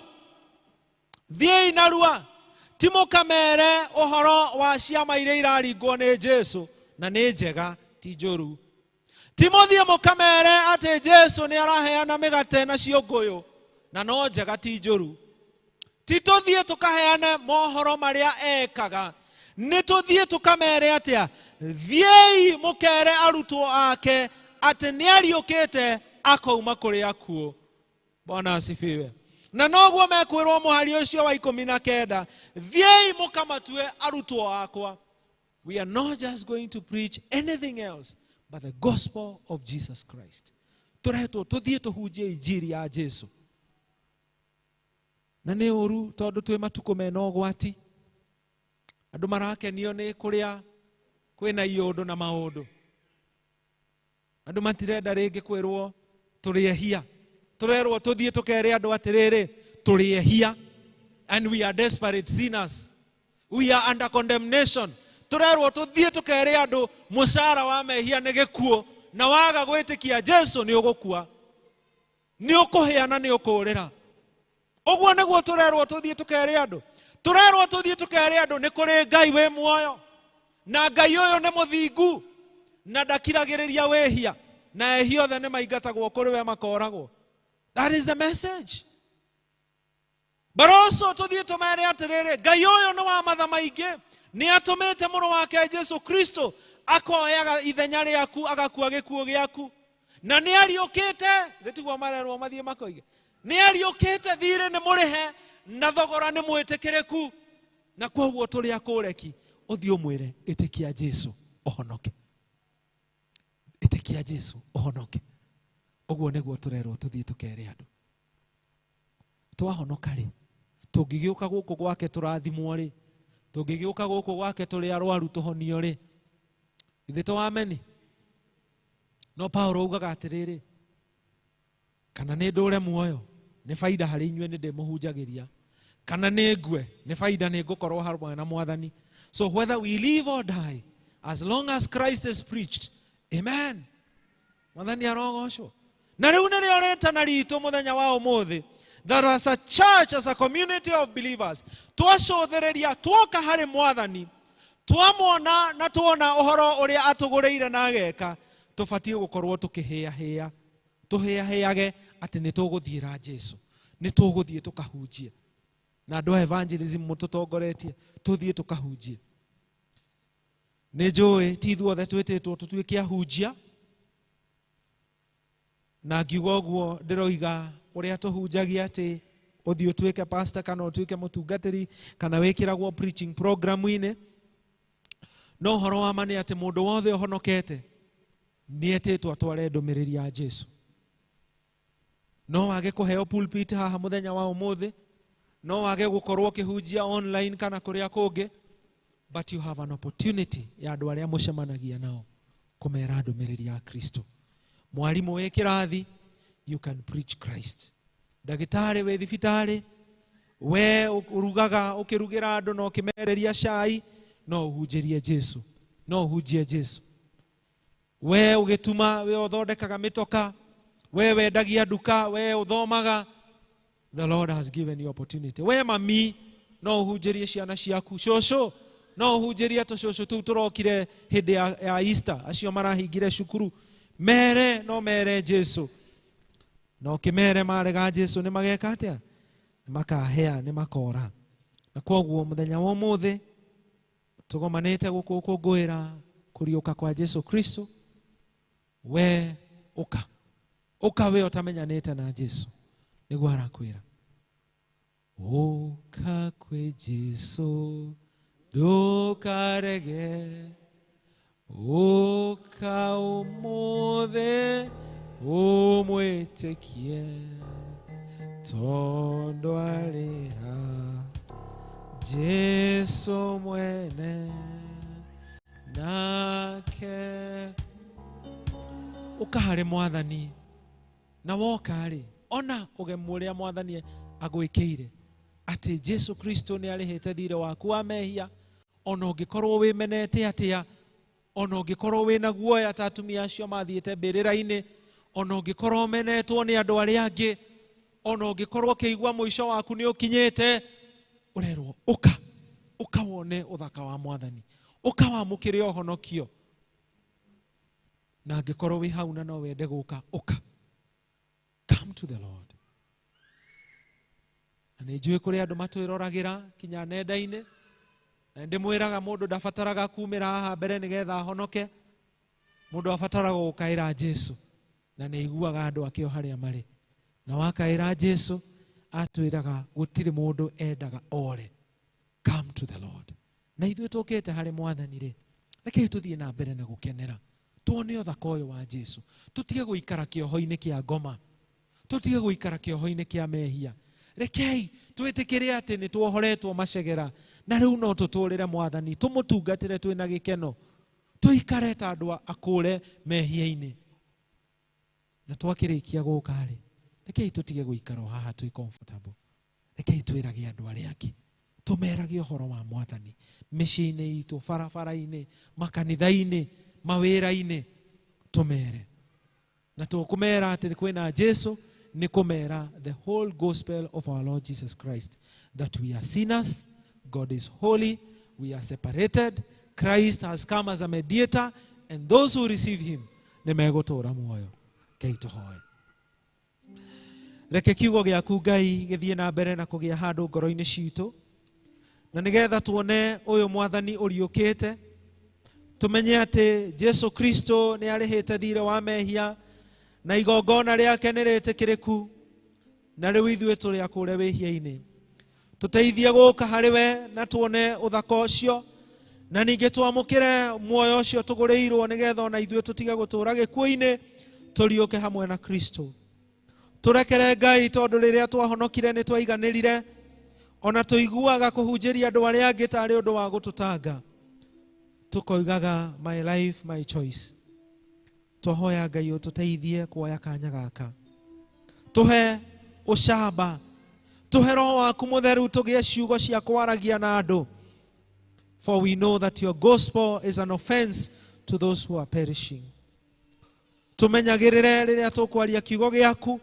thiĩi narua, ti mũkamere ũhoro wa ciama iria iraringwo nĩ Jesu, na nĩ njega ti njũru. Ti mũthiĩ mũkamere atĩ Jesu nĩ araheana mĩgate na ciũngũyũ, na no njega ti njũru. Ti tũthiĩ tũkaheane mohoro marĩa ekaga, nĩ tũthiĩ tũkamere atĩa? Thiĩi mũkere arutwo ake atĩ nĩ ariũkĩte akauma kũrĩ akuũ. Bwana asifiwe. Na noguo mekwĩrwo mũhari ũcio wa 19, thiĩi mũkamatue arutwo akwa. We are not just going to preach anything else but the gospel of Jesus Christ. Tũretwo tũthiĩ tũhunjie injiri ya Jesu. Na nĩ ũru tondũ twĩ matukũ mena ũgwati. Andũ marakenio nĩ kũrĩa Kwĩna iũndũ na maũndũ. Andũ matirenda rĩngĩ kwĩrwo tũrĩ ehia. Tũrerwo tũthiĩ tũkere andũ atĩrĩrĩ, tũrĩ ehia and we are desperate sinners. We are under condemnation. Tũrerwo tũthiĩ tũkere andũ mũcara wa mehia nĩ gĩkuũ na waga gwĩtĩkia Jesu nĩ ũgũkua. Nĩ ũkũhĩa na nĩ ũkũũrĩra. Ũguo nĩguo tũrerwo tũthiĩ tũkere andũ. Tũrerwo tũthiĩ tũkere andũ nĩ kũrĩ Ngai wĩ muoyo. Na Ngai ũyũ nĩ mũthingu na ndakiragĩrĩria wĩhia na ehia othe nĩ maingatagwo kũrĩ we makoragwo. That is the message. But also tũthiĩ tũmere atĩrĩrĩ, Ngai ũyũ nĩ wa matha maingĩ, nĩ atũmĩte mũrũ wake Jesu Kristo akoyaga ithenya rĩaku agakua gĩkuũ gĩaku na nĩ ariũkĩte. Gĩtiguo marerwo mathiĩ makoige nĩ ariũkĩte, thirĩ nĩ mũrĩhe na thogora nĩ mwĩtĩkĩrĩku, na kwoguo tũrĩ akũreki ũthiĩ ũmwĩre ĩtĩkia Jesu ũhonoke, ĩtĩkia Jesu ũhonoke. Ũguo nĩguo tũrerwo tũthiĩ tũkere andũ. Twahonoka rĩ, tũngĩgĩũka gũkũ gwake tũrathimwo rĩ, tũngĩgĩũka gũkũ gwake tũrĩ arwaru tũhonio rĩ, ithe to ameni. No Paulo augaga atĩrĩrĩ, kana nĩ ndũre muoyo nĩ baida harĩ inyuĩ nĩ ndĩmũhunjagĩria, kana nĩ ngue nĩ baida nĩ ngũkorwo hamwe na Mwathani. So whether we live or die, as long as Christ is preached, amen. Mwathani arogocwo. Na rĩu nĩrĩo rĩtana ritũ mũthenya wa ũmũthĩ, that as a church, as a community of believers, twacũthĩrĩria twoka harĩ Mwathani, twamwona na tuona ũhoro ũrĩa atũgũrĩire na ageka, tũbatiĩ gũkorwo tũkĩhĩahĩa, tũhĩahĩage atĩ nĩ tũgũthiĩra Jesu, nĩ tũgũthiĩ tũkahunjie. Na andũ a evangelism mũtũtongoretie tũthiĩ tũkahunjie. Nĩ njũĩ ti ithuothe twĩtĩtwo tũtuĩke ahunjia, na ngiuga ũguo ndĩroiga ũrĩa tũhunjagia atĩ ũthiĩ ũtuĩke pastor kana ũtuĩke mũtungatĩri kana wĩkĩragwo preaching program-inĩ. No ũhoro wa ma nĩ atĩ mũndũ wothe ũhonokete nĩ etĩtwo atware ndũmĩrĩri ya Jesu. No wage kũheo pulpit haha mũthenya wa ũmũthĩ, no wage gũkorwo ũkĩhunjia online kana kũrĩa kũngĩ, but you have an opportunity ya andũ arĩa mũcemanagia nao kũmera ndũmĩrĩri ya Kristo. Mwarimũ wĩ kĩrathi, you can preach Christ. Ndagĩtarĩ wĩ thibitarĩ, we ũrugaga ũkĩrugĩra andũ na ũkĩmereria cai, no ũhunjĩrie Jesu, no ũhunjie Jesu. We ũgĩtuma, we ũthondekaga mĩtoka, we wendagia nduka, we ũthomaga, the Lord has given you opportunity. We mami, no ũhunjĩrie ciana ciaku. Cũcũ, no ũhunjĩrie tũcũcũ tũu tũrokire hĩndĩ ya Easter, acio marahingire cukuru. Mere, no mere Jesu. Na ũkĩmere marega Jesu nĩ mageka atĩa? Nĩ makahĩa, nĩ makora. Na kwoguo mũthenya wa ũmũthĩ tũgomanĩte gũkũ gũkũngũĩra kũriũka kwa Jesu Kristo. We ũka, ũka we ũtamenyanĩte na Jesu, nĩguo arakwĩra ũka kwĩ Jesu ndũkarege, ũka ũmũthĩ ũmwĩtĩkie, tondũ arĩ haha Jesu mwene nake. Ũka harĩ Mwathani, na woka rĩ, ona ũgemu ũrĩa Mwathani agwĩkĩire, atĩ Jesu Kristo nĩ arĩhĩte thirĩ waku wa mehia. Ona ũngĩkorwo wĩmenete atĩa, ona ũngĩkorwo wĩna guoya ta atumia acio mathiĩte mbĩrĩra-inĩ, ona ũngĩkorwo ũmenetwo nĩ andũ arĩa angĩ, ona ũngĩkorwo ũkĩigua mũico waku nĩ ũkinyĩte, ũrerwo ũka, ũka wone ũthaka wa Mwathani, ũka wamũkĩre ũhonokio. Na angĩkorwo wĩ hau na no wende gũka, ũka, come to the Lord. Na nĩ njũĩ kũrĩ andũ matwĩroragĩra kinya nenda-inĩ, na ndĩmwĩraga mũndũ ndabataraga kumĩra haha mbere nĩgetha ahonoke. Mũndũ abataraga gũkaĩra Jesu, na nĩ aiguaga andũ akĩo harĩa marĩ. Na wakaĩra Jesu, atwĩraga gũtirĩ mũndũ endaga ore. Come to the Lord. Na ithuĩ tũkĩte harĩ Mwathani rĩ, rekei tũthiĩ na mbere na gũkenera, tuone ũthaka ũyũ wa Jesu, tũtige gũikara kĩoho-inĩ kĩa ngoma, tũtige gũikara kĩoho-inĩ kĩa mehia. Rekei twĩtĩkĩre atĩ nĩ tuohoretwo macegera, na rĩu no tũtũrĩre Mwathani, tũmũtungatĩre twĩna gĩkeno, Tũikare ta andũ akũre mehia-inĩ. Na twakĩrĩkia gũka rĩ, rekei tũtige gũikara o haha twĩ comfortable. Rekei twĩrage andũ arĩa angĩ. Tũmerage ũhoro wa Mwathani mĩciĩ-inĩ itũ, barabara-inĩ, makanitha-inĩ, mawĩra-inĩ, tũmere. Na tũkũmera atĩ kwĩna Jesu nĩ kũmera the whole gospel of our Lord Jesus Christ, that we are sinners, God is holy, we are separated, Christ has come as a mediator, and those who receive him nĩ megũtũũra muoyo. Ngai tũhoe. Reke kiugo gĩaku Ngai gĩthiĩ na mbere na kũgĩa handũ ngoro-inĩ citũ, na nĩgetha tuone ũyũ Mwathani ũriũkĩte, tũmenye atĩ Jesu Kristo nĩ arĩhĩte thirĩ wa mehia na igongona rĩake nĩ rĩtĩkĩrĩku, na rĩu ithuĩ tũrĩ akũre wĩhia-inĩ. Tũteithie gũka harĩ we na tuone ũthaka ũcio, na ningĩ twamũkĩre muoyo ũcio tũgũrĩirwo, nĩgetha ona ithuĩ tũtige gũtũũra gĩkuũ-inĩ, tũriũke hamwe na Kristo. Tũrekere Ngai, tondũ rĩrĩa twahonokire nĩ twaiganĩrire, ona tũiguaga kũhunjĩria andũ arĩa angĩ tarĩ ũndũ wa gũtũtanga, tũkoigaga my life my choice. Twahoya Ngai ũtũteithie kuoya kanya gaka, tũhe ũcamba, tũhe roho waku mũtheru, tũgĩe ciugo cia kwaragia na andũ. For we know that your gospel is an offense to those who are perishing. Tũmenyagĩrĩre rĩrĩa tũkwaria kiugo gĩaku,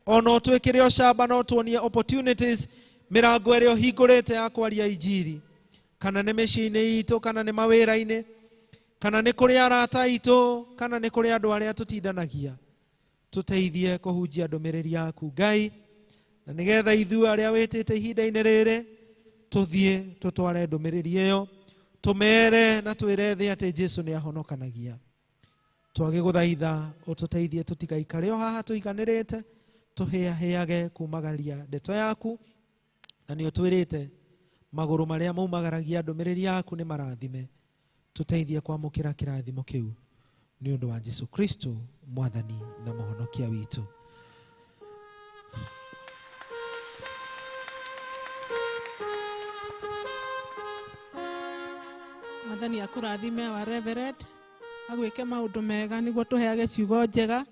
ona ũtwĩkĩre ũcamba no tuonie opportunities, mĩrango ĩrĩa ũhingũrĩte ya kwaria injiri, kana nĩ mĩciĩ-inĩ itũ, kana nĩ mawĩra-inĩ, kana nĩ kũrĩ arata aitũ, kana nĩ kũrĩ andũ arĩa tũtindanagia. Tũteithie kũhunjia ndũmĩrĩri yaku Ngai, na nĩgetha ithuĩ arĩa wĩtĩte ihinda-inĩ rĩrĩ tũthiĩ tũtware ndũmĩrĩri ĩyo, tũmere na twĩre thĩ atĩ Jesu nĩ ahonokanagia. Twagĩgũthaitha ũtũteithie tũtigaikare o haha tũiganĩrĩte, tũhĩahĩage kumagaria ndeto yaku, na nĩ ũtwĩrĩte magũrũ marĩa maumagaragia ndũmĩrĩri yaku nĩ marathime. Tũteithie kwamũkĩra kĩrathimo kĩu nĩ ũndũ wa Jesu Kristo Mwathani na Mũhonokia witũ. Mwathani akũrathime wa Reverend, agwĩke maũndũ mega nĩguo tũheage ciugo njega,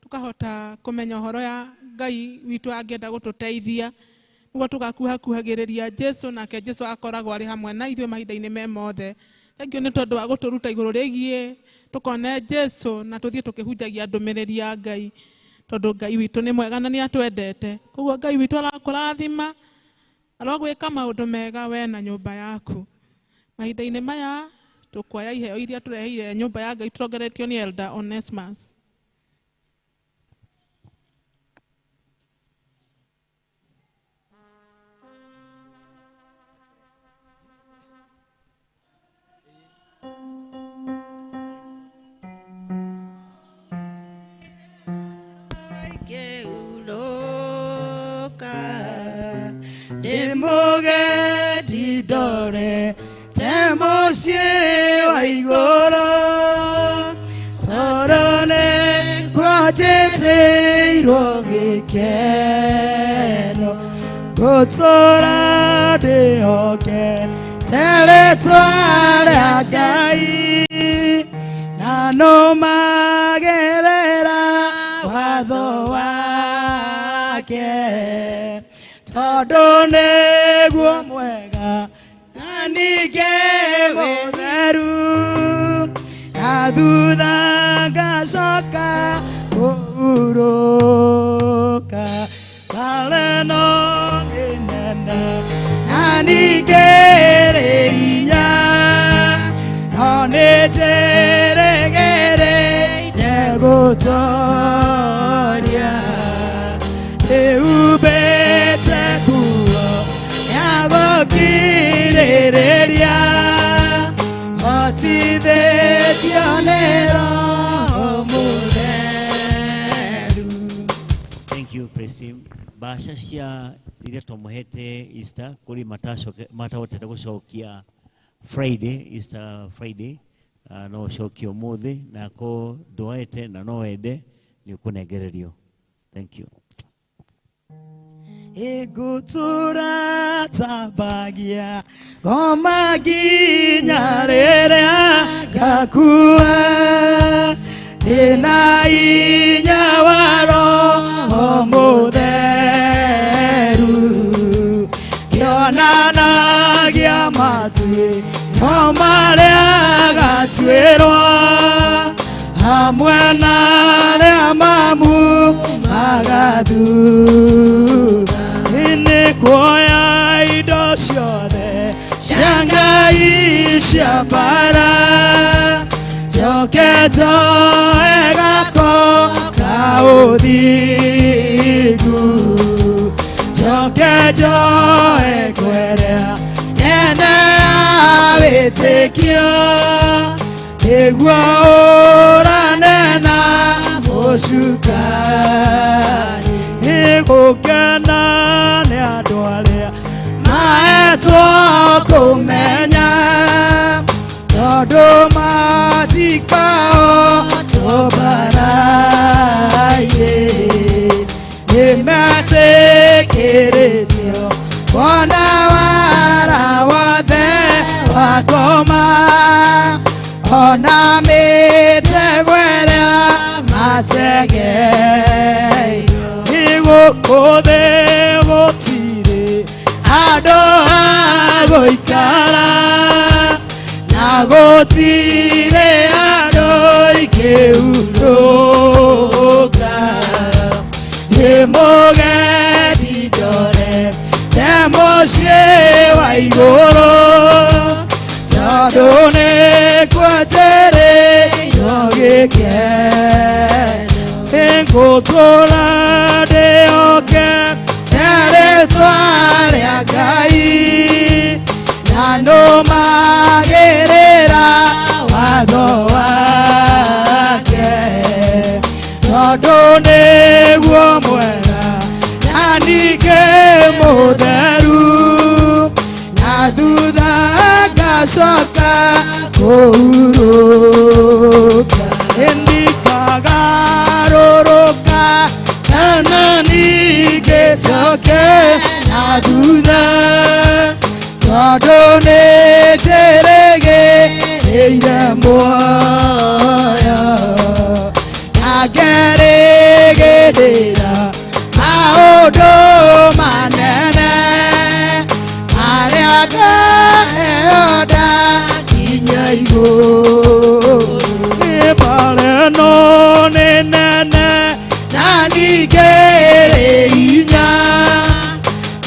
tũkahota kũmenya ũhoro ya Ngai witũ angĩenda gũtũteithia, nĩguo tũgakuhakuhagĩrĩria Jesu, nake Jesu akoragwo arĩ hamwe na ithuĩ mahinda-inĩ me mothe. Thengiũ nĩ tondũ wa gũtũruta igũrũ rĩgiĩ tũkone Jesu na tũthiĩ tũkĩhunjagia ndũmĩrĩri ya Ngai, tondũ Ngai witũ nĩ mwega na nĩ atwendete. Koguo Ngai witũ arakũrathima, arogwĩka maũndũ mega we na nyũmba yaku. Mahinda-inĩ maya tũkuoya iheo iria tũreheire nyũmba ya Ngai tũrongoretio nĩ Elder Onesmus. Ndore temuciĩ wa igũrũ, tondũ nĩkuo njĩtĩirwo gĩkeno, ngũtũũra ndĩhokete rĩĩtwa rĩa Ngai, na nũmagĩrĩra watho wake, tondũ nĩguo mwega na ningĩ mũtheru, na thutha ngacoka kũhurũka thare no ngĩnene na ningĩ rĩ hinya, no nĩ njĩrĩgĩrĩire gũtooria, ndĩhumbĩte nguo ya gũkirĩrĩria, hotithĩtio nĩ Roho Mũtheru. Thank you, praise team. Mbaca cia iria twamũhete Easter kũrĩ matahotete gũcokia Friday, Easter Friday, no ũcokie ũmũthĩ, na ko ndwoete na no wende nĩ ũkũnengererio. Thank you. Ĩngũtũũra tambagia ngoma nginya rĩrĩa Ngakua Tena inya wa Roho Mũtheru Kĩonanagia matuĩro marĩa gatuĩrwo hamwe na arĩa mamumaga thutha. Nĩ kuoya indo ciothe cia Ngai cia mbaara njoke njoe gako ka ũthingu njoke njoe ngwĩrĩa nene ya wĩtĩkio nĩguo ũrane na mũcukani. Nĩgũkena nĩ andũ arĩa maetwo kũmenya tondũ matikahotwo mbara-inĩ nĩmetĩkĩrĩtio kuona wara wothe wakoma ona mĩtego ĩrĩa mategeirwo. Gũkũ thĩ gũtirĩ andũ a gũikara na gũtirĩ andũ ikĩhurũka. Nĩ mũgendi ndorete mũciĩ wa igũrũ tondũ nĩkuo njĩrĩirwo gĩkeno. Nĩngũtũũra ndĩhokete rĩĩtwa rĩa Ngai na nũmagĩrĩra watho wake tondũ nĩguo mwega na ningĩ mũtheru na thutha ngacoka kũhurũka. Ndikagarũrũka kana ningĩ njoke na thutha tondũ nĩnjĩrĩgĩrĩire muoyo na ngerĩgĩrĩra maũndũ manene marĩa ngaheo ndakinya igũrũ. Nĩ mbara ĩno nĩ nene na ningĩ ĩrĩ hinya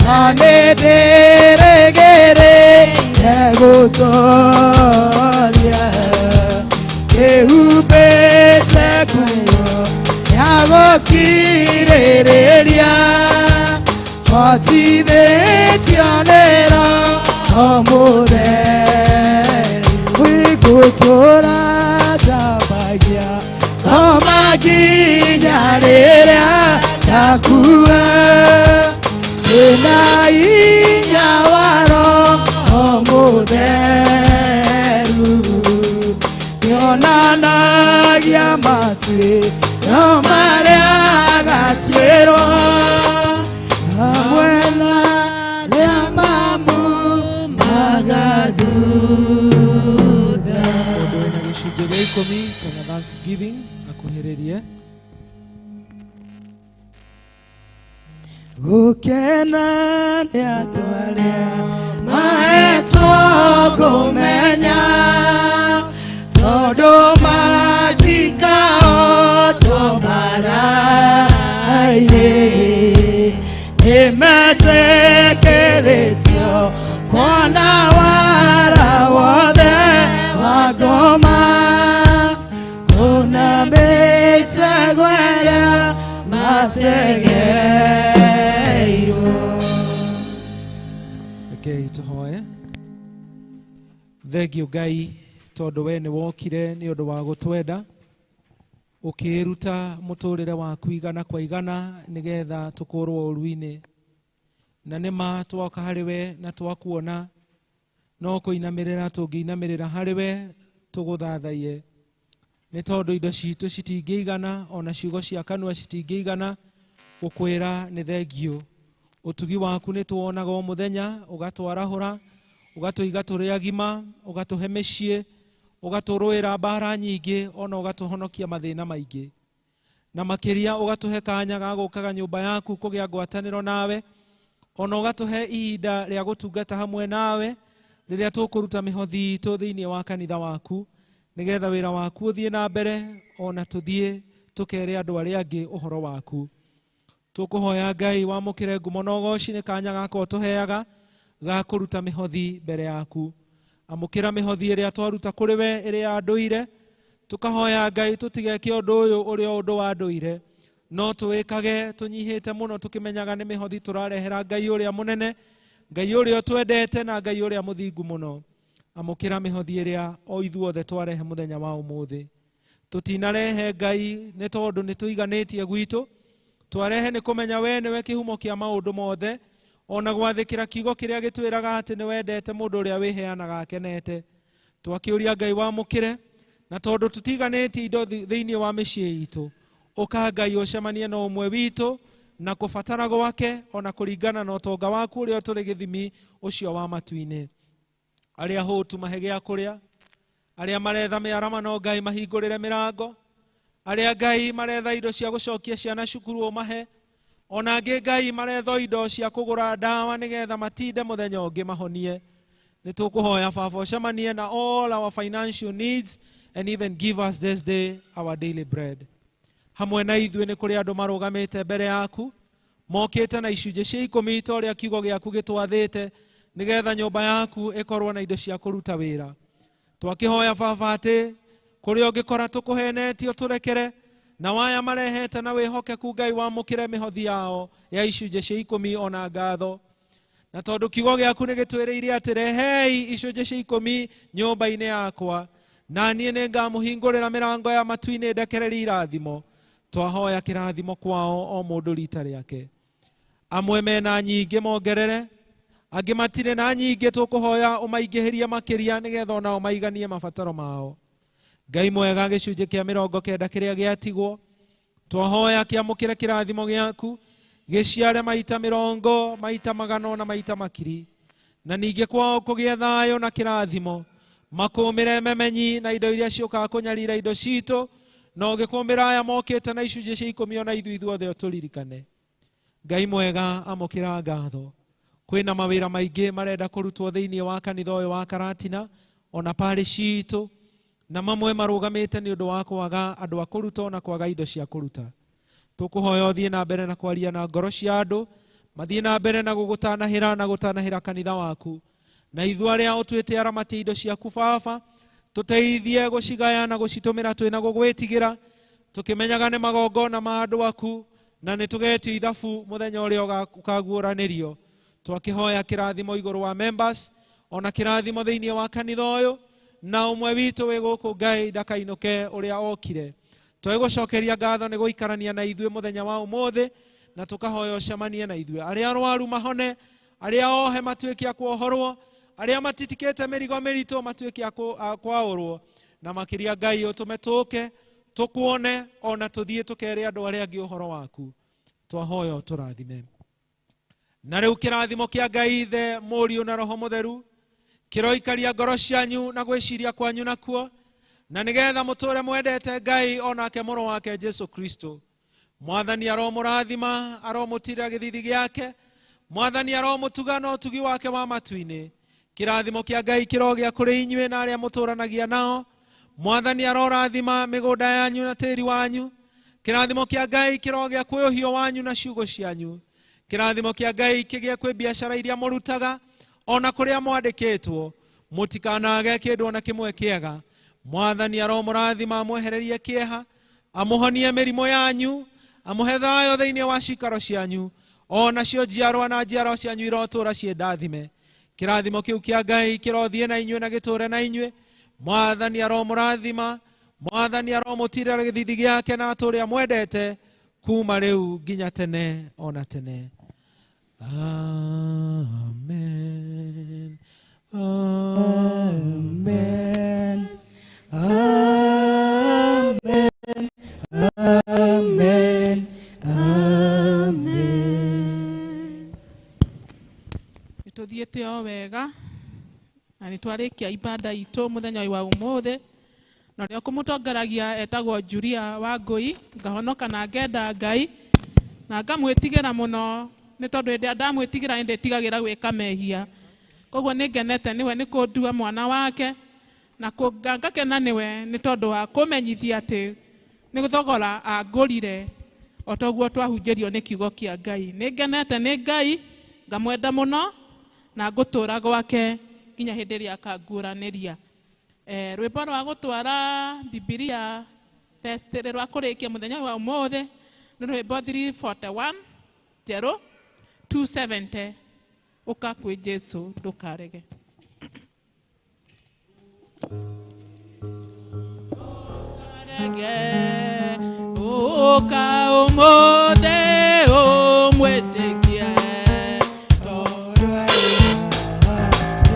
na nĩndĩrĩgĩrĩire gũtooria kĩhumbĩte nguo ya gũkirĩrĩria hotithĩtio nĩ Roho Mũtheru. Ngũtũũra njambagia ngoma nginya rĩrĩa ngakua ndĩna hinya wa Roho Mũtheru nĩonanagia matuĩro marĩa gatuĩrwo hamwe na arĩa mamumaga thutha. Mũndũ wĩna gĩcunjĩ gĩa ikũmi kana thanksgiving akuhĩrĩrie. Gũkena nĩ andũ arĩa maetwo kũmenya tondũ matikahotwo mbara-inĩ nĩmetĩkĩrĩtio kuona wara wothe wa ngoma ona mĩtego ĩrĩa mategeirwo. Rekei tũhoe. Thengiũ Ngai tondũ we nĩ wokire nĩ ũndũ wa gũtwenda ũkĩĩruta mũtũrĩre waku igana kwa igana nĩgetha tũkũrwo ũru-inĩ na nĩma twoka harĩ we na twakuona no kũinamĩrĩra tũngĩinamĩrĩra harĩ we tũgũthathaiye nĩ tondũ indo citũ citingĩigana ona ciugo cia kanua citingĩigana gũkwĩra nĩ thengiũ. Ũtugi waku nĩ tuonaga o mũthenya ũgatwarahũra ũgatũiga tũrĩ agima ũgatũhe mĩciĩ Ũgatũrũĩra mbara nyingĩ ona ũgatũhonokia mathĩna maingĩ. Na makĩria ũgatũhe kanya ga gũkaga nyũmba yaku kũgĩa ngwatanĩro nawe, ona ũgatũhe ihinda rĩa gũtungata hamwe nawe rĩrĩa tũkũruta mĩhothi itũ thĩinĩ wa kanitha waku, nĩgetha wĩra waku ũthiĩ na mbere ona tũthiĩ tũkere andũ arĩa angĩ ũhoro waku. Tũkũhoya Ngai wamũkĩre ngumo na ũgoci nĩ kanya gaka ũtũheaga ga kũruta mĩhothi mbere yaku. Amũkĩra mĩhothi ĩrĩa twaruta kũrĩ we ĩrĩa ya ndũire. Tũkahoya Ngai tũtigeke ũndũ ũyũ ũrĩa ũndũ wa ndũire, no tũwĩkage tũnyihĩte mũno tũkĩmenyaga nĩ mĩhothi tũrarehera Ngai ũrĩa mũnene, Ngai ũrĩa ũtwendete na Ngai ũrĩa mũthingu mũno. Amũkĩra mĩhothi ĩrĩa o ithuothe twarehe mũthenya wa ũmũthĩ. Tũtinarehe Ngai nĩ tondũ nĩ tũiganĩtie gwitũ, twarehe nĩ kũmenya we nĩwe kĩhumo kĩa maũndũ mothe, ona gwathĩkĩra kiugo kĩrĩa gĩtwĩraga atĩ nĩ wendete mũndũ ũrĩa wĩheanaga akenete. Twakĩũria Ngai wamũkĩre, na tondũ tũtiganĩtie indo thĩinĩ wa mĩciĩ itũ, ũka Ngai ũcemanie na ũmwe witũ na kũbatara gwake ona kũringana na ũtonga waku ũrĩa ũtũrĩ gĩthimi ũcio wa matu-inĩ. Arĩa hũtu mahe gĩa kũrĩa, arĩa maretha mĩaramano Ngai mahingũrĩre mĩrango, arĩa Ngai maretha indo cia gũcokia ciana cukuru ũmahe, ona angĩ Ngai maretha indo cia kũgũra ndawa nĩgetha matinde mũthenya ũngĩ mahonie. Nĩ tũkũhoya Baba ũcemanie na all our financial needs and even give us this day our daily bread. Hamwe na ithuĩ nĩ kũrĩ andũ marũgamĩte mbere yaku mokĩte na icunjĩ cia ikũmi ta ũrĩa kiugo gĩaku gĩtwathĩte, nĩgetha nyũmba yaku ĩkorwo na indo cia kũruta wĩra. Twakĩhoya Baba atĩ kũrĩa ũngĩkora tũkũhenetio tũrekere, na waya marehete na wĩhokeku Ngai wamũkĩre mĩhothi yao ya icunjĩ cia ikũmi ona ngatho. Na tondũ kiugo gĩaku nĩ gĩtwĩrĩire atĩ rehei icunjĩ cia ikũmi nyũmba-inĩ yakwa, na niĩ nĩ ngamũhingũrĩra mĩrango ya matu-inĩ ndekererie irathimo. Twahoya kĩrathimo kwao o mũndũ rita rĩake. Amwe mena nyingĩ mongerere, angĩ matirĩ na nyingĩ tũkũhoya ũmaingĩhĩrie makĩria nĩgetha onao maiganie mabataro mao. Ngai mwega, gĩcunjĩ kĩa 90 kĩrĩa gĩatigwo twahoya kĩamũkĩre kĩrathimo gĩaku, gĩciare maita 80, maita 100 na maita 1,000, na ningĩ kwao kũgĩe thayũ na kĩrathimo, makũmĩre memenyi na indo iria ciũkaga kũnyarira indo citũ, na ũgĩkũmĩra aya mokĩte na icunjĩ cia ikũmi ona ithuĩ ithuothe ũtũririkane. Ngai mwega, amũkĩra ngatho. Kwĩna mawĩra maingĩ marenda kũrutwo thĩinĩ wa kanitha ũyũ wa Karatina ona parish itũ, na mamwe marũgamĩte nĩ ũndũ wa kwaga andũ a kũruta ona kwaga indo cia kũruta. Tũkũhoya ũthiĩ na mbere na kwaria na ngoro cia andũ, mathiĩ na mbere na gũgũtanahĩra na gũtanahĩra kanitha waku, na ithuĩ arĩa ũtuĩte aramati indo ciaku Baba, tũteithie gũcigaya na gũcitũmĩra twĩna gũgwĩtigĩra, tũkĩmenyaga nĩ magongona ma andũ aku, na nĩ tũgetio ithabu mũthenya ũrĩa ũkaguũranĩrio. Twakĩhoya kĩrathimo igũrũ wa members ona kĩrathimo thĩinĩ wa kanitha ũyũ, na ũmwe witũ wĩ gũkũ Ngai ndakainũke ũrĩa okire. Twegũcokeria ngatho nĩ gũikarania na ithuĩ mũthenya wa ũmũthĩ, na tũkahoya ũcemanie na ithuĩ. Arĩa arwaru mahone, arĩa ohe matuĩke a kuohorwo, arĩa matitikĩte mĩrigo mĩritũ matuĩke a kwaũrwo, na makĩria Ngai ũtũme tũke tũkuone ona tũthiĩ tũkere andũ arĩa angĩ ũhoro waku. Twahoya ũtũrathime. Na rĩu kĩrathimo kĩa Ngai Ithe, Mũriũ na Roho Mũtheru kĩroikaria ngoro cianyu na gwĩciria kwanyu nakuo, na nĩgetha mũtũre mwendete Ngai onake mũrũ wake Jesu Kristo. Mwathani aromũrathima, aromũtirĩra gĩthithi gĩake, Mwathani aromũtuga na ũtugi wake wa matu-inĩ. Kĩrathimo kĩa Ngai kĩrogĩa kũrĩ inyuĩ na arĩa mũtũranagia nao. Mwathani arorathima mĩgũnda yanyu na tĩri wanyu. Kĩrathimo kĩa Ngai kĩrogĩa kwĩ ũhiũ wanyu na ciugo cianyu. Kĩrathimo kĩa Ngai kĩgĩe kwĩ biacara iria mũrutaga ona kũrĩa mwandĩkĩtwo, mũtikanage kĩndũ ona kĩmwe kĩega. Mwathani aromũrathima, amwehererie kĩeha, amũhonie mĩrimũ yanyu, amũhe thayũ thĩinĩ wa cikaro cianyu, ona cio njiarwa na njiarwa cianyu irotũra ciĩ ndathime. Kĩrathimo kĩu kĩa Ngai kĩrothiĩ na inyuĩ na gĩtũre na inyuĩ. Mwathani aromũrathima, Mwathani aromũtirĩra gĩthithi gĩake na atũre amwendete kuma rĩu nginya tene ona tene. Amen. Amen. Amen. Amen. Amen. Nĩtũthiĩte o wega na nĩtwarĩkia ibada itũ mũthenya ũyũ wa ũmũthĩ. Na ũrĩa ũkũmũtongoragia etagwo Julia wa Ngũi. Ngahonoka na ngenda Ngai na ngamwĩtigĩra mũno, nĩ tondũ hĩndĩ ĩrĩa ndamwĩtigĩra nĩ ndĩtigagĩra gwĩka mehia. Koguo nĩ ngenete nĩwe nĩ kũndua mwana wake, na ngakena nĩwe nĩ tondũ wa kũmenyithia atĩ nĩ thogora angũrire, o toguo twahunjĩrio nĩ kiugo kĩa Ngai. Nĩ ngenete nĩ Ngai, ngamwenda mũno na ngũtũra gwake nginya hĩndĩ ĩrĩa akanguũranĩria. Rwĩmbo rwa gũtwara Bibilia fest rwa kũrĩkia mũthenya wa ũmũthĩ nĩ rwĩmbo 341 njerũ 270, ũka kwĩ Jesũ ndũkarege. Ndũkarege, ũka ũmũthĩ ũmwĩtĩkie.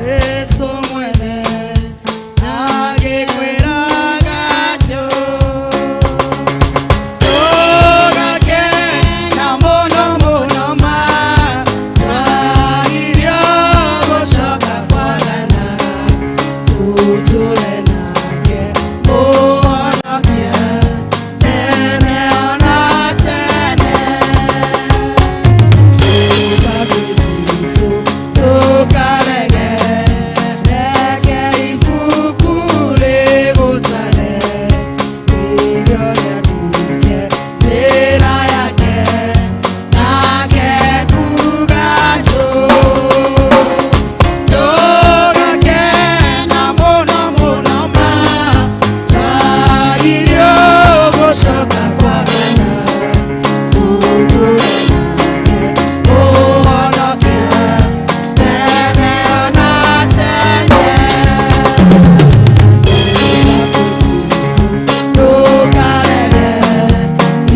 Jesu mwene agĩkwĩraga njũ, tũgakena mũno mũno ma twagirio gũcoka kwagana, tũtũre nake mũhonokia tene ona tene. Ũka kwĩ Jesũ ndũkarege, reke ibuku rĩgũtare, nĩrĩo rĩandĩke njĩra yake, nake kuga njũ. Tũgakena mũno mũno ma twagirio gũcoka kwagana, tũtũre nake mũhonokia tene ona tene. Ndũkarege,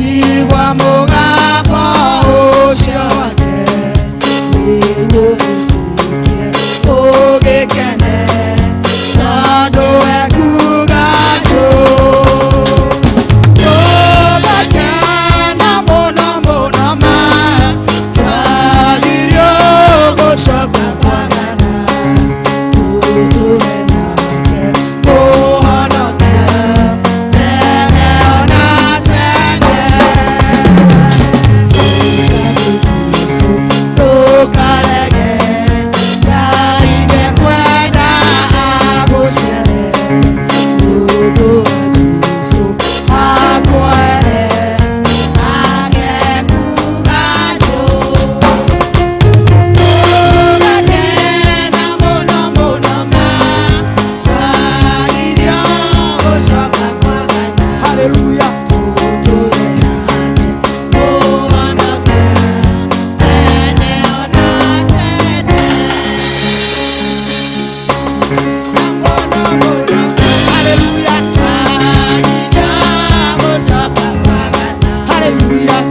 igua mũgambo ũcio wake, nĩguo wĩtĩkie ũgĩkene, tondũ ekuuga njũ. Tũgakena mũno mũno ma twagirio gũcoka kwagana, tũtũre nake mũhonokia tene ona tene. Ndũkarege, Ngai nĩekwenda agũcere, nĩ ũndũ wa Jesũ akwere, agekuga njũ. Tũgakena mũno mũno ma twagirio gũcoka kwagana. Hallelujah. Tũtũre nake mũhonokia tene ona tene. Hallelujah. Twagirio gũcoka kwagana. Hallelujah.